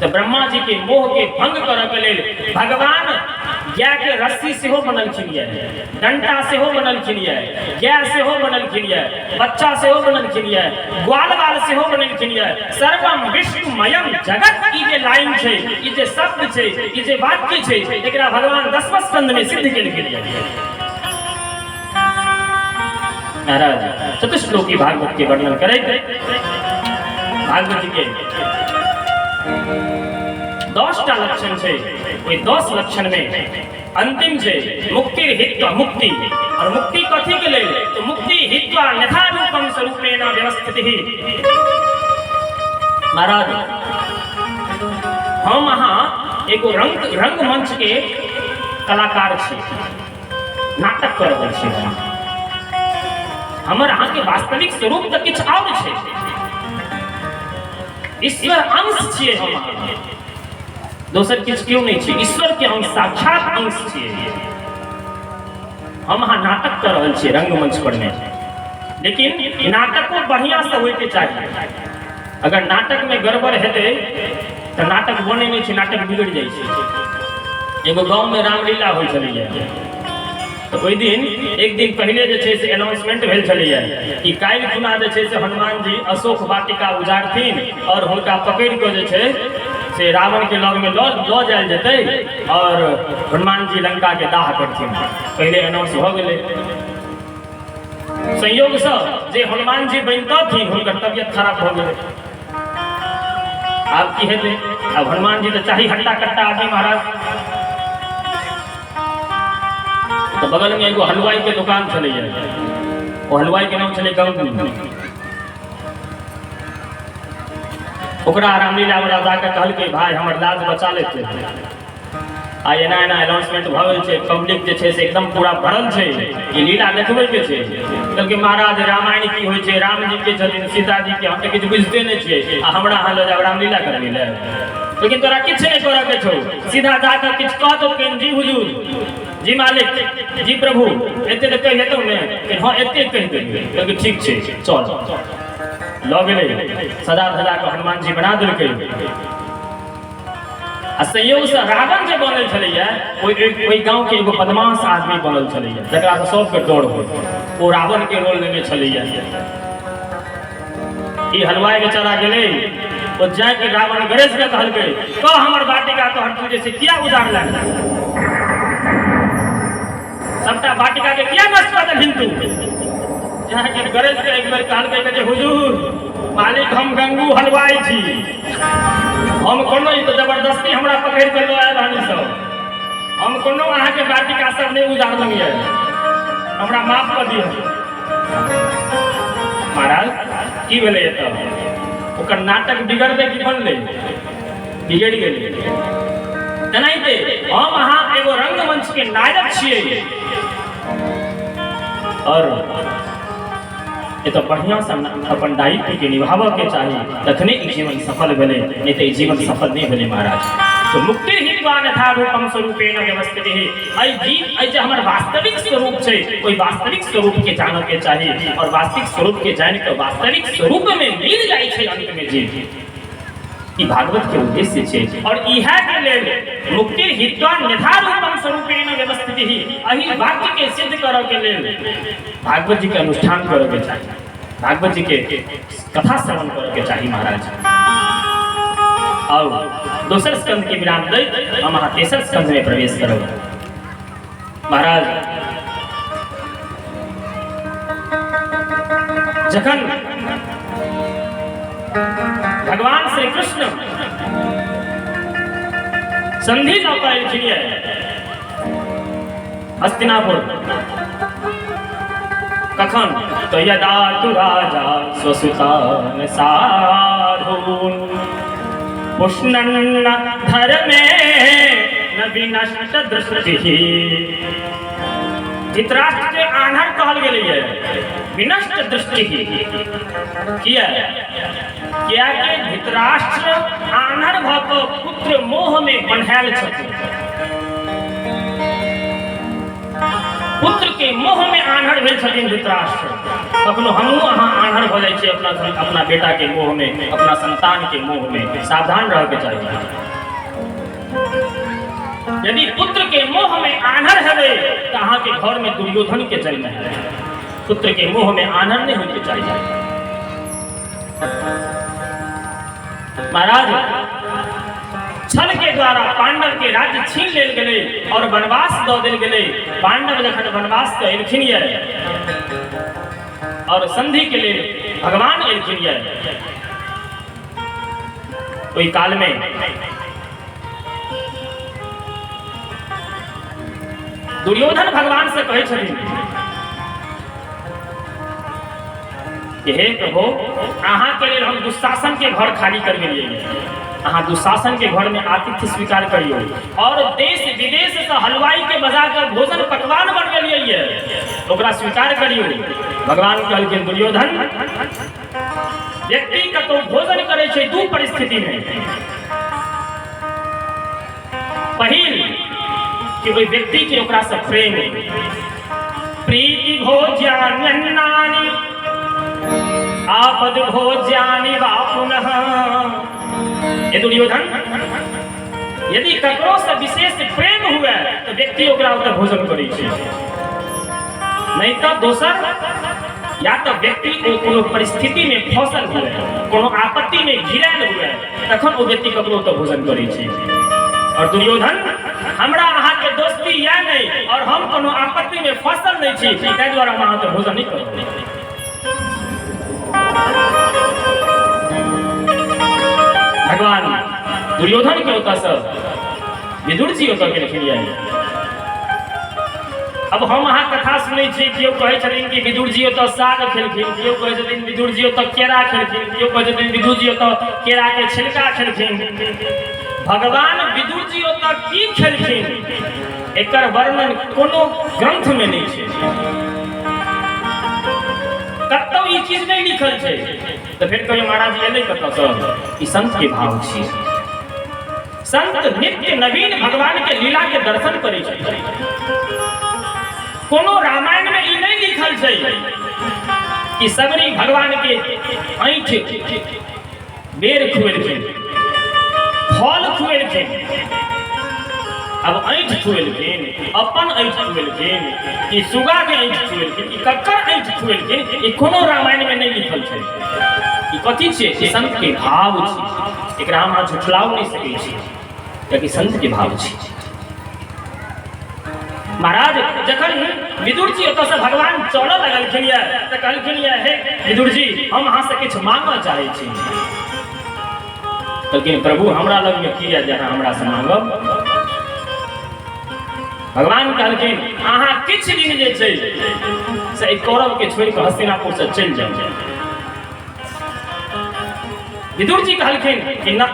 तऽ ब्रह्मा जी के मोह के भंग करऽ के लेल भगवान गाय के रस्सी सेहो बनलखिन यऽ, डंटा सेहो बनलखिन यऽ, गाय सेहो बनलखिन यऽ, बच्चा सेहो बनलखिन यऽ, ग्वाल बाल सेहो बनलखिन यऽ। सर्वम विष्णुमयम जगत, ई जे लाइन छै, ई जे शब्द छै, ई जे वाक्य छै, एकरा भगवान दसम स्कंद में सिद्ध केलखिन यऽ। महाराज चतुश्लोकी भागवत के वर्णन करैत भागवत जी के 10टा लक्षण छै। ओहि 10 लक्षण में अंतिम छै मुक्ति हित्वा मुक्ति। और मुक्ति कथी के लेल? तो मुक्ति हित्वा यथा रूपम स्वरूपेण व्यवस्थिति। महाराज हम अहाँ एगो रंग रंगमंच के कलाकार छी, नाटक कर रहल छी। हमर अहाँके वास्तविक स्वरूप तऽ किछु आओर छै, ईश्वर अंश छियै हम अहाँ, दोसर किछु क्यों नहि छै। ईश्वर के अंश, साक्षात अंश छियै हम अहाँ। नाटक कर रहल छियै रंगमंच पर में, लेकिन नाटको बढ़िया से होइके चाही। अगर नाटक में गड़बड़ हेतै तऽ नाटक बनै नहि छै, नाटक बिगड़ि जाइ छै। एगो गाँवमे रामलीला होइ छलैया, तऽ ओहि दिन एक दिन पहिले जे छै से अनाउंसमेंट भेल छलैया कि काल्हि खुना जे छै से हनुमान जी अशोक वाटिका उजाड़थिन और हुनका पकड़ि कऽ जे छै से रावणके लगमे लऽ लऽ जायल जेतै और हनुमान जी लंकाके दाह करथिन। पहिले अनाउंस भऽ गेलै। संयोगसँ जे हनुमान जी बनितथिन हुनकर तबियत खराब भऽ गेलै। आब की हेतै? आब हनुमान जी तऽ चाही हट्टा कट्टा आदमी महाराज। तऽ बगलमे एगो हलवाईके दोकान छलैया, ओ हलवाईके नाम छलै गंगू। ओकरा रामलीला वाला जाके कहलकै, भाई हमर लाज बचा लेते, आ एना एना अनाउंसमेंट भऽ गेल छै, पब्लिक जे छै से एकदम पूरा भरल छै, ई लीला देखबैके छै। कहलकै महाराज रामायण की होइ छै, रामजी के छथिन, सीताजी के, हम तऽ किछु बुझिते नहि छियै, आ हमरा अहाँ लऽ जायब रामलीला करबै लए। लेकिन तोरा किछु नहि करऽके छौ, सीधा जाकऽ किछु कह देलकै, जी हुजूर, जी मालिक, जी प्रभु, एते तऽ कहि हेतौ ने? हँ एते कहि देलियै। कहलकै ठीक छै चल। लऽ गेलै, सजा धजा कऽ हनुमान जी बना देलकै। आ संयोगसँ रावण जे बनल छलैया ओहि गाँवके एगो बदमाश आदमी बनल छलैया जकरासँ सबके डर होइ, ओ रावणके रोल लेने छलैया। ई हलवाई बेचारा गेलै, ओ जाके रावण गरज के कहलकै, कह हमर वाटिका तोहर तू जे छै किया उजाड़लक, सबटा वाटिका के किया नष्ट कऽ देलहिन तू? जाके गरज के एक बेर कहलकै जे हुजूर मालिक हम गंगू हलवाई छी, हम कोनो ई तऽ जबरदस्ती हमरा पकड़ि कऽ लऽ आयल हन ई सब, हम कोनो अहाँके वाटिका सब नहि उजाड़लहुँ यऽ, हमरा माफ कऽ दिअ। महाराज की भेलै एतऽ? ओकर नाटक बिगड़लै कि बनलै? बिगड़ि गेलै। तेनाहिते हम अहाँ एगो रंगमंच के नायक छियै और एतऽ बढ़िआँसँ अपन दायित्वके निभाबऽके चाही, तखने ई जीवन सफल भेलै, नहि तऽ ई जीवन सफल नहि भेलै महाराज। तो मुक्ति हित्वा यथा रूपम स्वरूपेण व्यवस्थिति, एहि जीव एहि जे हमर वास्तविक स्वरूप छै ओहि वास्तविक स्वरूपके जानऽके चाही और वास्तविक स्वरूपके जानि कऽ वास्तविक स्वरूपमे मिल जाइ छै अंतमे जीव। ई भागवत के उद्देश्य छै और इएह के लेल मुक्ति हित्वा यथा रूपम स्वरूपेण व्यवस्थिति, एहि वाक्य के सिद्ध करऽ के लेल भागवत जी के अनुष्ठान करऽ के चाही, भागवत जी के कथा श्रवण करऽ के चाही महाराज। और दोसर स्कंद के विराम दैत हम अहाँ तेसर स्कंद में प्रवेश करब महाराज। जखन भगवान श्री कृष्ण संधि लऽ कऽ एलखिन यऽ हस्तिनापुर, कखन तऽ यदा तु राजा स्वसुतान साधून पुष्णन धर्मे न विनष्ट दृष्टि। धृतराष्ट्र के आन्हर कहल गेलैए विनष्ट दृष्टि, किया? कियाकि धृतराष्ट्र आन्हर भऽ कऽ पुत्र मोह में बन्हायल छथिन। पुत्र के मोह में आन्हर भेल छथिन धृतराष्ट्र। कखनो हमहूँ अहाँ आन्हर भऽ जाइ छियै अपना अपना बेटा के मोह में, अपना संतान के मोह में। सावधान रहके चाही। यदि पुत्र के मोह में आन्हर हेबै तऽ अहाँके घर में दुर्योधन के जन्म हेतै। पुत्र के मोह में आन्हर नहीं होइके चाही। महाराज छल के द्वारा पांडव के राज्य छीन लेल गेलै और वनवास दऽ देल गेलै। पांडव जखन वनवास से एलखिन ये और संधि के लेल भगवान एलखिन ये, ओहि काल में दुर्योधन भगवान से कहै छथिन कि हे प्रभु, अहाँ के लेल हम दुशासन के घर खाली कर गेलियै, अहाँ दुशासन के घर में आतिथ्य स्वीकार करियौ और देश विदेश से हलवाई के बजा कर भोजन पकवान बनबेलियै, ओकरा स्वीकार करियौ। भगवान कहलखिन दुर्योधन, व्यक्ति कतौ भोजन करै छै दू परिस्थिति में। पहिल कि ओहि व्यक्ति के ओकरा से प्रेम, प्रीति भोज्यान्यन्नानि आपद भोज्यानि वा पुनः। ये दुर्योधन, यदि ककरो से विशेष प्रेम हुए तो व्यक्ति ओकरा ओतऽ भोजन करै छै, नहीं तो दोसर या तो व्यक्ति ओ कोनो परिस्थिति में फसल हुए, कोनो आपत्ति में घिरल हुए, तखन ओ व्यक्ति ककरो ओतऽ भोजन करै छै। और दुर्योधन, हमरा अहाँ के दोस्ती या नहीं और हम कोनो आपत्ति में फसल नहीं छी, ताहि दुआरे हम अहाँ के भोजन नहीं करब। भगवान दुर्योधन के ओतऽ से विदुर जी ओतऽ गेलखिन। अब हम अहाँ कथा सुनै छी, केओ कहै छथिन कि विदुर जी ओतऽ साग खेलखिन, केओ कहै छथिन विदुर जी ओतऽ केरा खेलखिन, केओ कहै छथिन विदुर जी ओतऽ केरा के छिलका खेलखिन। भगवान विदुर जी ओतऽ की खेलखिन एकर वर्णन कोनो ग्रंथ में नहीं छै, कतौ ई चीज नहीं लिखल छै। तऽ फेर कहियो महाराज एलै कतऽसँ? ई संत के भाव छी। संत नित्य नवीन भगवान के लीला के दर्शन करै छै। कोनो रामायण में ई नहीं लिखल छै कि सबरी भगवान के ऐंठ बेर खुएलखिन, फल खुएलखिन। अब ऐंठ खुएलखिन, अपन ऐंठ खुएलखिन कि सुगा के ऐंठ खुएलखिन कि ककर ऐंठ खुएलखिन, ई कोनो रामायण में नहीं लिखल छै। ई कथी छियै? ई संत के भाव छी। एकरा हम अहाँ झुठलाओ नहीं सकै छी, कियाकि संत के भाव छी। महाराज जखन विदुर जी ओतऽ से भगवान चलऽ लगलखिन ये तऽ कहलखिन ये, हे विदुर जी, हम अहाँ से किछु मांगऽ चाहै छी। कहलखिन प्रभु, हमरा लग में की यऽ जे अहाँ हमरा से मांगब? भगवान कहलखिन अहाँ किछु दिन जे छै से एहि कौरव के छोड़ि कऽ हस्तिनापुर से चलि जाउ। विदुर जी कहलखिन कि ना,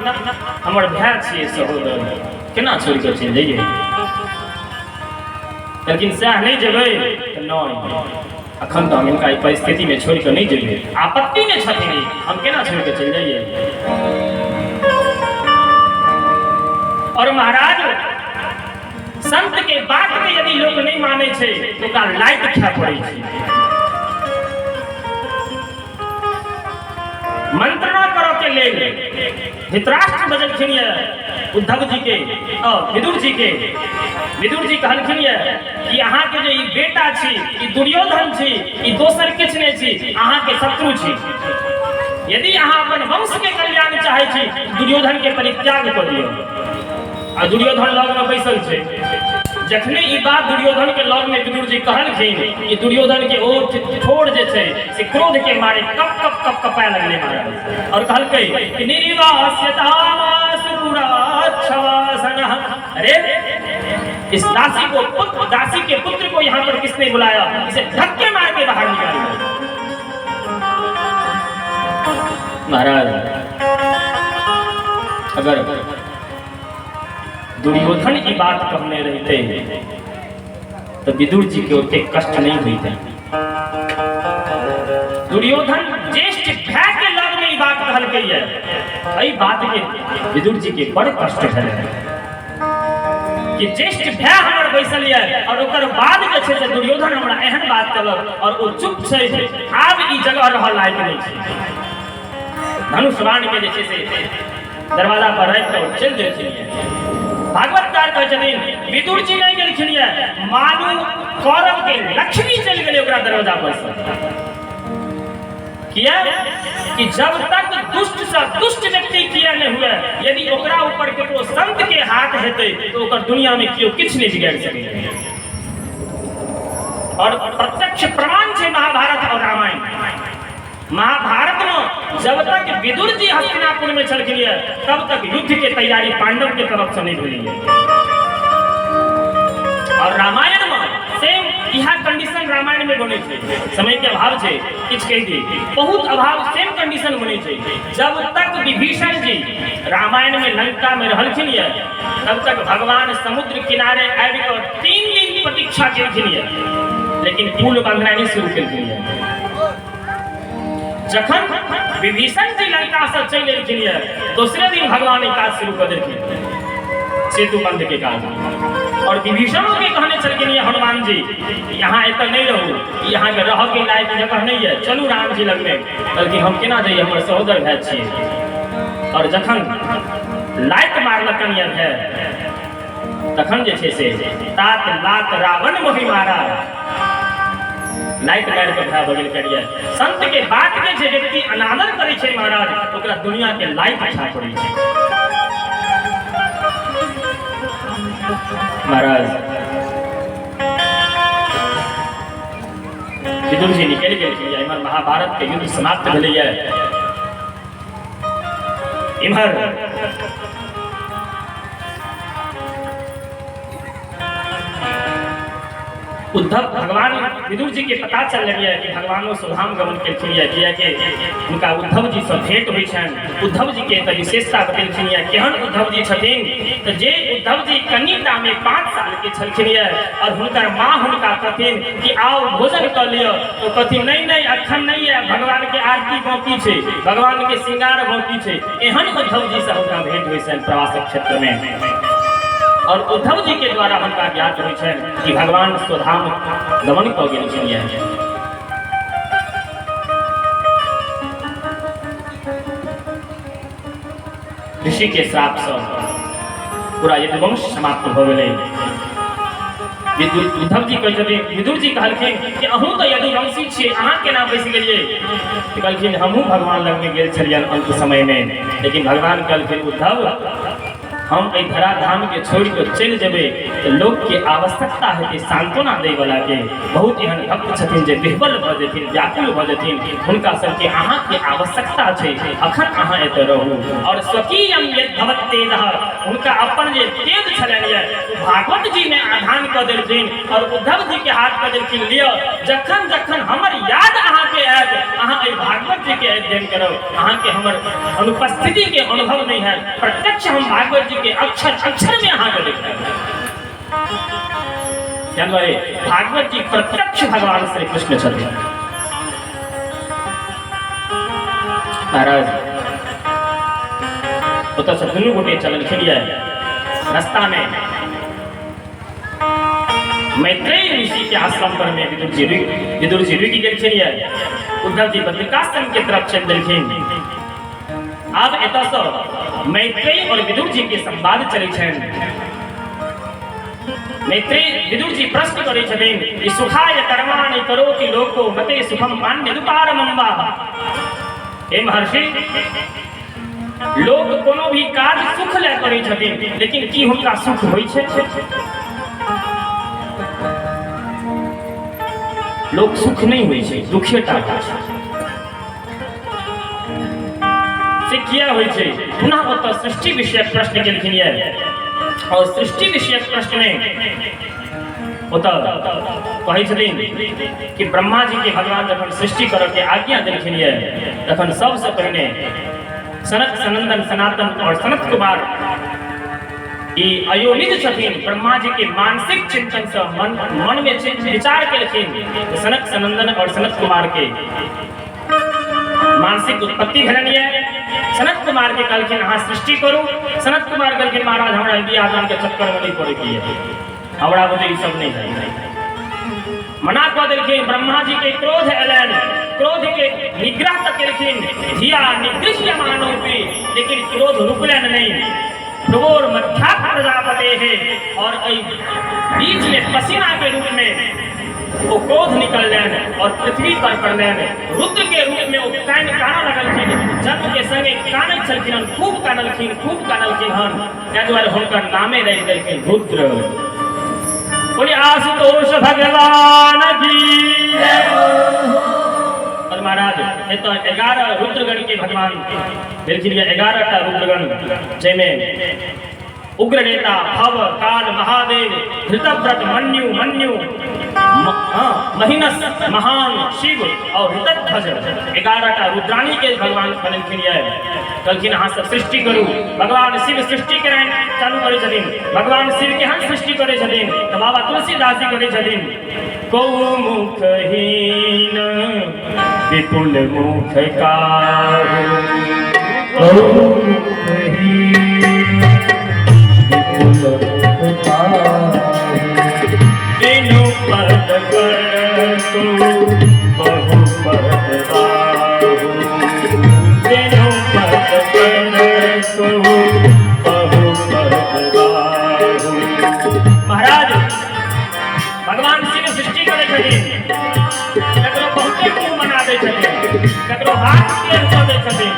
हमर भाय छियै सहोदर, केना छोड़ि कऽ चलि जइयै? कहलखिन सएह नहि जेबै तऽ नहि, अखन तऽ हम हिनका एहि परिस्थितिमे छोड़ि कऽ नहि जेबै, आपत्तिमे छथिन, हम केना छोड़ि कऽ चलि जइयै? और महाराज संत के बात के यदि लोक नहीं मानै छै तऽ ओकरा लाइट खाय पड़ै छै। मंत्रणा करऽ के लेल धृतराष्ट्र बजलखिन ये उद्धव जी के और विदुर जी के। विदुर जी कहलखिन ये कि अहाँ के जे ई बेटा छी, ई दुर्योधन छी, ई दोसर किछु नहि छी, अहाँ के शत्रु छी। यदि अहाँ अपन वंश के कल्याण चाहै छी, दुर्योधन के परित्याग कऽ दियौ। आ दुर्योधन लग में बैसल छै। जखने ई बात दुर्योधन के लग में विदुर जी कहलखिन कि दुर्योधन के ओठ ठोर जे छै से क्रोध के मारे कप कप कप कपाए लगलै महाराज, और कहलकै कि निर्वास्यतामासु पुराच्छवासनः। अरे इस दासी को पुत्र, दासी के पुत्र को यहाँ पर किसने बुलाया? इसे धक्के मार के बाहर निकाल। महाराज, अगर दुर्योधन की बात कहने रहते तो विदुर जी के ओते कष्ट नहीं होते। दुर्योधन ज्येष्ठ भाई के लग में ई बात कहलकै है, एहि बात के विदुर जी के बड़ कष्ट भेलै कि ज्येष्ठ भाई हमर बैसल ये और ओकर बाद जे छै से दुर्योधन हमरा एहन बात कहलक और ओ चुप छै, आब ई जगह रहल लायक नहि छै। धनुष बाण के जे छै से दरवाजा पर राखि कऽ चलि देलखिन। भागवतकार कहै छथिन विदुर जी नहि गेलखिन ये, मानू कौरव के लक्ष्मी चलि गेलै ओकरा दरवाजा पर से। किया कि जब तक दुष्ट से दुष्ट व्यक्ति किया नहीं हुए, यदि ओकरा ऊपर केकरो संत के हाथ हेतै तो ओकर दुनिया में केओ किछु नहीं बिगाड़ सकै। और प्रत्यक्ष प्रमाण छै महाभारत और रामायण। महाभारत में जब तक विदुर जी हस्तिनापुर में छलखिन ये तब तक युद्ध के तैयारी पांडव के तरफ से नहीं भेलै। और रामायण में सेम इहा कंडीशन रामायण में बनै छै। समय के अभाव छै, किछु कहि दी, बहुत अभाव, सेम कंडीशन बनै छै। जब तक विभीषण जी रामायण में लंका में रहलखिन ये तब तक भगवान समुद्र किनारे आबि कऽ 3 दिन प्रतीक्षा केलखिन ये, लेकिन पुल बांधनाइ नहि शुरू केलखिन ये। जखन विभीषण जी लंका से चलि एलखिन ये दोसरे दिन भगवान ई काज शुरू कऽ देलखिन, सेतु बंध के काज। और विभीषणों के कहने छलखिन ये हनुमान जी यहाँ एतऽ नहीं रहू, यहाँ के रह के लायक जगह नहीं है, चलू राम जी लग में। कहलखिन हम केना जइए, हमर सहोदर भाई छियै। और जखन लात मारलकन ये भाई तखन जे छै से तात लात रावण मोहि मारा, लाइट मारि कऽ भाय बगल करिए। संत के बात के जे व्यक्ति अनादर करै छै महाराज ओकरा दुनिया के लाइट खा पड़ै छै। महाराज विदुर जी निकलि गेलखिन। इम्हर महाभारत के युद्ध समाप्त भेलैए। इम्हर उद्धव भगवान विदुर जी के पता चल रही है कि भगवानो सुधाम गमन केलखिन ये, कियाकि हुनका उद्धव जी से भेंट होइ छनि। उद्धव जी के तऽ विशेषता बतेलखिन ये, केहन उद्धव जी छथिन। तऽ जे उद्धव जी कनिटा में 5 साल के छलखिन ये और हुनकर माँ हुनका कहथिन कि आओ भोजन कऽ लिअ, तो कहथिन नहीं नहीं अखन नहीं है, भगवान के आरती बाकी छै, भगवान के श्रृंगार बाकी छै। एहन उद्धव जी से हुनका भेंट होइ छनि प्रवासक क्षेत्र में। और उद्धव जी के द्वारा हुनका ज्ञात होइ छनि कि भगवान स्वधाम गमन कऽ गेलखिन ये। ऋषि के श्राप से पूरा यदुवंश समाप्त भऽ गेलै। उद्धव जी कहै छथिन, विदुर जी कहलखिन कि अहूँ तऽ यदुवंशी छियै, अहाँ केना बैसि गेलियै? कहलखिन हमहूँ भगवान लगमे गेल छलियनि अंत समय में, लेकिन भगवान कहलखिन उद्धव हम एहि धराधाम के छोड़ि कऽ चलि जेबै तऽ लोकके आवश्यकता हेतै सांत्वना दैवला के। बहुत एहन भक्त छथिन जे विह्वल भऽ जेथिन, व्याकुल भऽ जेथिन, हुनका सबके अहाँके आवश्यकता छै, अखन अहाँ एतऽ रहू। और स्वकीयम यद भवत तेजः, हुनका अपन जे तेज छलनि ये ओ भागवत जी में आधान कऽ देलखिन और उद्धव जी के हाथ कऽ देलखिन, लिअ जखन जखन हमर याद अहाँके आयत अहाँ एहि भागवत जी के अध्ययन करब, अहाँके हमर अनुपस्थिति के अनुभव नहीं है, प्रत्यक्ष हम भागवत जी के अक्षर अक्षर में अहाँके देखायब। दुआरे भागवत जी प्रत्यक्ष भगवान श्री कृष्ण छथिन। महाराज ओतऽ से दुनू गोटे चललखिन ये। रास्ता में मैत्रेय ऋषि के आश्रम पर में विदुर जी रुकि गेलखिन ये। उद्धव जी बद्रिकाश्रम के तरफ चलि देलखिन। आब एतऽ से मैत्रेय और विदुर जी के संवाद चलै छनि। मैत्रेय विदुर जी प्रश्न करै छथिन कि सुखाय कर्माणि करोति लोको मते सुखम मान्य दुपारमम्बा। हे महर्षि, लोग कोनो भी काज सुख ले करै छथिन, लेकिन की हुनका सुख होइ छै? लोक सुख नहीं होइ छै, दुखे टा होइ छै। से किया होइ छै? पुनः ओतऽ सृष्टि विषयक प्रश्न केलखिन ये। और सृष्टि विषयक प्रश्न में ओतऽ कहै छथिन कि ब्रह्मा जी के भगवान जखन सृष्टि करऽ के आज्ञा देलखिन ये तखन सबसे पहिने सनक सनंदन सनातन और सनत कुमार ई अयोनिज छथिन। ब्रह्मा जी के मानसिक चिंतन से मन मन में विचार केलखिन सनक सनंदन और सनत कुमार के मानसिक उत्पत्ति भेलनि ये। सनत कुमार के कहलखिन अहाँ सृष्टि करू। सनत कुमार कहलखिन महाराज हमरा बियाह दान के चक्कर में नहीं पड़े के हमरा बुझे ई सब नहीं है। मना कऽ देलखिन। ब्रह्मा जी के क्रोध एलनि, क्रोध के निग्रह तऽ केलखिन, धिया निगृह्य मानोपि, लेकिन क्रोध रुकलनि नहीं। प्रभोर मध्यात प्रजापते है और एहि बीच में पसीना के रूप में वो क्रोध निकललनि और पृथ्वी पर पड़लनि। रुद्र के रूप में ओ कान कानऽ लगलखिन, जन्म के संगे कानैत छलखिन हन, खूब कानलखिन, खूब कानलखिन हन, ताहि दुआरे हुनकर नामे रहि देलखिन रुद्र। बोले आशुतोष भगवान की। और महाराज एतऽ 11 रुद्रगण के भगवान भेलखिन, 11 टा रुद्रगण, जाहिमे उग्र नेता भव काल महादेव धृतव्रत मन्यु मन्यु महिनस महान शिव और ऋतध्वज 11 टा रुद्राणी के भगवान बनेलखिन ये। कहलखिन अहाँ सब सृष्टि करू। भगवान शिव सृष्टि कराइन चालू करै छथिन। भगवान शिव केहन सृष्टि करै छथिन तऽ बाबा तुलसीदास जी करै छथिन कौ मुखहीन विपुल मुख काहू, कौ मुखहीन विपुल मुख काहू, बिनु पद कर बहु पद बाहु, बिनु पद कर बहु पद बाहु। महाराज भगवान शिव सृष्टि करै छथिन, ककरो बहुते मुँह बना दै छथिन, ककरो हाथ टेढ़ कऽ दै छथिन,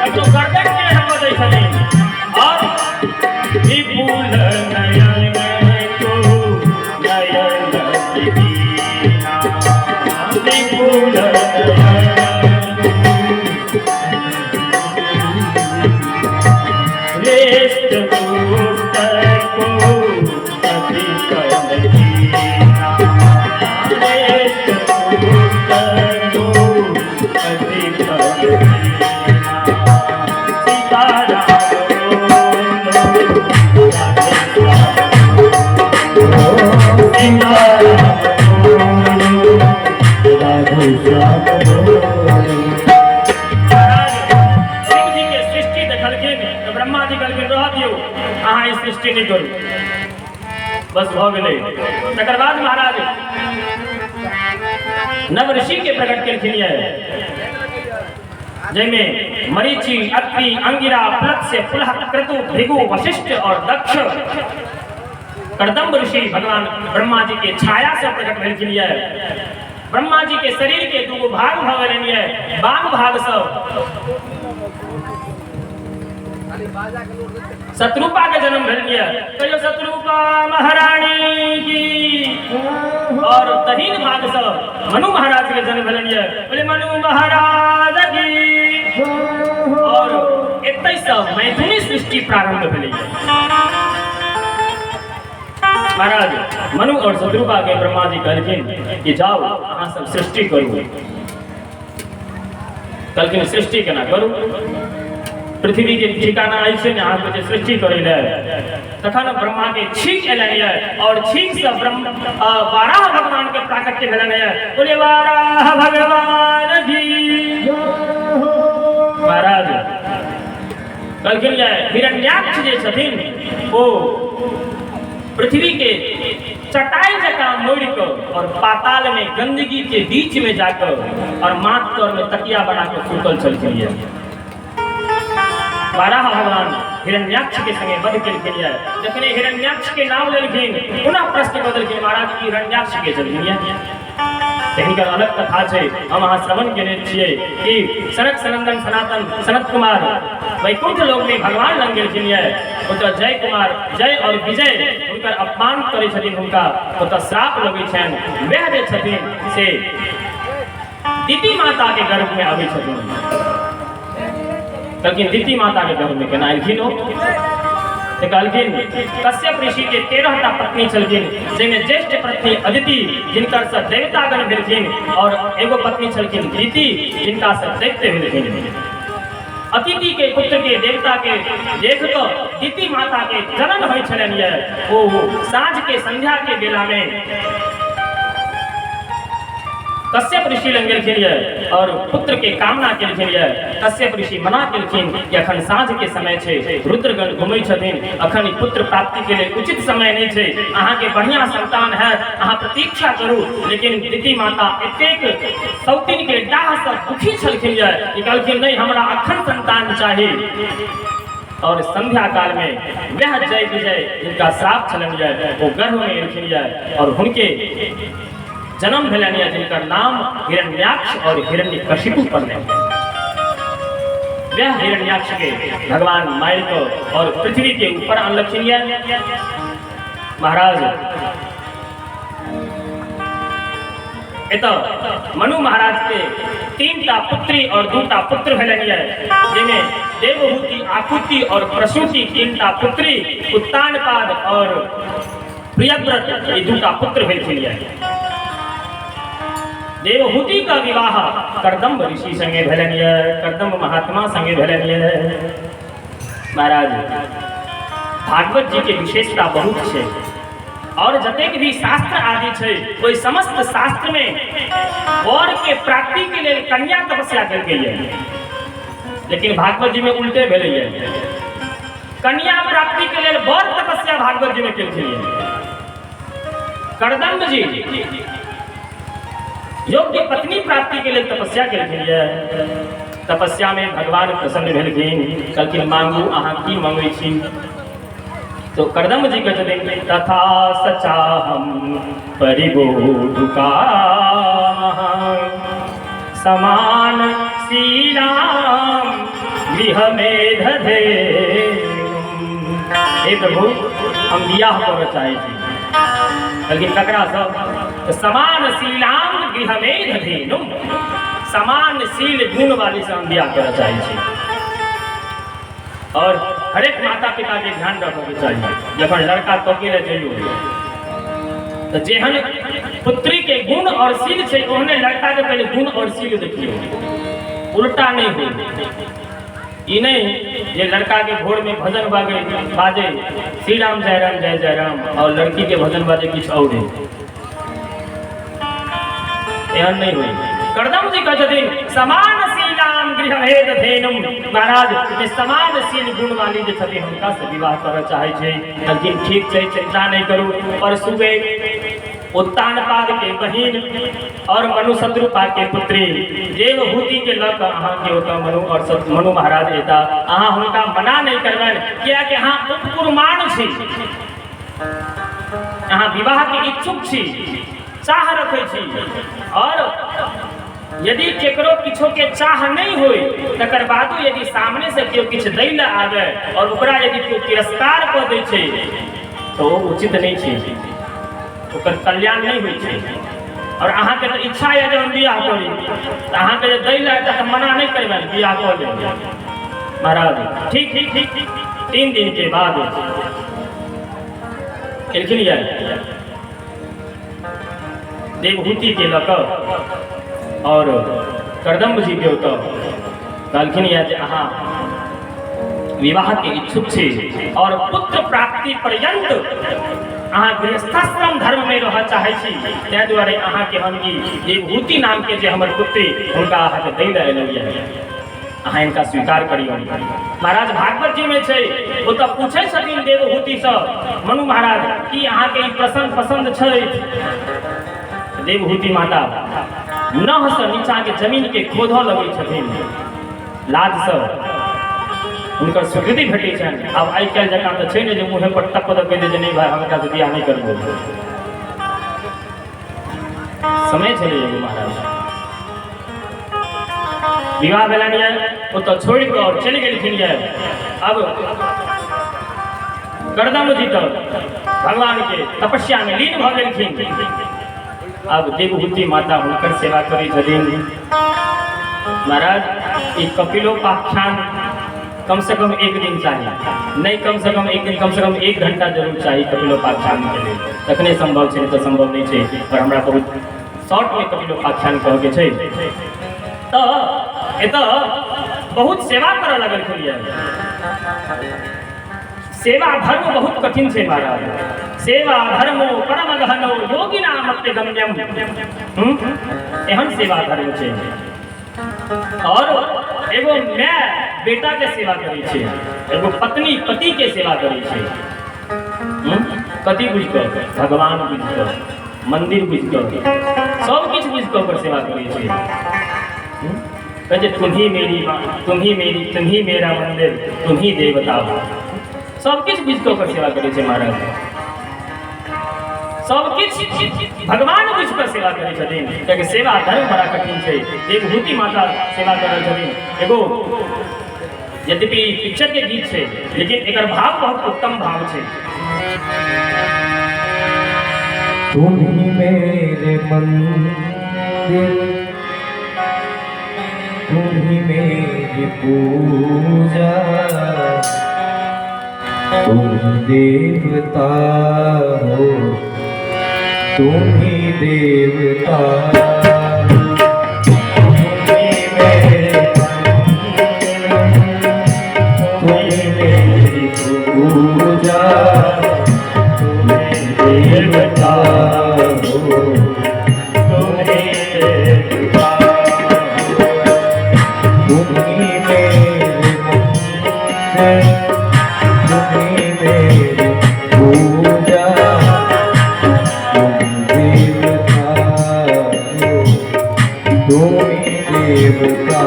ककरो गर्दन टेढ़ कऽ दै छथिन और विपुल नयन को नयन दीना, विपुल नयन श्रेष्ठ पुष्ट को अधिकल दीना, श्रेष्ठ पुष्ट को अधिकल दीना। सीताराम बोलो राधे श्याम, सीताराम बोलो राधे श्याम बोलो। महाराज शिव जी के सृष्टि देखलखिन तऽ ब्रह्मा जी कहलखिन रह दियौ अहाँ ई सृष्टि नहि करू, बस भऽ गेलै। तकर बाद महाराज नव ऋषि के प्रकट केलखिन ये, जाहिमे मरीचि अत्रि अंगिरा पुलत्स्य पुलह क्रतु भृगु वशिष्ठ और दक्ष कर्दम्ब ऋषि भगवान ब्रह्मा जी के छाया से प्रकट भेलखिन ये। ब्रह्मा जी के शरीर के दूगो भाग भऽ गेलनि ये, बाम भाग से शत्रुपा के जन्म भेल ये, कहियो शत्रुपा महारानी की, और दहिन भाग से मनु महाराज के जन्म भेलनि ये, बोले मनु महाराज की। और एतै से मैथुनी सृष्टि प्रारंभ भेलै। महाराज मनु और शत्रुपा के ब्रह्मा जी कहलखिन कि जाओ अहाँ सब सृष्टि करू। कहलखिन सृष्टि केना करू, पृथ्वी के ठिकाना अछि ने अहाँ जे सृष्टि करै लए। तखन ब्रह्मा के छींक एलनि ये और छींक से ब्रह्म वाराह भगवान के प्राकट्य भेलनि ये, बोले वाराह भगवान की। महाराज कहलखिन जे हिरण्याक्ष जे छथिन ओ पृथ्वी के चटाई जकाँ मोड़ि कऽ और पाताल में गंदगी के बीच में जाकर और माथ तर में तकिया बना के सुतल छलखिन ये। वाराह भगवान हिरण्याक्ष के संगे वध केलखिन ये। जखने हिरण्याक्ष के नाम लेलखिन पुनः प्रश्न कऽ देलखिन महाराज ई हिरण्याक्ष के छलखिन ये। हिनकर अलग कथा छै, हम अहाँ श्रवण केने छियै कि सनक सनंदन सनातन सनत कुमार वैकुंठ लोक में भगवान लग गेलखिन ये। ओतऽ जय कुमार जय और विजय हुनकर अपमान करै छथिन, हुनका ओतऽ श्राप लगै छनि। वएह जे छथिन से दिति माता के गर्भ में आबै छथिन। कहलखिन दिति माता के गर्भ में केना एलखिन ओ? तऽ कहलखिन कश्यप ऋषि के 13 टा पत्नी छलखिन, जाहिमे ज्येष्ठ पत्नी अदिति जिनकर से देवतागण भेलखिन, और एगो पत्नी छलखिन दीति जिनका से दैत्य भेलखिन। अतिथि के पुत्र के देवता के देख कऽ दीति माता के जनन होइ छलनि ये। ओ साँझ के संध्या के बेला में कश्यप ऋषि लग गेलखिन ये और पुत्र के कामना केलखिन ये। कश्यप ऋषि मना केलखिन कि अखन साँझ के समय छै, रुद्रगण घुमै छथिन, अखन ई पुत्र प्राप्ति के लेल उचित समय नहीं छै, अहाँ के बढ़िया संतान है, अहाँ प्रतीक्षा करू। लेकिन दीति माता एतेक सौतिन के डाह से दुखी छलखिन ये कि कहलखिन नहीं, हमरा अखन संतान चाही। और संध्या काल में वह जय विजय जिनका श्राप छलनि ये वो गर्भ में एलखिन ये और हुनके जन्म भेलनि ये जिनकर नाम हिरण्याक्ष और हिरण्यकशिपु पड़लनि। वह हिरण्याक्ष के भगवान मारि कऽ और पृथ्वी के ऊपर अनलखिन ये। महाराज एतऽ मनु महाराज के 3 टा पुत्री और 2 टा पुत्र भेलनि ये, जाहिमे देवहूति, आकुति और प्रसूति 3 टा पुत्री, उत्तानपाद और प्रियव्रत ये 2 टा पुत्र भेलखिन ये। देवहूति का विवाह कर्दम्ब ऋषि संगे भेलनि ये, कर्दम्ब महात्मा संगे भेलनि ये। महाराज भागवत जी के विशेषता बहुत छै और जतेक भी शास्त्र आदि छै ओहि समस्त शास्त्र में वर के प्राप्ति के लेल कन्या तपस्या कयल गेल, लेकिन भागवत जी में उल्टे भेलैये। कन्या प्राप्ति के लेल वर तपस्या भागवत जी में केलखिन। कर्दम्ब जी योग्य पत्नी प्राप्ति के लेल तपस्या केलखिन। तपस्या में भगवान प्रसन्न भेलखिन, कहलखिन मांगू अहाँ की मंगै छी। तो कर्दम्ब जी कहै छथिन तथा सचाहम परिबोधुकामः समान शीलाम गृह में दधे। हे प्रभु हम बियाह करऽ चाहै छी, लेकिन ककरा सब? समान शीलाम गृह में दधेनु, समान शील गुण वाली से हम बियाह करऽ चाहै छी। और हरेक माता पिता के ध्यान रखऽ चाहिए, जखन लड़का तकै लए जइयो तऽ जेहन पुत्री के गुण और शील छै ओहने लड़का के पहले गुण और शील देखियौ, उल्टा नहीं हो। ई नहीं जे लड़का के भोर में भजन बाजे बाजे श्री राम जय राम जय जय राम और लड़की के भजन बाजे किछु और, एहन नहीं होई। कर्दम जी कहै छथिन समान शीलाम गृहभेद धेनुम। महाराज जे समान शील गुण वाली जे छथिन हुनका से विवाह करऽ चाहै छै। कहलखिन ठीक छै, चिंता नहीं करू। परसुए उत्तानपाद के बहिन और मनु शत्रुपा के पुत्री देवहूति के लऽ कऽ अहाँके ओतऽ मनु और मनु महाराज एता, अहाँ हुनका मना नहीं करबनि, कियाकि अहाँ उपकुरमान छी, अहाँ विवाह के इच्छुक छी, चाह रखै छी। और यदि केकरो किछो के चाह नहीं होय तकर बादो यदि सामने से केओ किछु दै लए आबे और ओकरा यदि केओ तिरस्कार कऽ दै छै तऽ ओ उचित नहीं छै, ओकर कल्याण नहीं होइ छै। और अहाँके तऽ इच्छा यऽ जे हम बियाह करी, तऽ अहाँके जे दै लए एतै तऽ मना नहीं करबनि, बियाह कऽ लेब। महाराज ठीक ठीक ठीक 3 दिन के बाद एलखिन यऽ देवहूति के लऽ कऽ और कर्दम्ब जी के ओतऽ कहलखिन यऽ जे अहाँ विवाह के इच्छुक छी और पुत्र प्राप्ति पर्यंत अहाँ गृहस्थाश्रम धर्म में रहऽ चाहै छी, ताहि दुआरे अहाँके हम ई देवहूति नाम के जे हमर पुत्री हुनका अहाँके दै लए एलहुँ यऽ, अहाँ इनका स्वीकार करियौ। महाराज भागवत जी में छै, ओ तऽ पूछै छथिन देवहूति सँ मनु महाराज की अहाँके ई प्रसन्न पसन्द छै? देवहूति माता नह सँ नीचा के जमीन के खोदऽ लगै छथिन, लाज सँ हुनकर स्वीकृति भेटै छनि। आब आइ काल्हि जकाँ तऽ छै ने जे मुँहे पर टप दऽ कहि दै जे नहीं भाई हम एकरा से बियाह नहीं करबो। समय छलै एगो महाराज, विवाह भेलनि यऽ ओतऽ छोड़ि कऽ और चलि गेलखिन यऽ। अब कर्दम जी तऽ भगवान के तपस्या में लीन भऽ गेलखिन। अब देवहूति माता हुनकर सेवा करै छथिन। महाराज ई कपिलोपाख्यान कम से कम एक दिन चाही, नहीं कम से कम एक दिन, कम से कम एक घंटा जरूर चाही कपिलोपाख्यान के लिए, तखने संभव छै, नहीं तऽ संभव नहीं छै। पर हमरा बहुत शॉर्ट में कपिलोपाख्यान कहके छै। तऽ एतऽ बहुत सेवा करऽ लगलखिन यऽ। सेवा धर्म बहुत कठिन छै महाराज। सेवा धर्मो परम गहनो योगिनामप्यगम्यम। एहन सेवा धर्म छै। और एगो my बेटा के सेवा करै छै, एगो पत्नी पति के सेवा करै छै। कथी बुझि कऽ? भगवान बुझि कऽ, मंदिर बुझि कऽ, सब किछु बुझि कऽ ओकर सेवा करै छै। कहै छै तुम्ही मेरी माँ, तुम्ही मेरी, तुम्ही मेरा मंदिर, तुम्ही देवता हो। सब किछु बुझि कऽ ओकर सेवा करै छै महाराज। सब किछु भगवान बुझि कऽ सेवा करै छथिन, कियाकि सेवा धर्म बड़ा कठिन छै। देवहूति माता सेवा करै छथिन। एगो यद्यपि पिक्चर के गीत छै, लेकिन एकर भाव बहुत उत्तम भाव छै। तुम ही मेरे मंदिर, तुम ही मेरी पूजा, तुम ही देवता हो, तुम ही देवता हो। तुम ही मेरे मंदिर, तुम ही मेरी पूजा, तुम ही देवता हो, तुम ही देवता हो। तुम ही मेरे मंदिर, तुम ही मेरी पूजा, तुम देवता हो, तुम ही देवता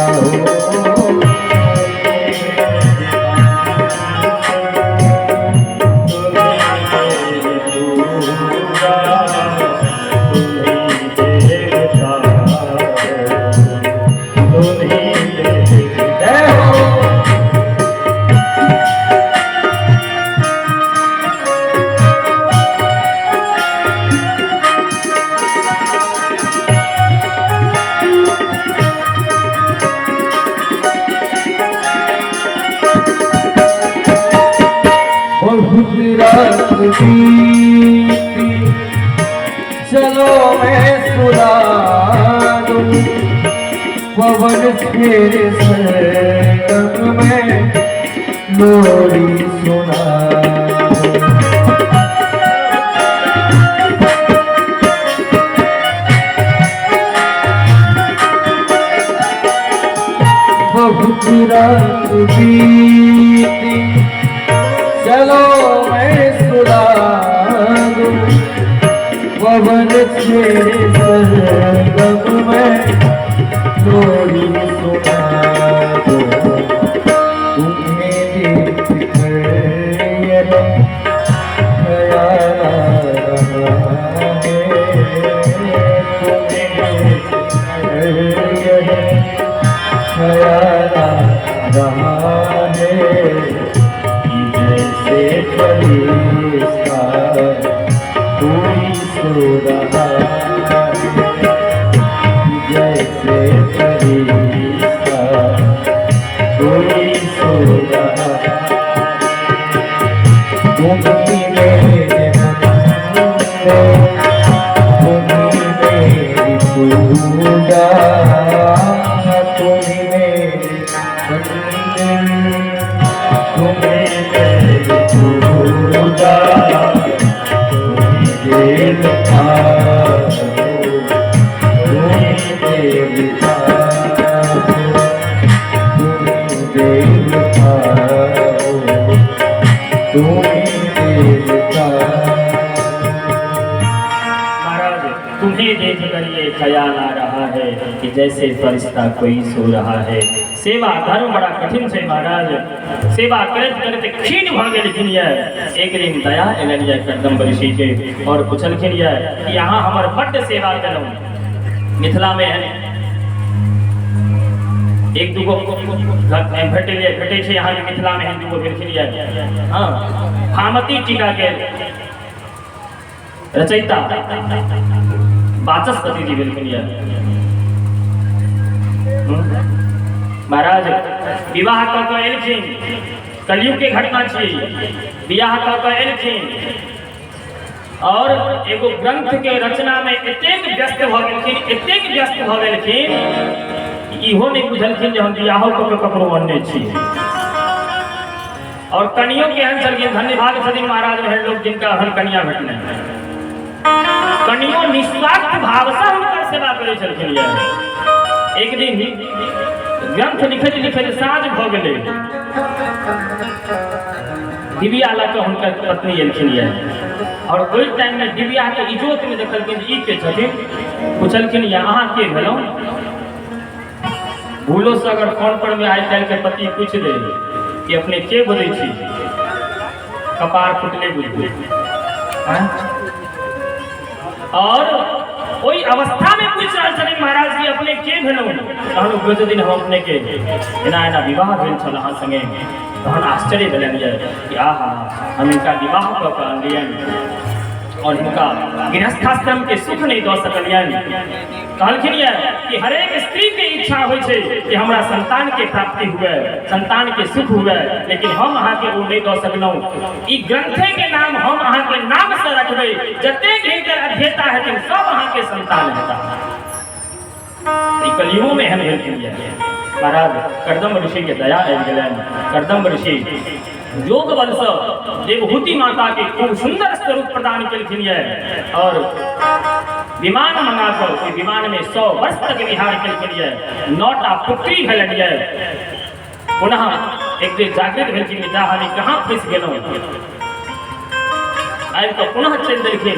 हो। जय हो। बहुत रात बीती, चलो मैं सुला दूं, पवन छेड़े सरगम में लोरी सुना दूं। बहुत रात बीती, चलो मैं सुला दूं, पवन छेड़े सरगम में लोरी सुना दूं। तुम्हें देख कर यह ख्याल आ रहा है, तुम्हें देख कर यह ख्याल आ रहा है कि जैसे फरिश्ता कोई सो रहा है, जैसे फरिश्ता कोई सो रहा है। तुम ही मेरे मंदिर, तुम ही मेरी पूजा, तुम ही मेरे मंदिर, तुम ही मेरी पूजा, तुम ही देवता हो, तुम ही देवता हो, तुम ही देवता हो, तुम ही देवता। महाराज, तुम्हें देख कर ये ख्याल आ रहा है कि जैसे फरिश्ता कोई सो रहा है। सेवा धर्म बड़ा कठिन छै महाराज। सेवा करैत करैत क्षीण भऽ गेलखिन यऽ। एक दिन दया एलनि यऽ कर्दम ऋषि के और पुछलखिन यऽ कि अहाँ हमर बड्ड सेवा केलहुँ। मिथिला में एक दूगो भेटल यऽ, भेटै छै अहाँके मिथिला में एहन दूगो भेलखिन यऽ। हाँ, भामती टीका के रचयिता वाचस्पति जी भेलखिन यऽ। महाराज, विवाह कऽ कऽ एलखिन, कलयुग के घटना छी, बियाह कऽ कऽ एलखिन और एगो ग्रंथ के रचना में एतेक व्यस्त भऽ गेलखिन, एतेक व्यस्त भऽ गेलखिन कि इहो नहि बुझलखिन जे हम बियाहो कऽ कऽ ककरो अनने छी। और कनियो केहन छलखिन, धन्यभाग छथिन महाराज एहन लोक जिनका एहन कनिया भेटलनि। कनियो निस्वार्थ भावसँ हुनकर सेवा करै छलखिन। यऽ एक दिन ग्रंथ लिखैत लिखैत साँझ भऽ गेलै, डिबिया लऽ कऽ हुनकर पत्नी एलखिन यऽ और ओहि टाइममे डिबियाके इजोतमे देखलखिन ई के छथिन। पुछलखिन यऽ अहाँ के भेलहुँ? भूलो से अगर फोन पर में आइ काल्हि के पति पूछि दे कि अपने के बजै छी, कपार फुटले बुझबै। और ओहि अवस्था में पूछि रहल छथिन महाराज कि अपने के भेलहुँ? तहन ओ कहै छथिन हम अपने के एना एना विवाह भेल छल अहाँ संगे। तहन आश्चर्य भेलनि यऽ कि आहा, हम हिनका विवाह कऽ कऽ अनलियनि और हिनका गृहस्थाश्रम के सुख नहि दऽ सकलियनि। कहलखिन यऽ कि हरेक स्त्री के इच्छा होइ छै कि हमरा संतान के प्राप्ति हुए, संतान के सुख हुए, लेकिन हम अहाँके ओ नहि दऽ सकलहुँ। ई ग्रंथे के नाम हम अहाँके नाम से रखबै, जतेक हिनकर अध्येता हेथिन सब अहाँके संतान हेता। ई कलयुगो में एहन भेलखिन यऽ महाराज। कर्दम ऋषि के दया आबि गेलनि। कर्दम ऋषि योग बल से देवहूति माता के खूब सुंदर स्वरूप प्रदान केलखिन यऽ और विमान मंगा कऽ ओहि विमान में 100 वर्ष तक विहार केलखिन यऽ। 9टा पुत्री भेलनि यऽ। पुनः एक दिन जागृत भेलखिन कि जा हम कहाँ फँसि गेलहुँ। आबि कऽ पुनः चलि देलखिन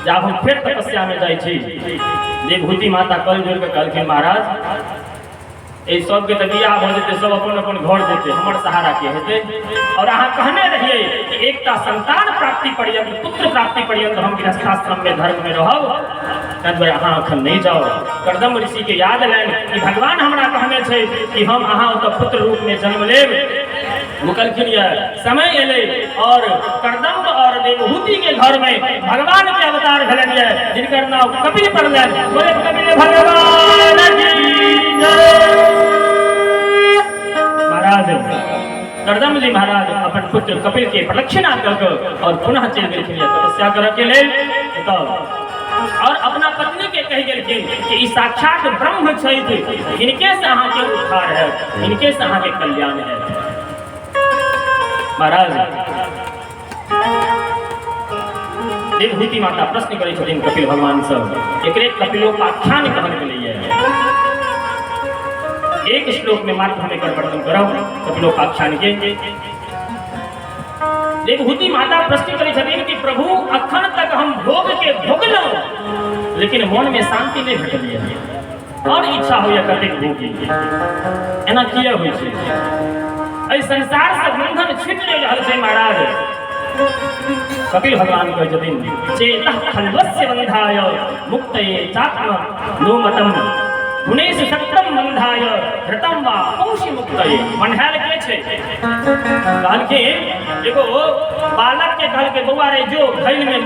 जे आब हम फेर तपस्यामे जाइ छी। देवहूति माता कल जोड़ि कऽ कहलखिन महाराज एहि सबके तऽ बियाह भऽ जेतै, सब अपन अपन घर जेतै, हमर सहारा के हेतै? और अहाँ कहने रहियै कि एकटा संतान प्राप्ति पर्यंत, पुत्र प्राप्ति पर्यंत हम गृहस्थाश्रम में धर्म में रहब, ताहि दुआरे अहाँ एखन नहि जाउ। कर्दम ऋषि के याद एलनि कि भगवान हमरा कहने छै कि हम अहाँ ओतऽ पुत्र रूप में जन्म लेब। ओ कहलखिन यऽ समय एलै और कर्दम्ब और देवहूति के घर में भगवान के अवतार भेलनि यऽ, जिनकर नाम कपिल पड़लनि। बोले कपिल भगवान की जय। महाराज कर्दम्ब जी महाराज अपन पुत्र कपिल के प्रदक्षिणा कऽ कऽ और पुनः चलि गेलखिन यऽ तपस्या करऽ के लेल एतऽ, और अपना पत्नी के कहि गेलखिन कि ई साक्षात ब्रह्म छथि, हिनके से अहाँके उद्धार हैत, हिनके से अहाँके कल्याण हैत। महाराज देवहूति माता प्रश्न करै छथिन कपिल भगवान से, एकरे कपिलोपाख्यान कहल गेलैए। एक श्लोक में मात्र हम एकर वर्णन करब कपिलोपाख्यान के। देवहूति माता प्रश्न करै छथिन कि प्रभु अखन तक हम भोग के भोगलहुँ, लेकिन मन में शांति नहीं भेटल यऽ, और इच्छा होइए कतेक भोगी, एना किया होइ छै? एहि संसार से बंधन छूटि नहि रहल छै महाराज। कपिल भगवान कहै छथिन चेतः खल्वस्य बंधाय मुक्तये चात्म नोमतम गुणेश सत्यम बंधाय धृतम वा पुंसि मुक्तये। बन्हायल के छै? कहलखिन एगो बालक के कहलकै बौआ रे जो घैल में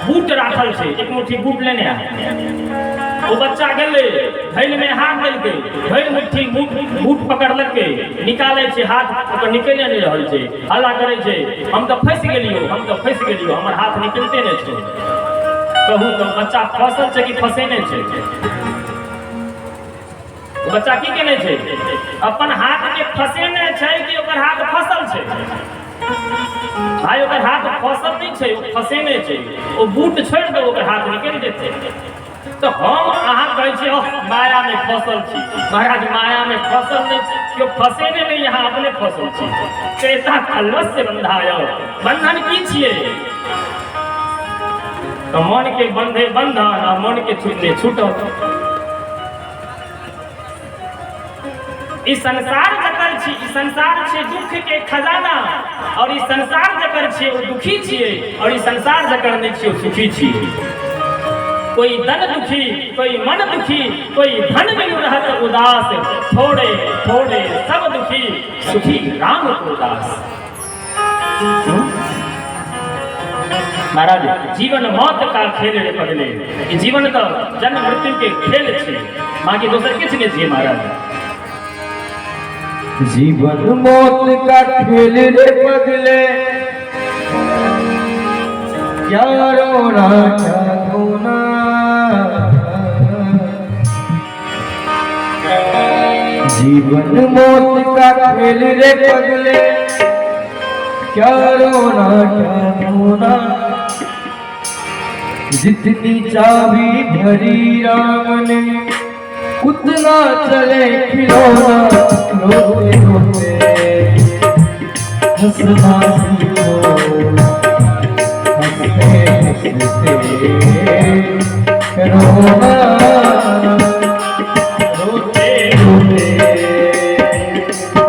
बूट राखल छै, एक मुट्ठी बूट लेने आ। ओ बच्चा गेलै घैल में हाथ देलकै, भरि मुट्ठी बूट पकड़लकै, निकालै छै हाथ, ओकर निकले नहि रहल छै, हल्ला करै छै हम तऽ फँसि गेलियौ, हम तऽ फँसि गेलियौ, हमर हाथ निकलते नहि छौ। कहू तऽ बच्चा फँसल छै कि फँसेने छै? बच्चा की केने छै? अपन हाथ के फँसेने छै कि ओकर हाथ फसल छै? भाई ओकर हाथ फसल नहि छै, ओ फँसेने छै। ओ बूट छोड़ि दे ओकर हाथ निकलि जेतै। तऽ हम अहाँ कहै छियै ओह माया में फसल छी। महाराज माया में फसल नहि छी, केओ फँसेने नहि, अहाँ अपने फसल छी। चेता खल्वस्य बंधाय, बंधन की छियै? तऽ मन के बंधे बंधन आ मन के छूटने छूटल। ई संसार जकर छी, ई संसार छै दुख के खजाना, और ई संसार जकर छियै ओ दुखी छियै, और ई संसार जकर नहि छियै ओ सुखी छियै। कोई धन दुखी, कोई मन दुखी, कोई धन बिनु रहत उदास, थोड़े थोड़े सब दुखी, सुखी राम को दास। महाराज जीवन मौत का खेल रे पगले, ई जीवन तो जन्म मृत्यु के खेल छै, बाकी दोसर किछु नहि छियै महाराज। जीवन मौत का खेल रे बदले, क्या रोना क्या धोना। जीवन मौत का खेल रे बदले, क्या रोना क्या धोना। जितनी चाबी भरी राम ने, उतना चले खिलौना। रोते रोते हंसना सीखो, हंसते हंसते रोना। रोते रोते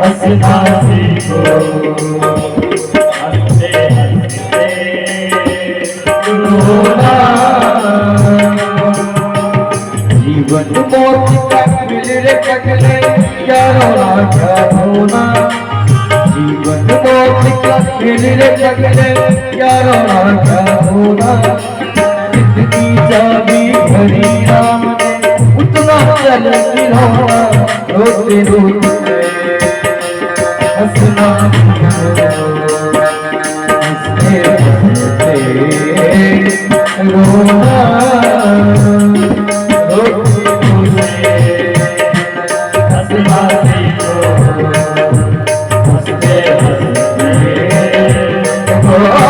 हंसना सीखो, हंसते हंसते रोना। जीवन मौत का खेल रे पगले, क्या रोना क्या धोना। जीवन मौत का खेल रे पगले, क्या रोना क्या धोना। जितनी चाबी भरी राम ने, उतना चल खिलौना। रोते रोते हंसना सीखो, हंसते हंसते रोना। रोते रोते हंसना सीखो, हंसते हंसते रोना।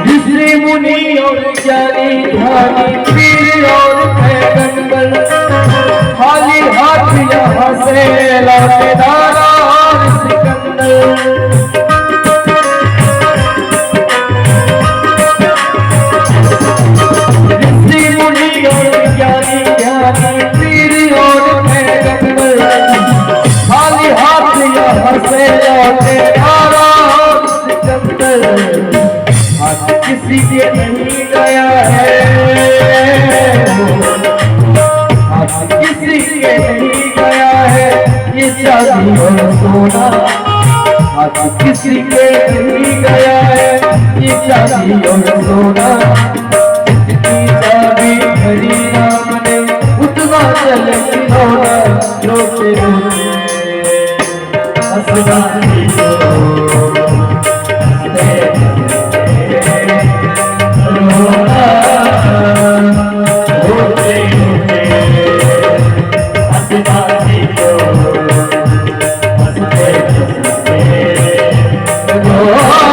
ऋषि मुनि और ज्ञानी ध्यानी, पीर और पैगंबर, खाली हाथ यहाँ से लौटे दारा और सिकंदर। ऋषि मुनि और ज्ञानी ध्यानी, पीर और पैगंबर, खाली हाथ यहाँ से लौटे दारा और सिकंदर। हाथ किसी के नहीं गया है, हाथ किसी के नहीं गया है ये चांदी और सोना। हाथ किसी के नहीं गया है ये चांदी और सोना। जितनी चाबी भरी राम ने, उतना चले खिलौना। रोते रोते हंसना सीखो, हंसते हंसते रोना। रोते रोते हंसना सीखो, हंसते हंसते रोना।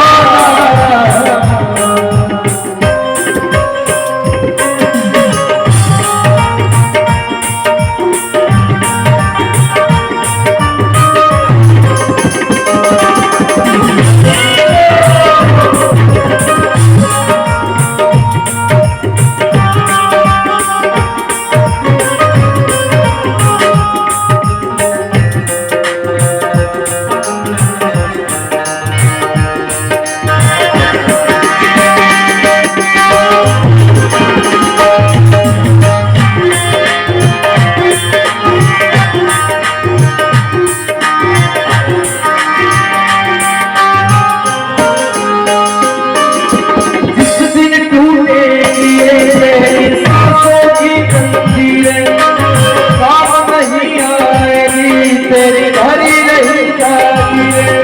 जिस दिन टूटेगी ये तेरी सांसों की जंजीरें, काम नहीं आएगी तेरी भरी रही जागीरें।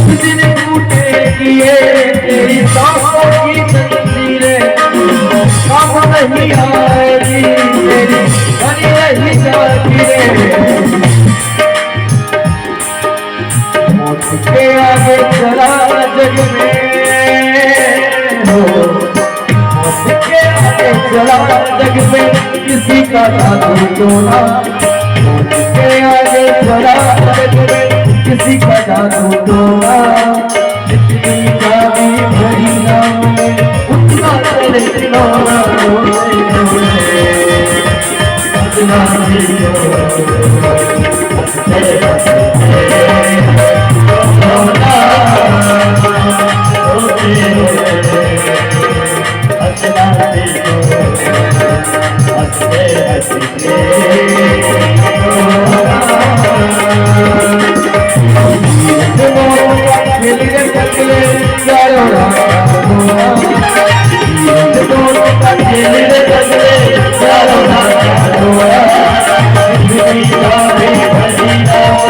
जिस दिन टूटेगी ये तेरी सांसों की जंजीरें, काम नहीं आएगी तेरी भरी रही जागीरें। मौत के आगे चला जग में हो, मौत के आगे चला जग में किसी का जादू टोना। मौत के आगे चला जग में किसी का जादू टोना, जितनी चाबी भरी नाव में उतना चले खिलौना। रोते रोते हंसना सीखो, हंसते हंसते रोना। रोते रोते हंसना सीखो, हंसते हंसते रोना। खेल रे चकले चारों खेल रे चकले चारों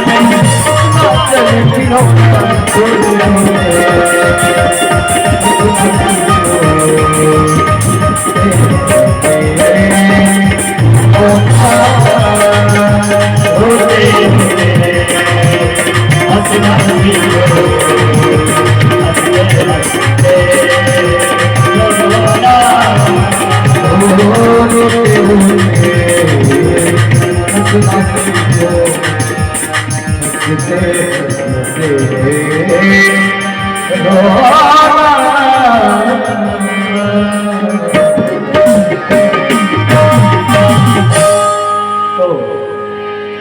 तो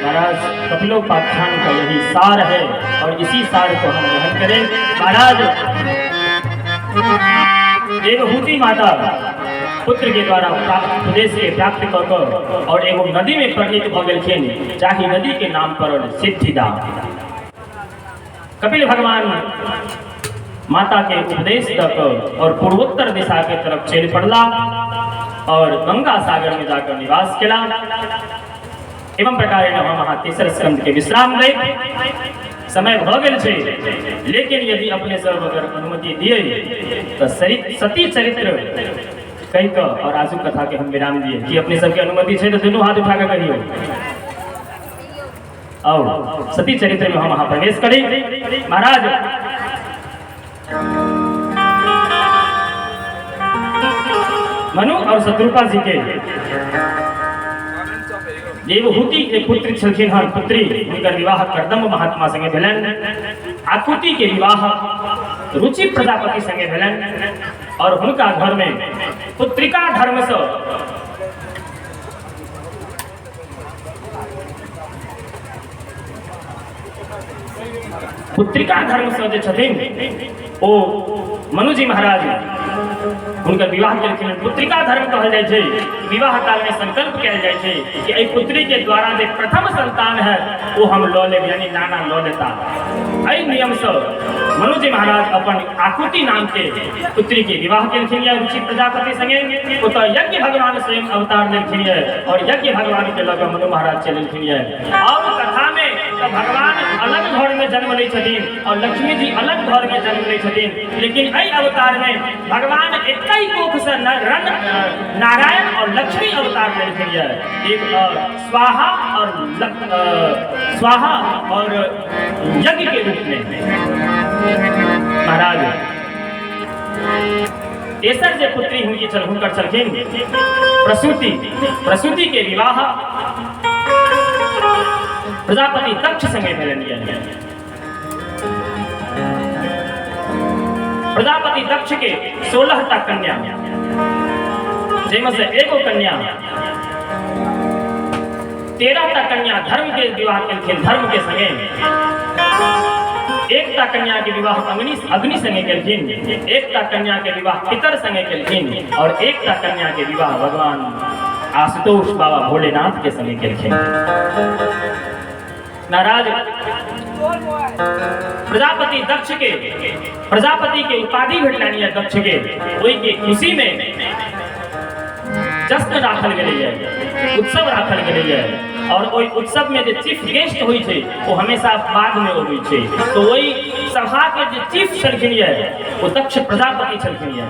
महाराज कपिलोपाख्यान का यही सार है और इसी सार को हम ग्रहण करें। महाराज देवहूति माता पुत्र के द्वारा प्राप्त उपदेश के प्राप्त कर कर और एगो नदी में परिणित भ गेलखिन, जाहि नदी के नाम पड़ल सिद्धिदा। कपिल भगवान माता के उपदेश दऽ कऽ और पूर्वोत्तर दिशा के तरफ चलि पड़ला और गंगा सागर में जाकर निवास केला। एवं प्रकार हम अहाँ तेसर स्कंद के विश्राम दैत समय भऽ गेल छै, लेकिन यदि अपने सब अगर अनुमति दिए तऽ सती चरित्र कहि कऽ और आजुक कथा के हम विराम दिए। कि अपने सबके अनुमति छै तऽ दुनू हाथ उठा कऽ कहियौ। और सती चरित्र में हम अहाँ प्रवेश करी। महाराज मनु और शत्रुपा जी के देवहूति के पुत्र छलखिन हन, पुत्री हुनकर विवाह कर्दम महात्मा संगे भेलनि। आकुति के विवाह रुचि प्रजापति संगे भेलनि और हुनका घर में पुत्रिका धर्म से पुत्रिका धर्म से जे छथिन ओ मनुजी महाराज हुनकर विवाह केलखिन। पुत्रिका धर्म कहल जाइ छै, विवाह काल में संकल्प कयल जाइ छै कि एहि पुत्री के द्वारा जे प्रथम संतान है ओ हम लऽ लेब, यानी नाना लऽ लेता। एहि नियम से मनुजी महाराज अपन आकुति नाम के पुत्री के विवाह केलखिन यऽ रुचि प्रजापति संगे। ओतऽ यज्ञ भगवान स्वयं अवतार लेलखिन यऽ और यज्ञ भगवान के लऽ कऽ मनु महाराज चलेलखिन यऽ। और कथा में तऽ भगवान अलग घर में जन्म लै छथिन और लक्ष्मी जी अलग घर में जन्म लै छथिन, लेकिन एहि अवतार में भगवान एकहि कोख से नारायण और लक्ष्मी अवतार लेलखिन यऽ। एक स्वाहा और स्वाहा और यज्ञ के रूप में। महाराज तेसर जे पुत्री हुनकी छल हुनकर छलखिन प्रसूति। प्रसूति के विवाह प्रजापति दक्ष संगे भेलनि यऽ। प्रजापति दक्ष के 16 टा कन्या, जाहिमे से एगो कन्या 13 टा कन्या धर्म के विवाह केलखिन धर्म के संगे, एकटा कन्या के विवाह अग्नि संगे केलखिन, एकटा कन्या के विवाह पितर संगे केलखिन और एकटा कन्या के विवाह भगवान आशुतोष बाबा भोलेनाथ के संगे केलखिन। नाराज प्रजापति दक्ष के प्रजापति के उपाधि भेटलनि यऽ दक्ष के, ओहि के खुशी में जश्न राखल गेलैए, उत्सव राखल गेलैए और ओहि उत्सव में जे चीफ गेस्ट होइ छै ओ हमेशा बाद में अबै छै। तो ओहि सभा के जे चीफ छलखिन यऽ ओ दक्ष प्रजापति छलखिन यऽ।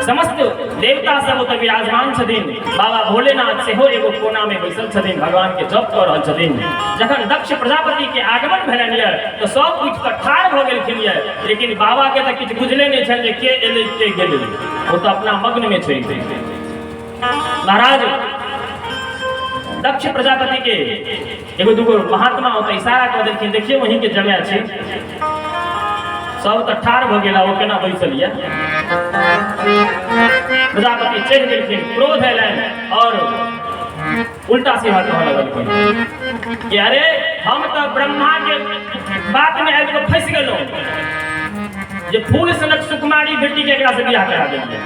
समस्त देवता सब ओतऽ विराजमान छथिन, बाबा भोलेनाथ सेहो एगो कोना में बैसल छथिन, भगवान के जप कऽ रहल छथिन। जखन दक्ष प्रजापति के आगमन भेलनि यऽ तऽ सब उठि कऽ ठाढ़ भऽ गेलखिन यऽ, लेकिन बाबा के तऽ किछु बुझले नहि छनि जे के एलै के गेलै, ओ तऽ अपना मग्न में छै। महाराज दक्ष प्रजापति के एगो दूगो महात्मा ओतऽ इशारा कऽ देलखिन, देखियौ वहीं के जमाय छै। सब तऽ ठाढ़ भऽ गेला, ओ केना बैसल यऽ। प्रजापति चढ़ि गेलखिन, क्रोध अयलनि और उल्टा सीधा कहऽ लगलखिन कि अरे हम तऽ ब्रह्मा के बात में आबि कऽ फँसि गेलहुँ जे फूल सनक सुकुमारी बेटी के एकरा से बियाह करा देलियै,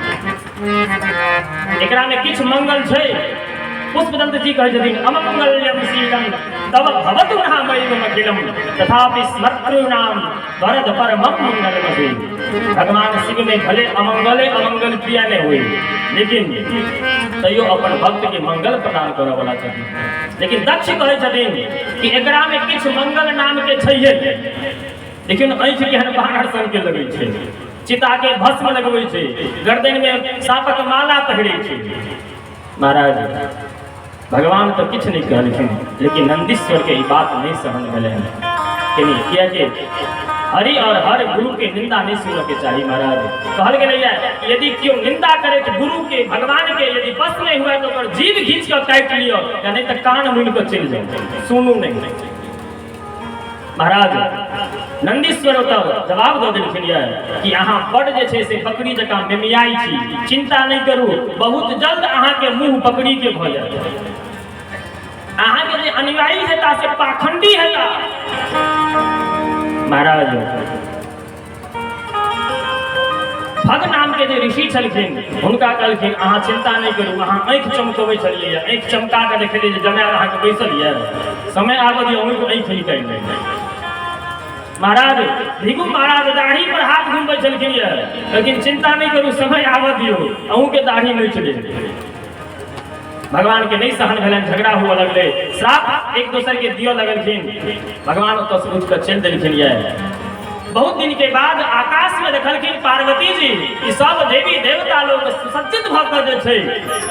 एकरा में किछु मंगल छै। पुष्पदंत जी कहै छथिन अमंगल्यम शीलम तव भवतु नामैव अखिलम तथापि स्मर्तॄणाम वरद परमं मंगलमसि। भगवान शिव में भले अमंगले अमंगल क्रिया नहीं हुई, लेकिन तैयो अपन भक्त के मंगल प्रदान करऽ वाला छथिन। लेकिन दक्ष कहै छथिन कि एकरा में किछु मंगल नाम के छैहे नहि। देखियौ ने आँखि केहन बानर सन के लगै छै, चिता के भस्म लगबै छै, गर्दन में साँपक माला पहिरै छै। महाराज भगवान तऽ किछु नहि कहलखिन, लेकिन नंदीश्वर के ई बात नहि सहन भेलनि। कियाकि हरि और हर गुरु के निंदा नहीं सुनऽ के चाही। महाराज कहल गेलैए यदि केओ निंदा करे गुरु के भगवान के, यदि बस नहीं हुए तो ओकर जीभ घींच कऽ काटि लिअ, या नहीं तऽ कान मुनि कऽ चलि जाउ, सुनू नहीं। महाराज नंदीश्वर ओतऽ जवाब दऽ देलखिन यऽ कि अहाँ बड जे छै से बकरी जकाँ मेमियाइ छी, चिंता नहि करू, बहुत जल्द अहाँके मुँह बकरी के भऽ जायत। अहाँके जे अनुयायी हेता से पाखंडी हेता। महाराज भग नाम के जे ऋषि छलखिन हुनका कहलखिन अहाँ चिंता नहीं करू, अहाँ आँखि चमकबै छलियै, आँखि चमका कऽ देखलियै जे जमाय अहाँके बैसल यऽ, समय आबऽ दियौ अहूँके आँखि निकालि लेबै। महाराज भृगु महाराज दाढ़ी पर हाथ घुमबै छलखिन यऽ, लेकिन चिंता नहीं करू, समय आबऽ दियौ अहूँके दाढ़ी नोचि लेब। भगवान के नहीं सहन भेलनि, झगड़ा हुअ लगलै, श्राप एक दोसर के दिअ लगलखिन। भगवान ओतऽ से उठि कऽ चलि देलखिन यऽ। बहुत दिन के बाद आकाश में देखलखिन पार्वती जी ई सब देवी देवता लोग सुसज्जित भऽ कऽ जे छै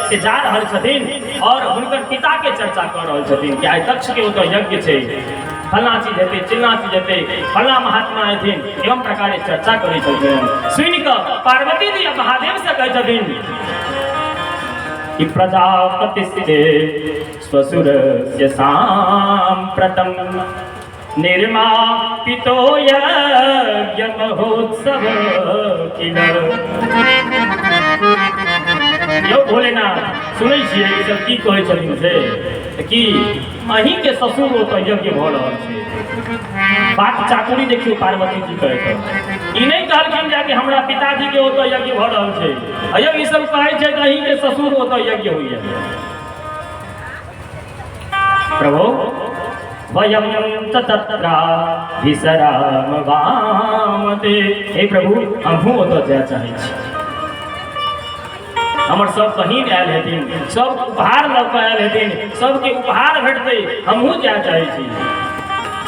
से जा रहल छथिन और हुनकर पिता के चर्चा कऽ रहल छथिन कि आइ दक्ष के ओतऽ यज्ञ छै, फल्लाँ चीज हेतै, चिल्लाँ चीज हेतै, फल्लाँ महात्मा हेथिन, एवं प्रकारे चर्चा करै छलखिन। सुनि कऽ पार्वती जी महादेव से कहै छथिन कि प्रजापतिस्ते स्वसुरस्य साम्प्रतं निर्मापितो यज्ञ महोत्सव किल। यौ भोलेनाथ सुनै छियै ई सब की कहै छथिन से कि अहीं के ससुर ओतऽ यज्ञ भऽ रहल छै। बात चाकुरी देखियौ पार्वती जी कहै छथिन, ई नहि कहलखिन जे हमरा पिताजी के ओतऽ यज्ञ भऽ रहल छै, अयौ ई सब कहै छै जे अहीं के ससुर ओतऽ यज्ञ होइए। प्रभो वयं च तत्राभिसराम वामते। हे प्रभु हमहूँ ओतऽ जाय चाहै छी, हमर सब बहिन आयल हेथिन, सब उपहार लऽ कऽ आयल हेथिन, सबके उपहार भेटतै, हमहूँ जाय चाहै छी।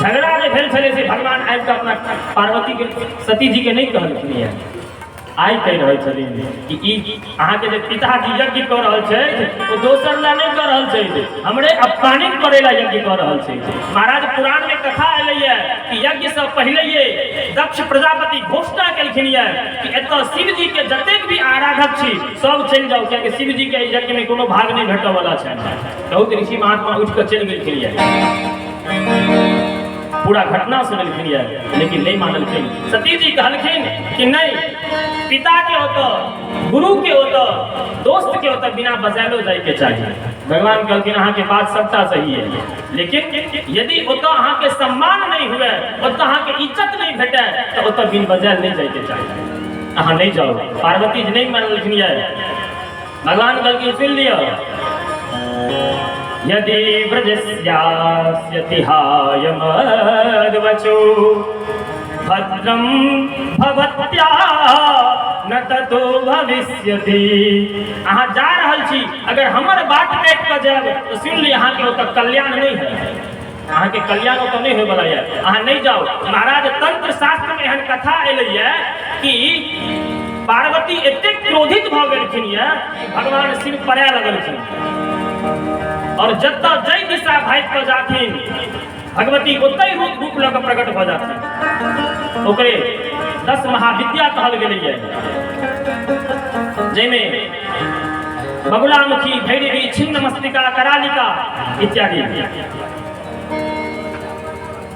झगड़ा जे भेल छलै से भगवान आबि कऽ अपना पार्वती के सती जी के नहि कहलखिन यऽ, आइ कहि रहल छथिन कि ई अहाँके जे पिताजी यज्ञ कऽ रहल छथि ओ दोसर लए नहि कऽ रहल छथि, हमरे अपमानित करै लए यज्ञ कऽ रहल छथि। महाराज पुराण में कथा एलैए कि यज्ञ से पहिलैये दक्ष प्रजापति घोषणा केलखिन यऽ कि एतऽ शिवजी के जतेक भी आराधक छी सब चलि जाउ, कियाकि शिवजी के यज्ञ में कोनो भाग नहि भेटऽ वाला छनि। बहुत ऋषि महात्मा उठि कऽ चलि गेलखिन यऽ, पूरा घटना सुनलखिन यऽ, लेकिन नहीं मानलखिन। सती जी कहलखिन कि नहीं, पिता के ओतऽ, गुरु के ओतऽ, दोस्त के ओतऽ बिना बजायलो जाय के चाही। भगवान कहलखिन अहाँके बात सबटा सही है, लेकिन यदि ओतऽ अहाँके सम्मान नहीं हुए, ओतऽ अहाँके इज्जत नहीं भेटे, तऽ ओतऽ बिन बजायल नहीं जाय के चाही, अहाँ नहीं जाओ। पार्वती जी नहीं मानलखिन यऽ। भगवान कहलखिन सुन लिअ, यदि व्रजस्यास्यति हाय मद्वचो भद्रं भवत्या न ततो भविष्यति। अहाँ जा रहल छी, अगर हमर बात काटि कऽ जायब तऽ सुन ली अहाँके ओतऽ कल्याण नहीं है, अहाँके कल्याण ओतऽ नहीं होयवला यऽ, अहाँ नहीं जाउ। महाराज तंत्र शास्त्र में एहन कथा एलैए कि पार्वती एतेक क्रोधित भऽ गेलखिन यऽ कि भगवान शिव पड़ाय लगलखिन और जतऽ जाहि दिशा भागि कऽ जाथिन भगवती ओतहि रूप लऽ कऽ प्रकट भऽ जाथिन। ओकरे 10 महाविद्या कहल गेलैए, जाहिमे बगुलामुखी, भैरवी, छिन्नमस्तिका, करालिका इत्यादि।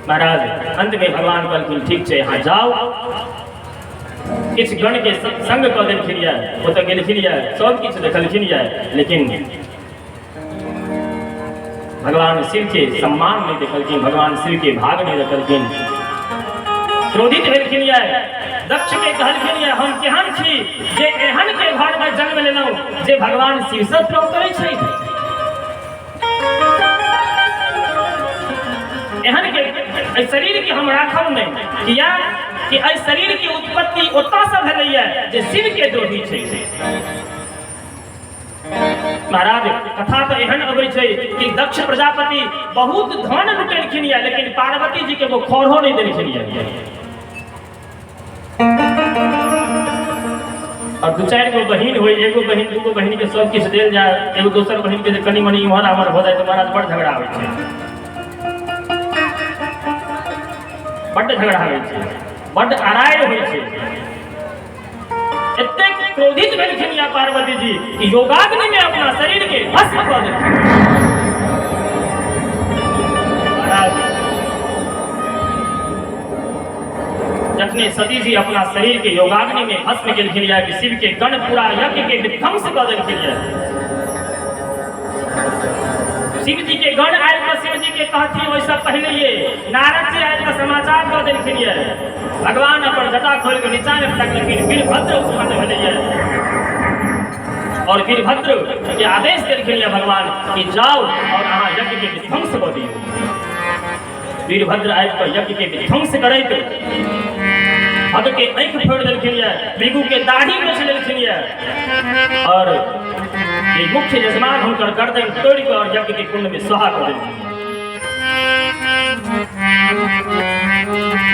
महाराज अंत में भगवान कहलखिन ठीक छै, अहाँ जाउ। किछु गण के संग कऽ देलखिन यऽ, ओतऽ गेलखिन यऽ, सब किछु देखलखिन यऽ, लेकिन भगवान शिव के सम्मान नहीं देखलखिन, भगवान शिव के भाग नहीं देखलखिन। क्रोधित भेलखिन यऽ, दक्ष के कहलखिन यऽ हम केहन छी जे एहन के घर में जन्म लेलहुँ जे भगवान शिव से द्रोह करै छै। एहन के एहि शरीर के हम राखब नहीं, किया कि एहि शरीर के उत्पत्ति ओतऽ से भेलैया जे शिव के द्रोही छै। महाराज कथा तऽ एहन अबै छै कि दक्ष प्रजापति बहुत धन लुटेलखिन यऽ, लेकिन पार्वती जी के वो खौरहो नहीं देलखिन यऽ। और दू चारि गो बहिन होइ, एगो बहिन दूगो बहिन के सब किछु देल जाय, एगो दोसर बहिन के जे कनि मनि इम्हर आम्हर भऽ जाय तऽ महाराज बड़ झगड़ा होइ छै, बड्ड झगड़ा होइ छै, बड्ड अराय होइ छै। एतेक क्रोधित भेलखिन या पार्वती जी कि योगाग्नि में अपना शरीर के भस्म कऽ देलखिन। महाराज जखने सती जी अपना शरीर के योगाग्नि में भस्म केलखिन या कि शिव के गण पूरा यज्ञ के विध्वंस कऽ देलखिन या। शिव जी के गण आयल तऽ शिव जी के कहथिन ओहिसँ पहिले नारद जी आयल तऽ समाचार दऽ देलखिन ये। भगवान अपन जटा खोलि कऽ नीचा मे पटकलखिन, वीरभद्र उत्पन्न भेलैये और वीरभद्र के आदेश देलखिन ये भगवान कि जाउ और अहाँ यज्ञ के विध्वंस कऽ दियौ। वीरभद्र आबि कऽ यज्ञ के विध्वंस करैत भग के आँखि फोड़ि देलखिन ये, भृगु के दाढ़ी नोचि लेलखिन ये और ये मुख्य यजमान हुनकर गर्दन तोड़ि कऽ और यज्ञ के कुंड में स्वाहा कऽ देलखिन।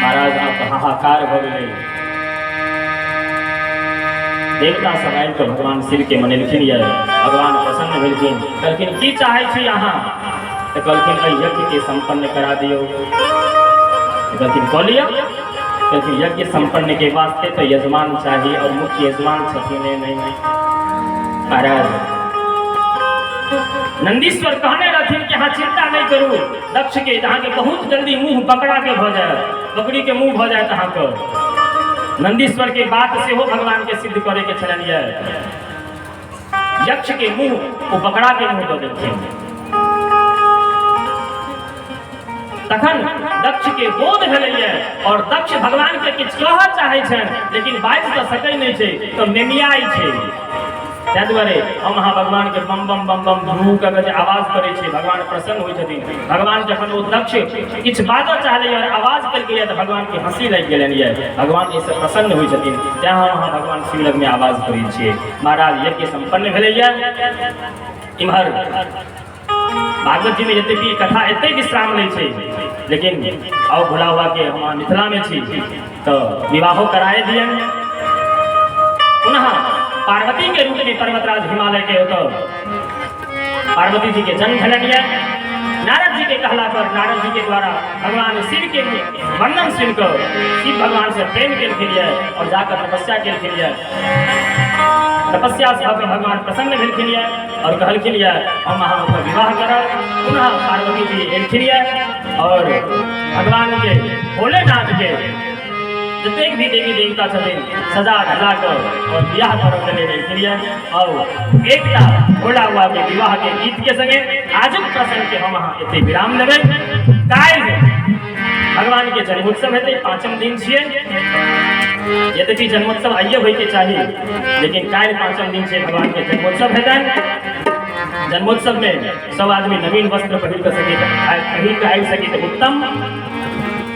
महाराज आब तऽ हाहाकार भऽ गेलै। देवता सब आबि कऽ भगवान शिव के मनेलखिन ये, भगवान प्रसन्न भेलखिन, कहलखिन की चाहै छी अहाँ? तऽ कहलखिन एहि यज्ञ के सम्पन्न करा दियौ। कहलखिन कऽ लिअ। कहलखिन यज्ञ सम्पन्न के वास्ते तऽ यजमान चाही और मुख्य यजमान छथिन नहीं। महाराज नंदीश्वर कहने रहथिन कि अहाँ चिंता नहीं करू दक्ष के, अहाँके बहुत जल्दी मुँह बकरा के भऽ जायत, बकरी के मुँह भऽ जायत अहाँके। नंदीश्वर के बात सेहो भगवान के सिद्ध करे के छलनि ये। यक्ष के मुँह ओ बकरा के मुँह दऽ देलखिन। तखन दक्ष के बोध भेलैये और दक्ष भगवान के किछु कहऽ चाहै छनि लेकिन बाजि तऽ सकै नहि छै, तऽ मेमियाइ छै। ताहि दुआरे हम अहाँ भगवान के बम बम बम बम ध्रुव कऽ के जे आवाज करै छियै भगवान प्रसन्न होइ छथिन। भगवान जखन ओ दक्ष किछु बाजऽ चाहलैये और आवाज केलकैये तऽ भगवान के हँसी लागि गेलनि ये, भगवान एहिसँ प्रसन्न होइ छथिन। तैं हम अहाँ भगवान शिव लगमे आवाज करै छियै। महाराज यज्ञ सम्पन्न भेलैये। इम्हर भागवत जी में यद्यपि कथा एते विश्राम लै छै, लेकिन आओ भोला बाबा के हम मिथिला में छी तो विवाहो कराए दियन। पुनः पार्वती के रूप में पर्वतराज हिमालय के ओतऽ पार्वती जी के जन्म भेलनि ये। नारद जी के कहला पर नारद जी के द्वारा भगवान शिव के वर्णन सुनिकऽ शिव भगवान से प्रेम केलखिन ये और जाकर तपस्या केलखिन ये। तपस्या से भऽ भगवान प्रसन्न भेलखिन ये और कहलखिन ये हम अहाँ ओकर विवाह करब। पुनः पार्वती जी एलखिन ये और भगवान के भोलेनाथ के जतेक भी देवी देवता छथिन सजा धजा कऽ और बियाह करब लेल एलखिन ये। और एकटा भोला बाबा के विवाह के गीत के संगे आजुक प्रसंग के हम अहाँ एते विराम देबै। काल्हि भगवान के जन्मोत्सव हेतै, पाँचम दिन छियै। यद्यपि जन्मोत्सव आइए होइके चाही, लेकिन काल्हि पाँचम दिन छै, भगवान के जन्मोत्सव हेतनि। जन्मोत्सव में सब आदमी नवीन वस्त्र पहिर कऽ सकी पहिर कऽ आबि सकी तऽ उत्तम,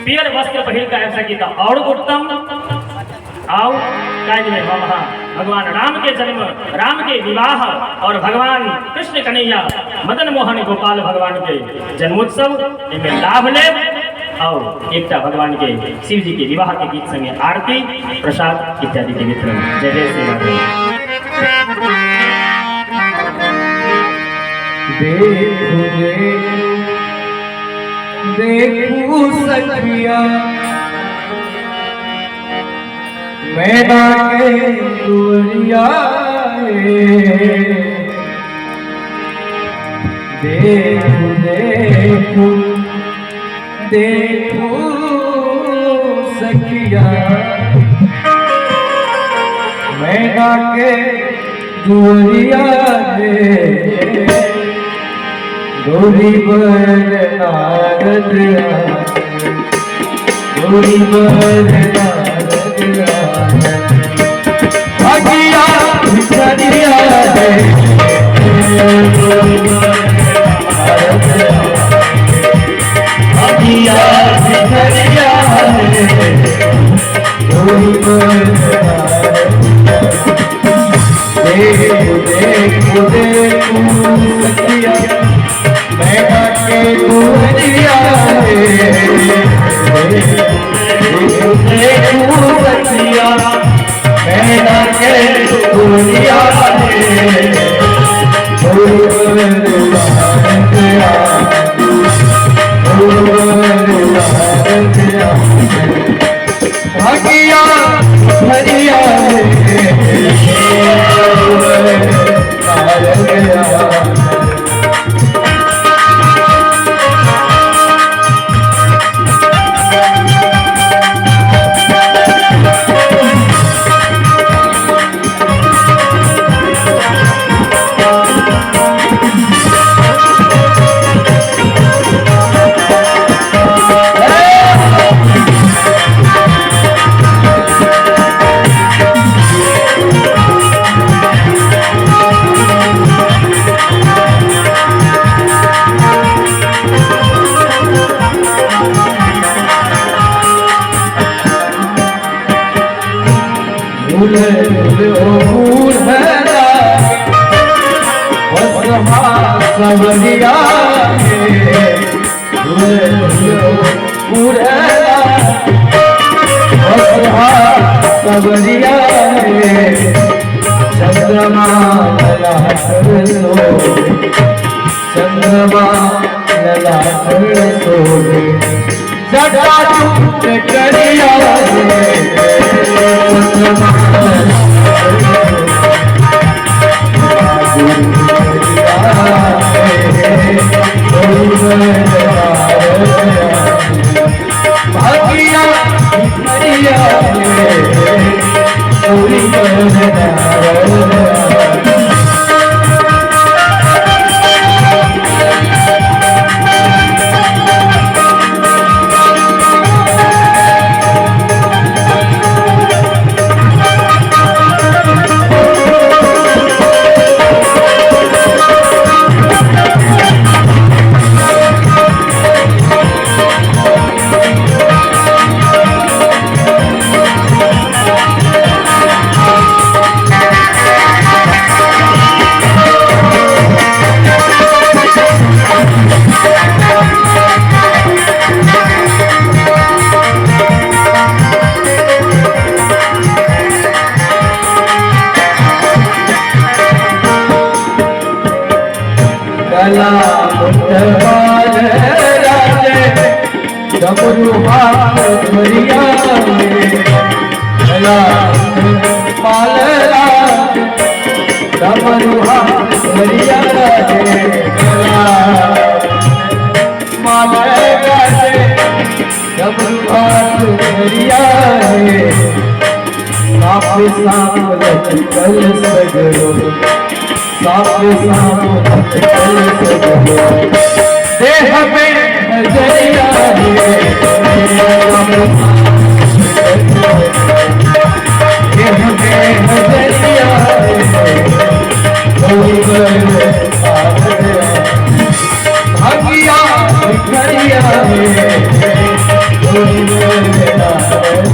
पियर वस्त्र पहिर कऽ आबि सकी तऽ आओर उत्तम। आउ काल्हि में हम अहाँ भगवान राम के जन्म, राम के विवाह और भगवान कृष्ण कन्हैया मदन मोहन गोपाल भगवान के जन्मोत्सव एहिमे लाभ लेब। और एकटा भगवान के शिव जी के विवाह के गीत संगे आरती प्रसाद इत्यादि के वितरण। जय जय श्री राधे। देखू देखू सखिया मैना के दुआरिया रे। देखू देखू देखू सखिया, मैना के दुआरिया रे, गोरी बर नारद आए, गोरी बर नारद आए, भागिया भिखरिया रे, गोरी बर नारद आए, भागिया भिखरिया रे, गोरी बर नारद। देखो देखो देखो सखिया, मैना के दुआरिया रे, देखो देखो सखिया, मैना के दुआरिया रे, गोरी बर नारद आए, गोरी बर नारद आए, भागिया हरिया रे, नारद आए। झूले झूले ओ फूल है बस सवरिया के, झूले झूले ओ फूल है बस सवरिया रे, चंद्रमा ललाट सोहे, चंद्रमा ललाट सोहे, जटा जूट करिया रे, चंद्रमा भागिया हरिया रे, पूरी कला मुठवार राजे, डमरू हाथ धरिया रे, कला पाल राज, डमरू हाथ धरिया रे, कला माल राजे, डमरू हाथ धरिया रे, सांप सांप लटकल सगरो, सांप सांप लटकल सगरो, देह में नजरिया रे, देह में नजरिया रे, गोरी बर भागिया भिखरिया रे, गोरी बर नारद।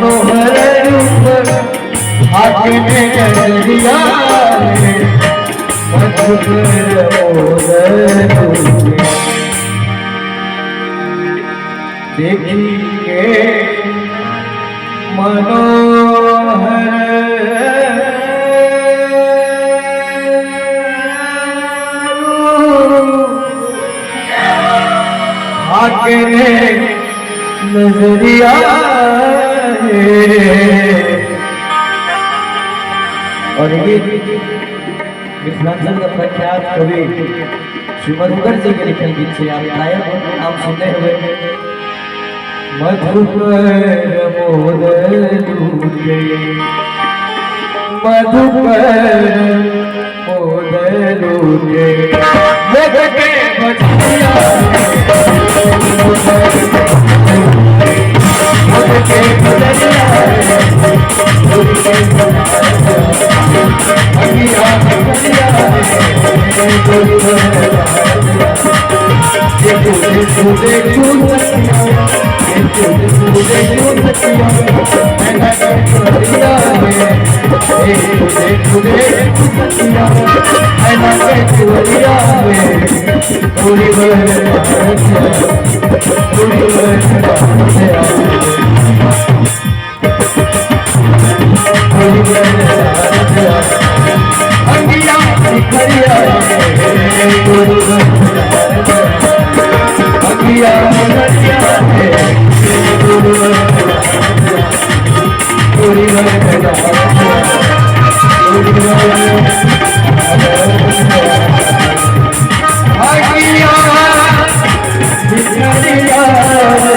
मनोहर रूप आके नजरिया रे मधुकर मोद लूटे। देखी के मनोहर रूप आके नजरिया रे। और ये मिथिलांचल का प्रख्यात कवि श्री मधुकर जी के लिखल गीत छै। आप गायक नाम सुनने हुए। मधुकर मोद लूटे, मधुकर मोद लूटे, मध के बजरिया, मध के बजरिया, अगिया बजरिया, देखो देखो देखो सखिया, देखो देखो देखो सखिया, मैं करिया रे। देखो देखो देखो सखिया, मैं करिया रे। पूरी बन पूरी बन पूरी बन अंगिया करिया रे। पूरी बन अंगिया करिया रे। पूरी बन पूरी बन पूरी बन अंगिया करिया रे।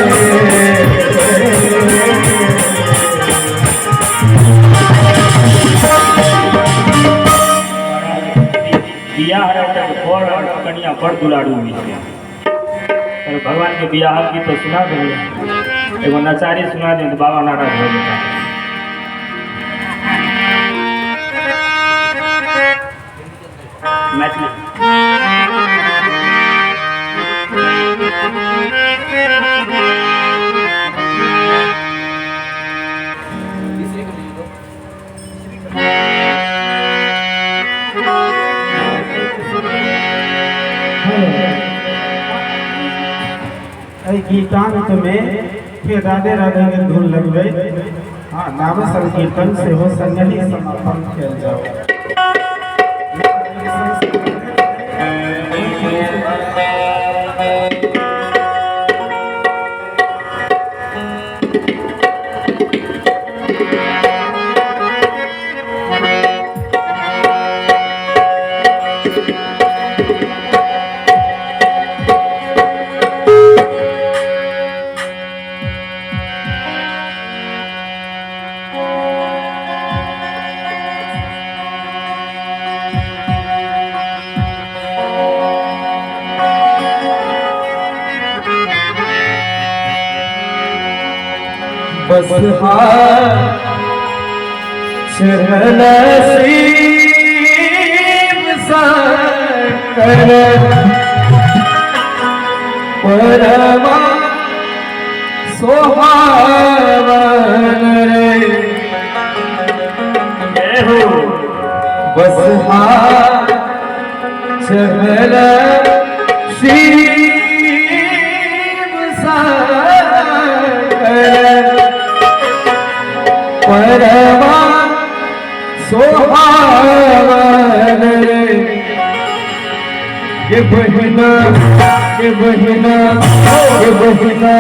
बियाह रहता है बर और कनिया बड़ दुलारू होइ छै। पर भगवान के बियाह गीत तो सुना देलियै, एगो नचारी सुना दे तऽ बाबा नाराज हो जेता। मैथिली एहि गीतांत में फिर राधे राधे के धुन लगबै। हाँ, नाम संकीर्तन सेहो संगहि समापन कयल जाओ। बस चढ़ल शिव शंकर परमा सोहावन रे। जय हो। बस चढ़ल शिव शंकर परमा सोहावन रे। ये बहिना ये बहिना ये बहिना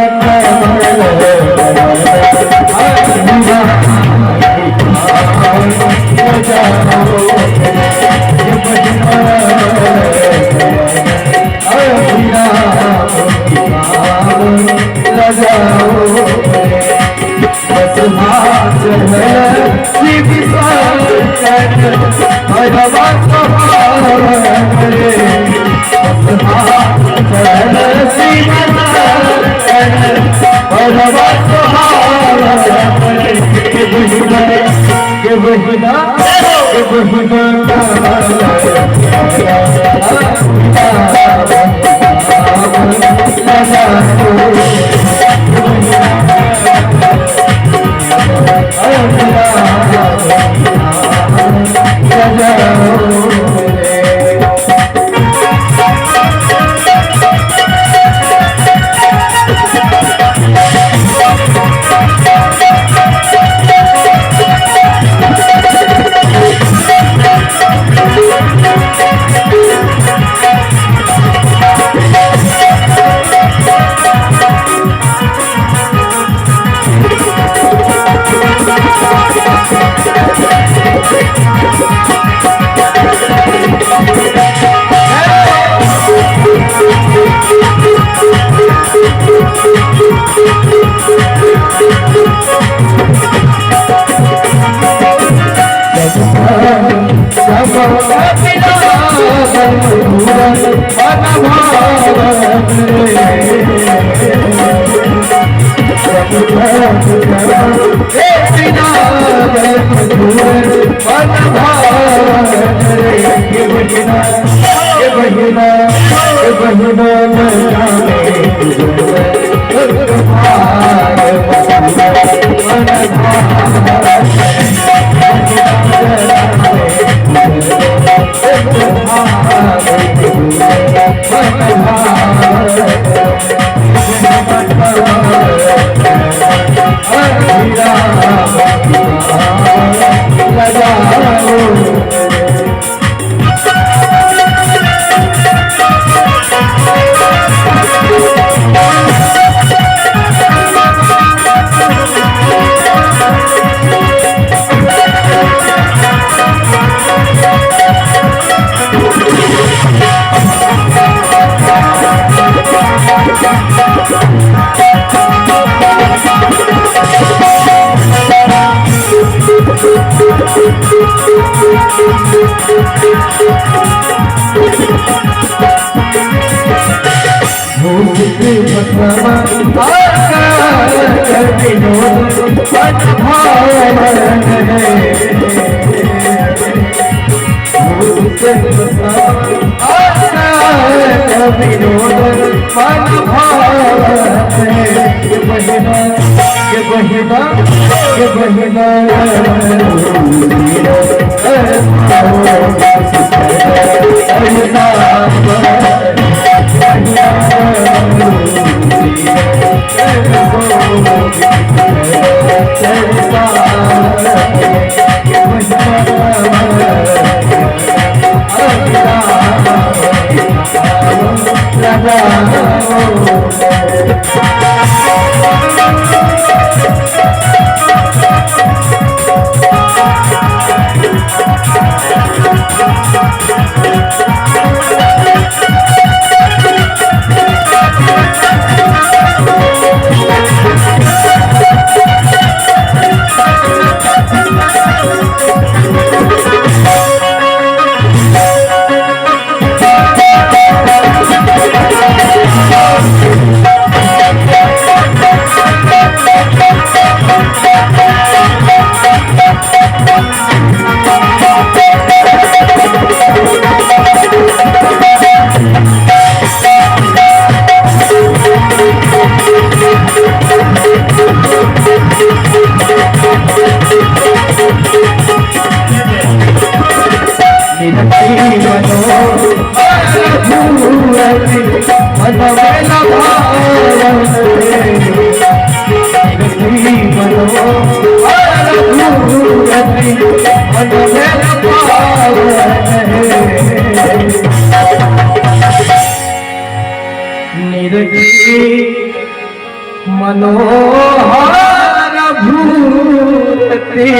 मनोहर भूरति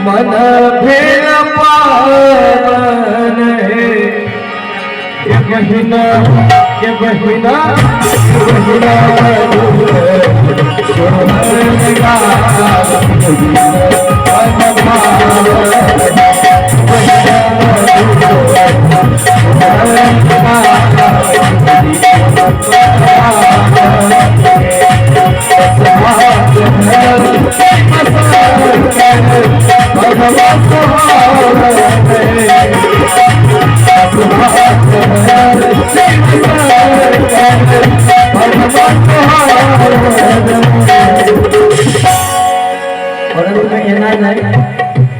मन भेल पावन हे ये बहिना ये बहिना ये बहिना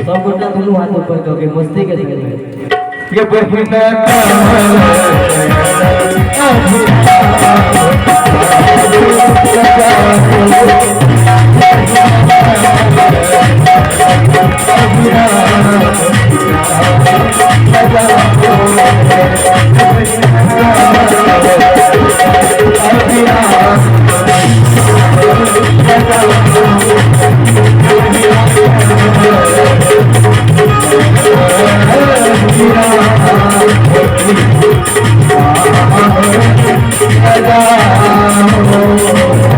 सब गोटा दुनू हाथ ऊपर करके मस्ती के संग ये बहिना Oh,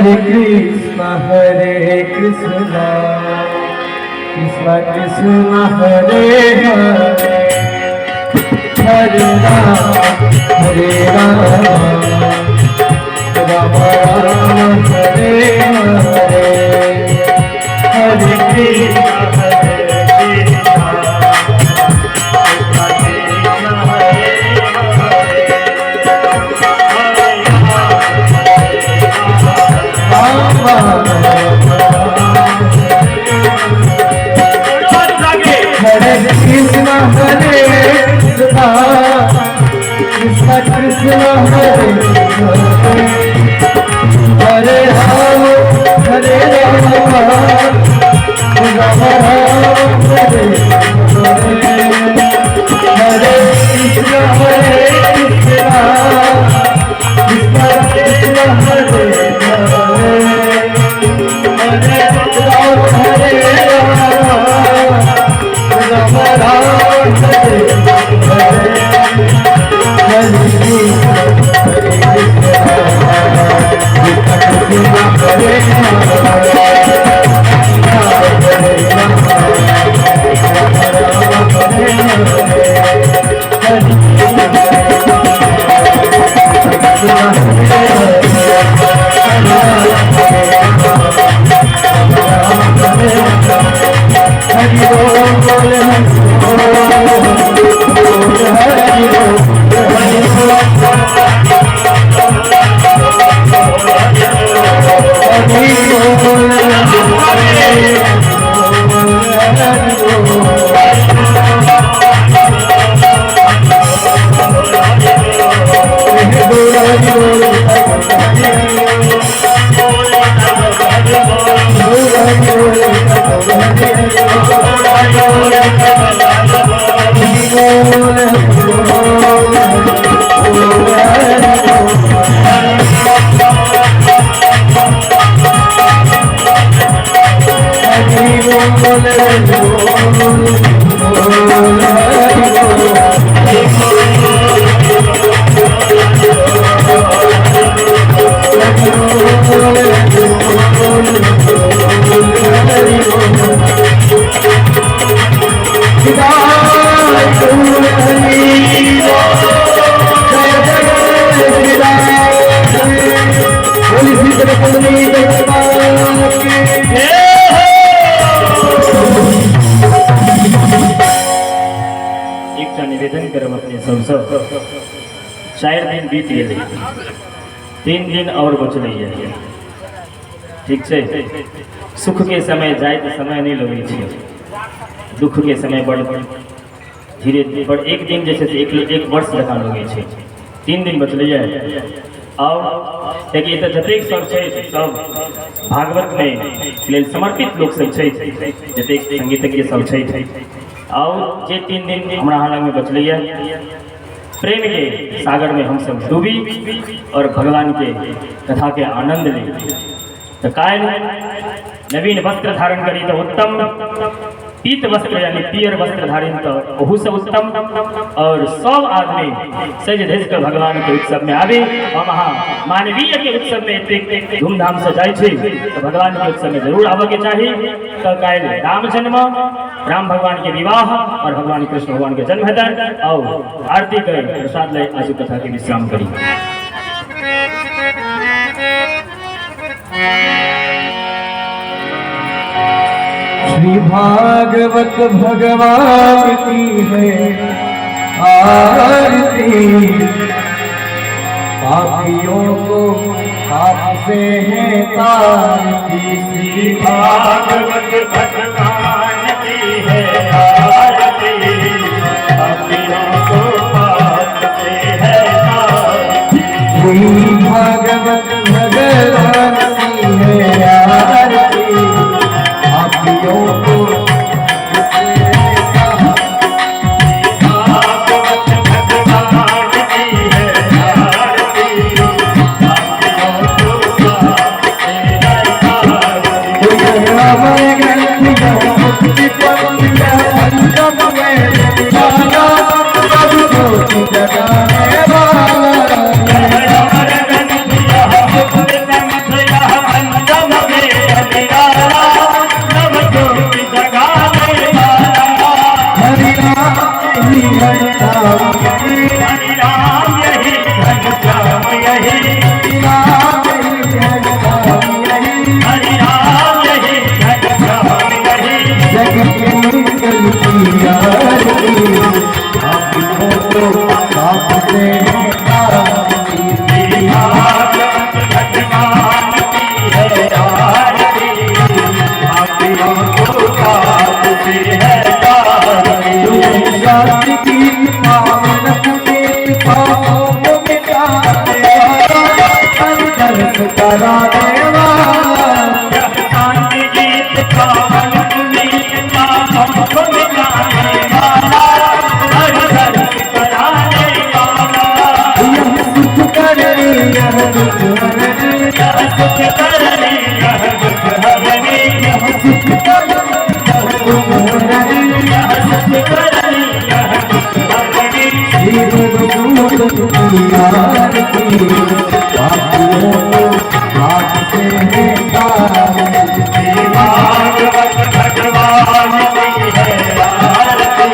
हरे कृष्ण हरे कृष्ण कृष्ण कृष्ण हरे हरे, हरे राम हरे राम राम राम हरे हरे, हरे कृष्ण हरे कृष्ण कृष्ण हरे हरे, हरे राम हरे कृष्ण हरे कृष्ण कृष्ण कृष्ण हरे हरे, हरे राम हरे राम राम राम हरे हरे, हरे कृष्ण हरे कृष्ण कृष्ण कृष्ण हरे हरे, हरे राम हरे राम राम राम हरे हरे, हरे कृष्ण हरे कृष्ण कृष्ण कृष्ण हरे हरे, हरे राम राम हरे हरे, हरे कृष्ण हरे हरि बोल हरि बोल हरि एकटा निवेदन करब अपने सबसँ। 4 दिन बीत गेलै, 3 दिन और बचलै। ठीक छै, सुख के समय जाय तऽ समय नहि लगै छै, दुख के समय बड़ धीरे धीरे, पर एक दिन जे छै से एक वर्ष जकाँ लगै छै। 3 दिन बचलैए। और कियाकि एतऽ जतेक सब छै सब भागवतमे लेल समर्पित लोक सब छै, जतेक संगीतज्ञ सब छै। और जे 3 दिन हमरा अहाँ लगमे बचलैए, प्रेम के सागर में हम सब डूबी और भगवान के कथा के आनंद ली। तो काल्हि नवीन वस्त्र धारण करी तो उत्तम, पीत वस्त्र यानी पियर वस्त्र धारण तो ओहू से उत्तम। और सब आदमी सज धज के भगवान के उत्सव में आबी। हम अहाँ मानवीय के उत्सव में एतेक धूमधाम से जाइ छी तो भगवान के उत्सव में जरूर आबऽ के चाही। तो काल्हि राम जन्म, राम भगवान के विवाह और भगवान कृष्ण भगवान के जन्म हेतनि। और आरती करी, प्रसाद ले आजु कथा के विश्राम करी। श्री भागवत भगवान की है आरती, पापियों को पाप से है तारती। श्री भागवत भगवान की है आरती, पापियों को पाप से है तारती। श्री भागवत भगवान की है आरती, पापियों को भागवत भगवान की है आरती, पापियों को पाप से है तारती। जगाने वाला। हर हर हरि राम यही घनश्याम यही, हरि राम यही घनश्याम यही, राम यही घनश्याम यही, हरि राम यही घनश्याम यही। जग के मंगल की आरती, आपको तो पाप से है आरती। भागवत भगवान की है आरती, पापियों को पाप से है आरती। शांति की पावन पुनीत पापों को मिटाने वाला, हर दर्श कराने वाला। यह शांति गीत पावन पुनीत पापों को मिटाने वाला, हर दर्श कराने वाला। यह सुख करनी यह दुख हरनी, यह सुख करनी यह दुख हरनी, यह सुख करनी यह दुख हरनी, यह सुख करनी यह दुख हरनी। श्री रघुकुल की आरती, पापियों को पाप से है तारती। भागवत भगवान की है आरती,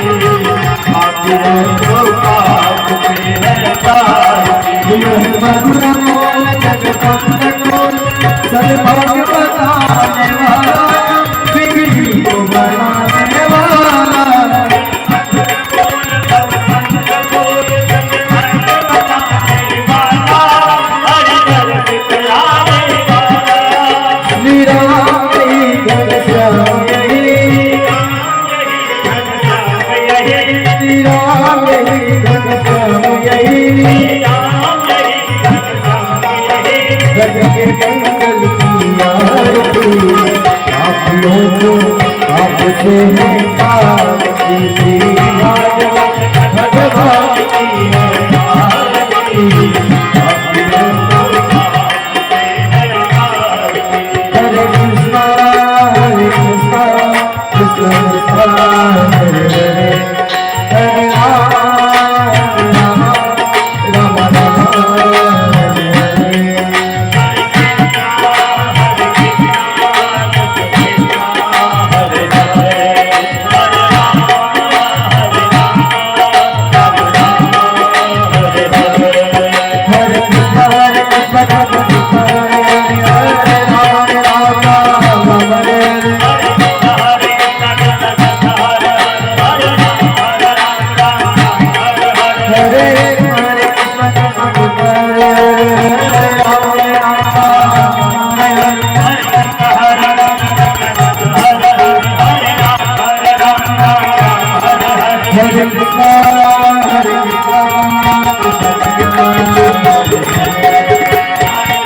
पापियों को पाप से है तारती। यह मधुर मोल जगदम्ब सद्भाग्य बताने वाला, बिगड़ी को बनाने वाला। श्री राम यही घनश्याम यही, श्री राम यही घनश्याम यही, जग के मंगल की आरती, पापियों को पाप से है तारती। भागवत भगवान की है आरती, पापियों को हरे कृष्णा कृष्ण कृष्ण हरे हरे, हरे राम राम राम राम हरे हरे। हरे कृष्ण कृष्ण कृष्ण हरे हरे, हरे राम राम राम हरे हरे। हरे हरे कृष्ण कृष्ण कृष्ण हरे हरे, हरे राम राम राम हरे हरे। हरे कृष्ण कृष्ण कृष्ण हरे हरे,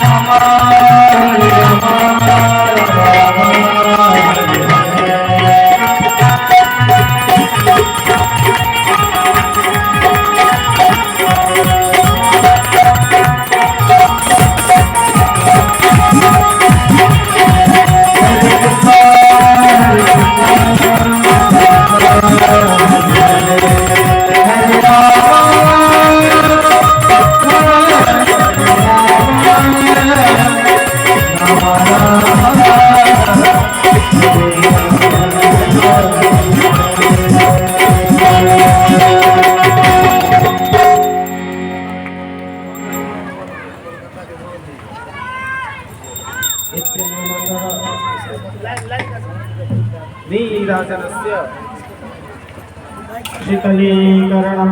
राम हरे राम राम राम हरे हरे। नीराजनस्य शीतलीकरणं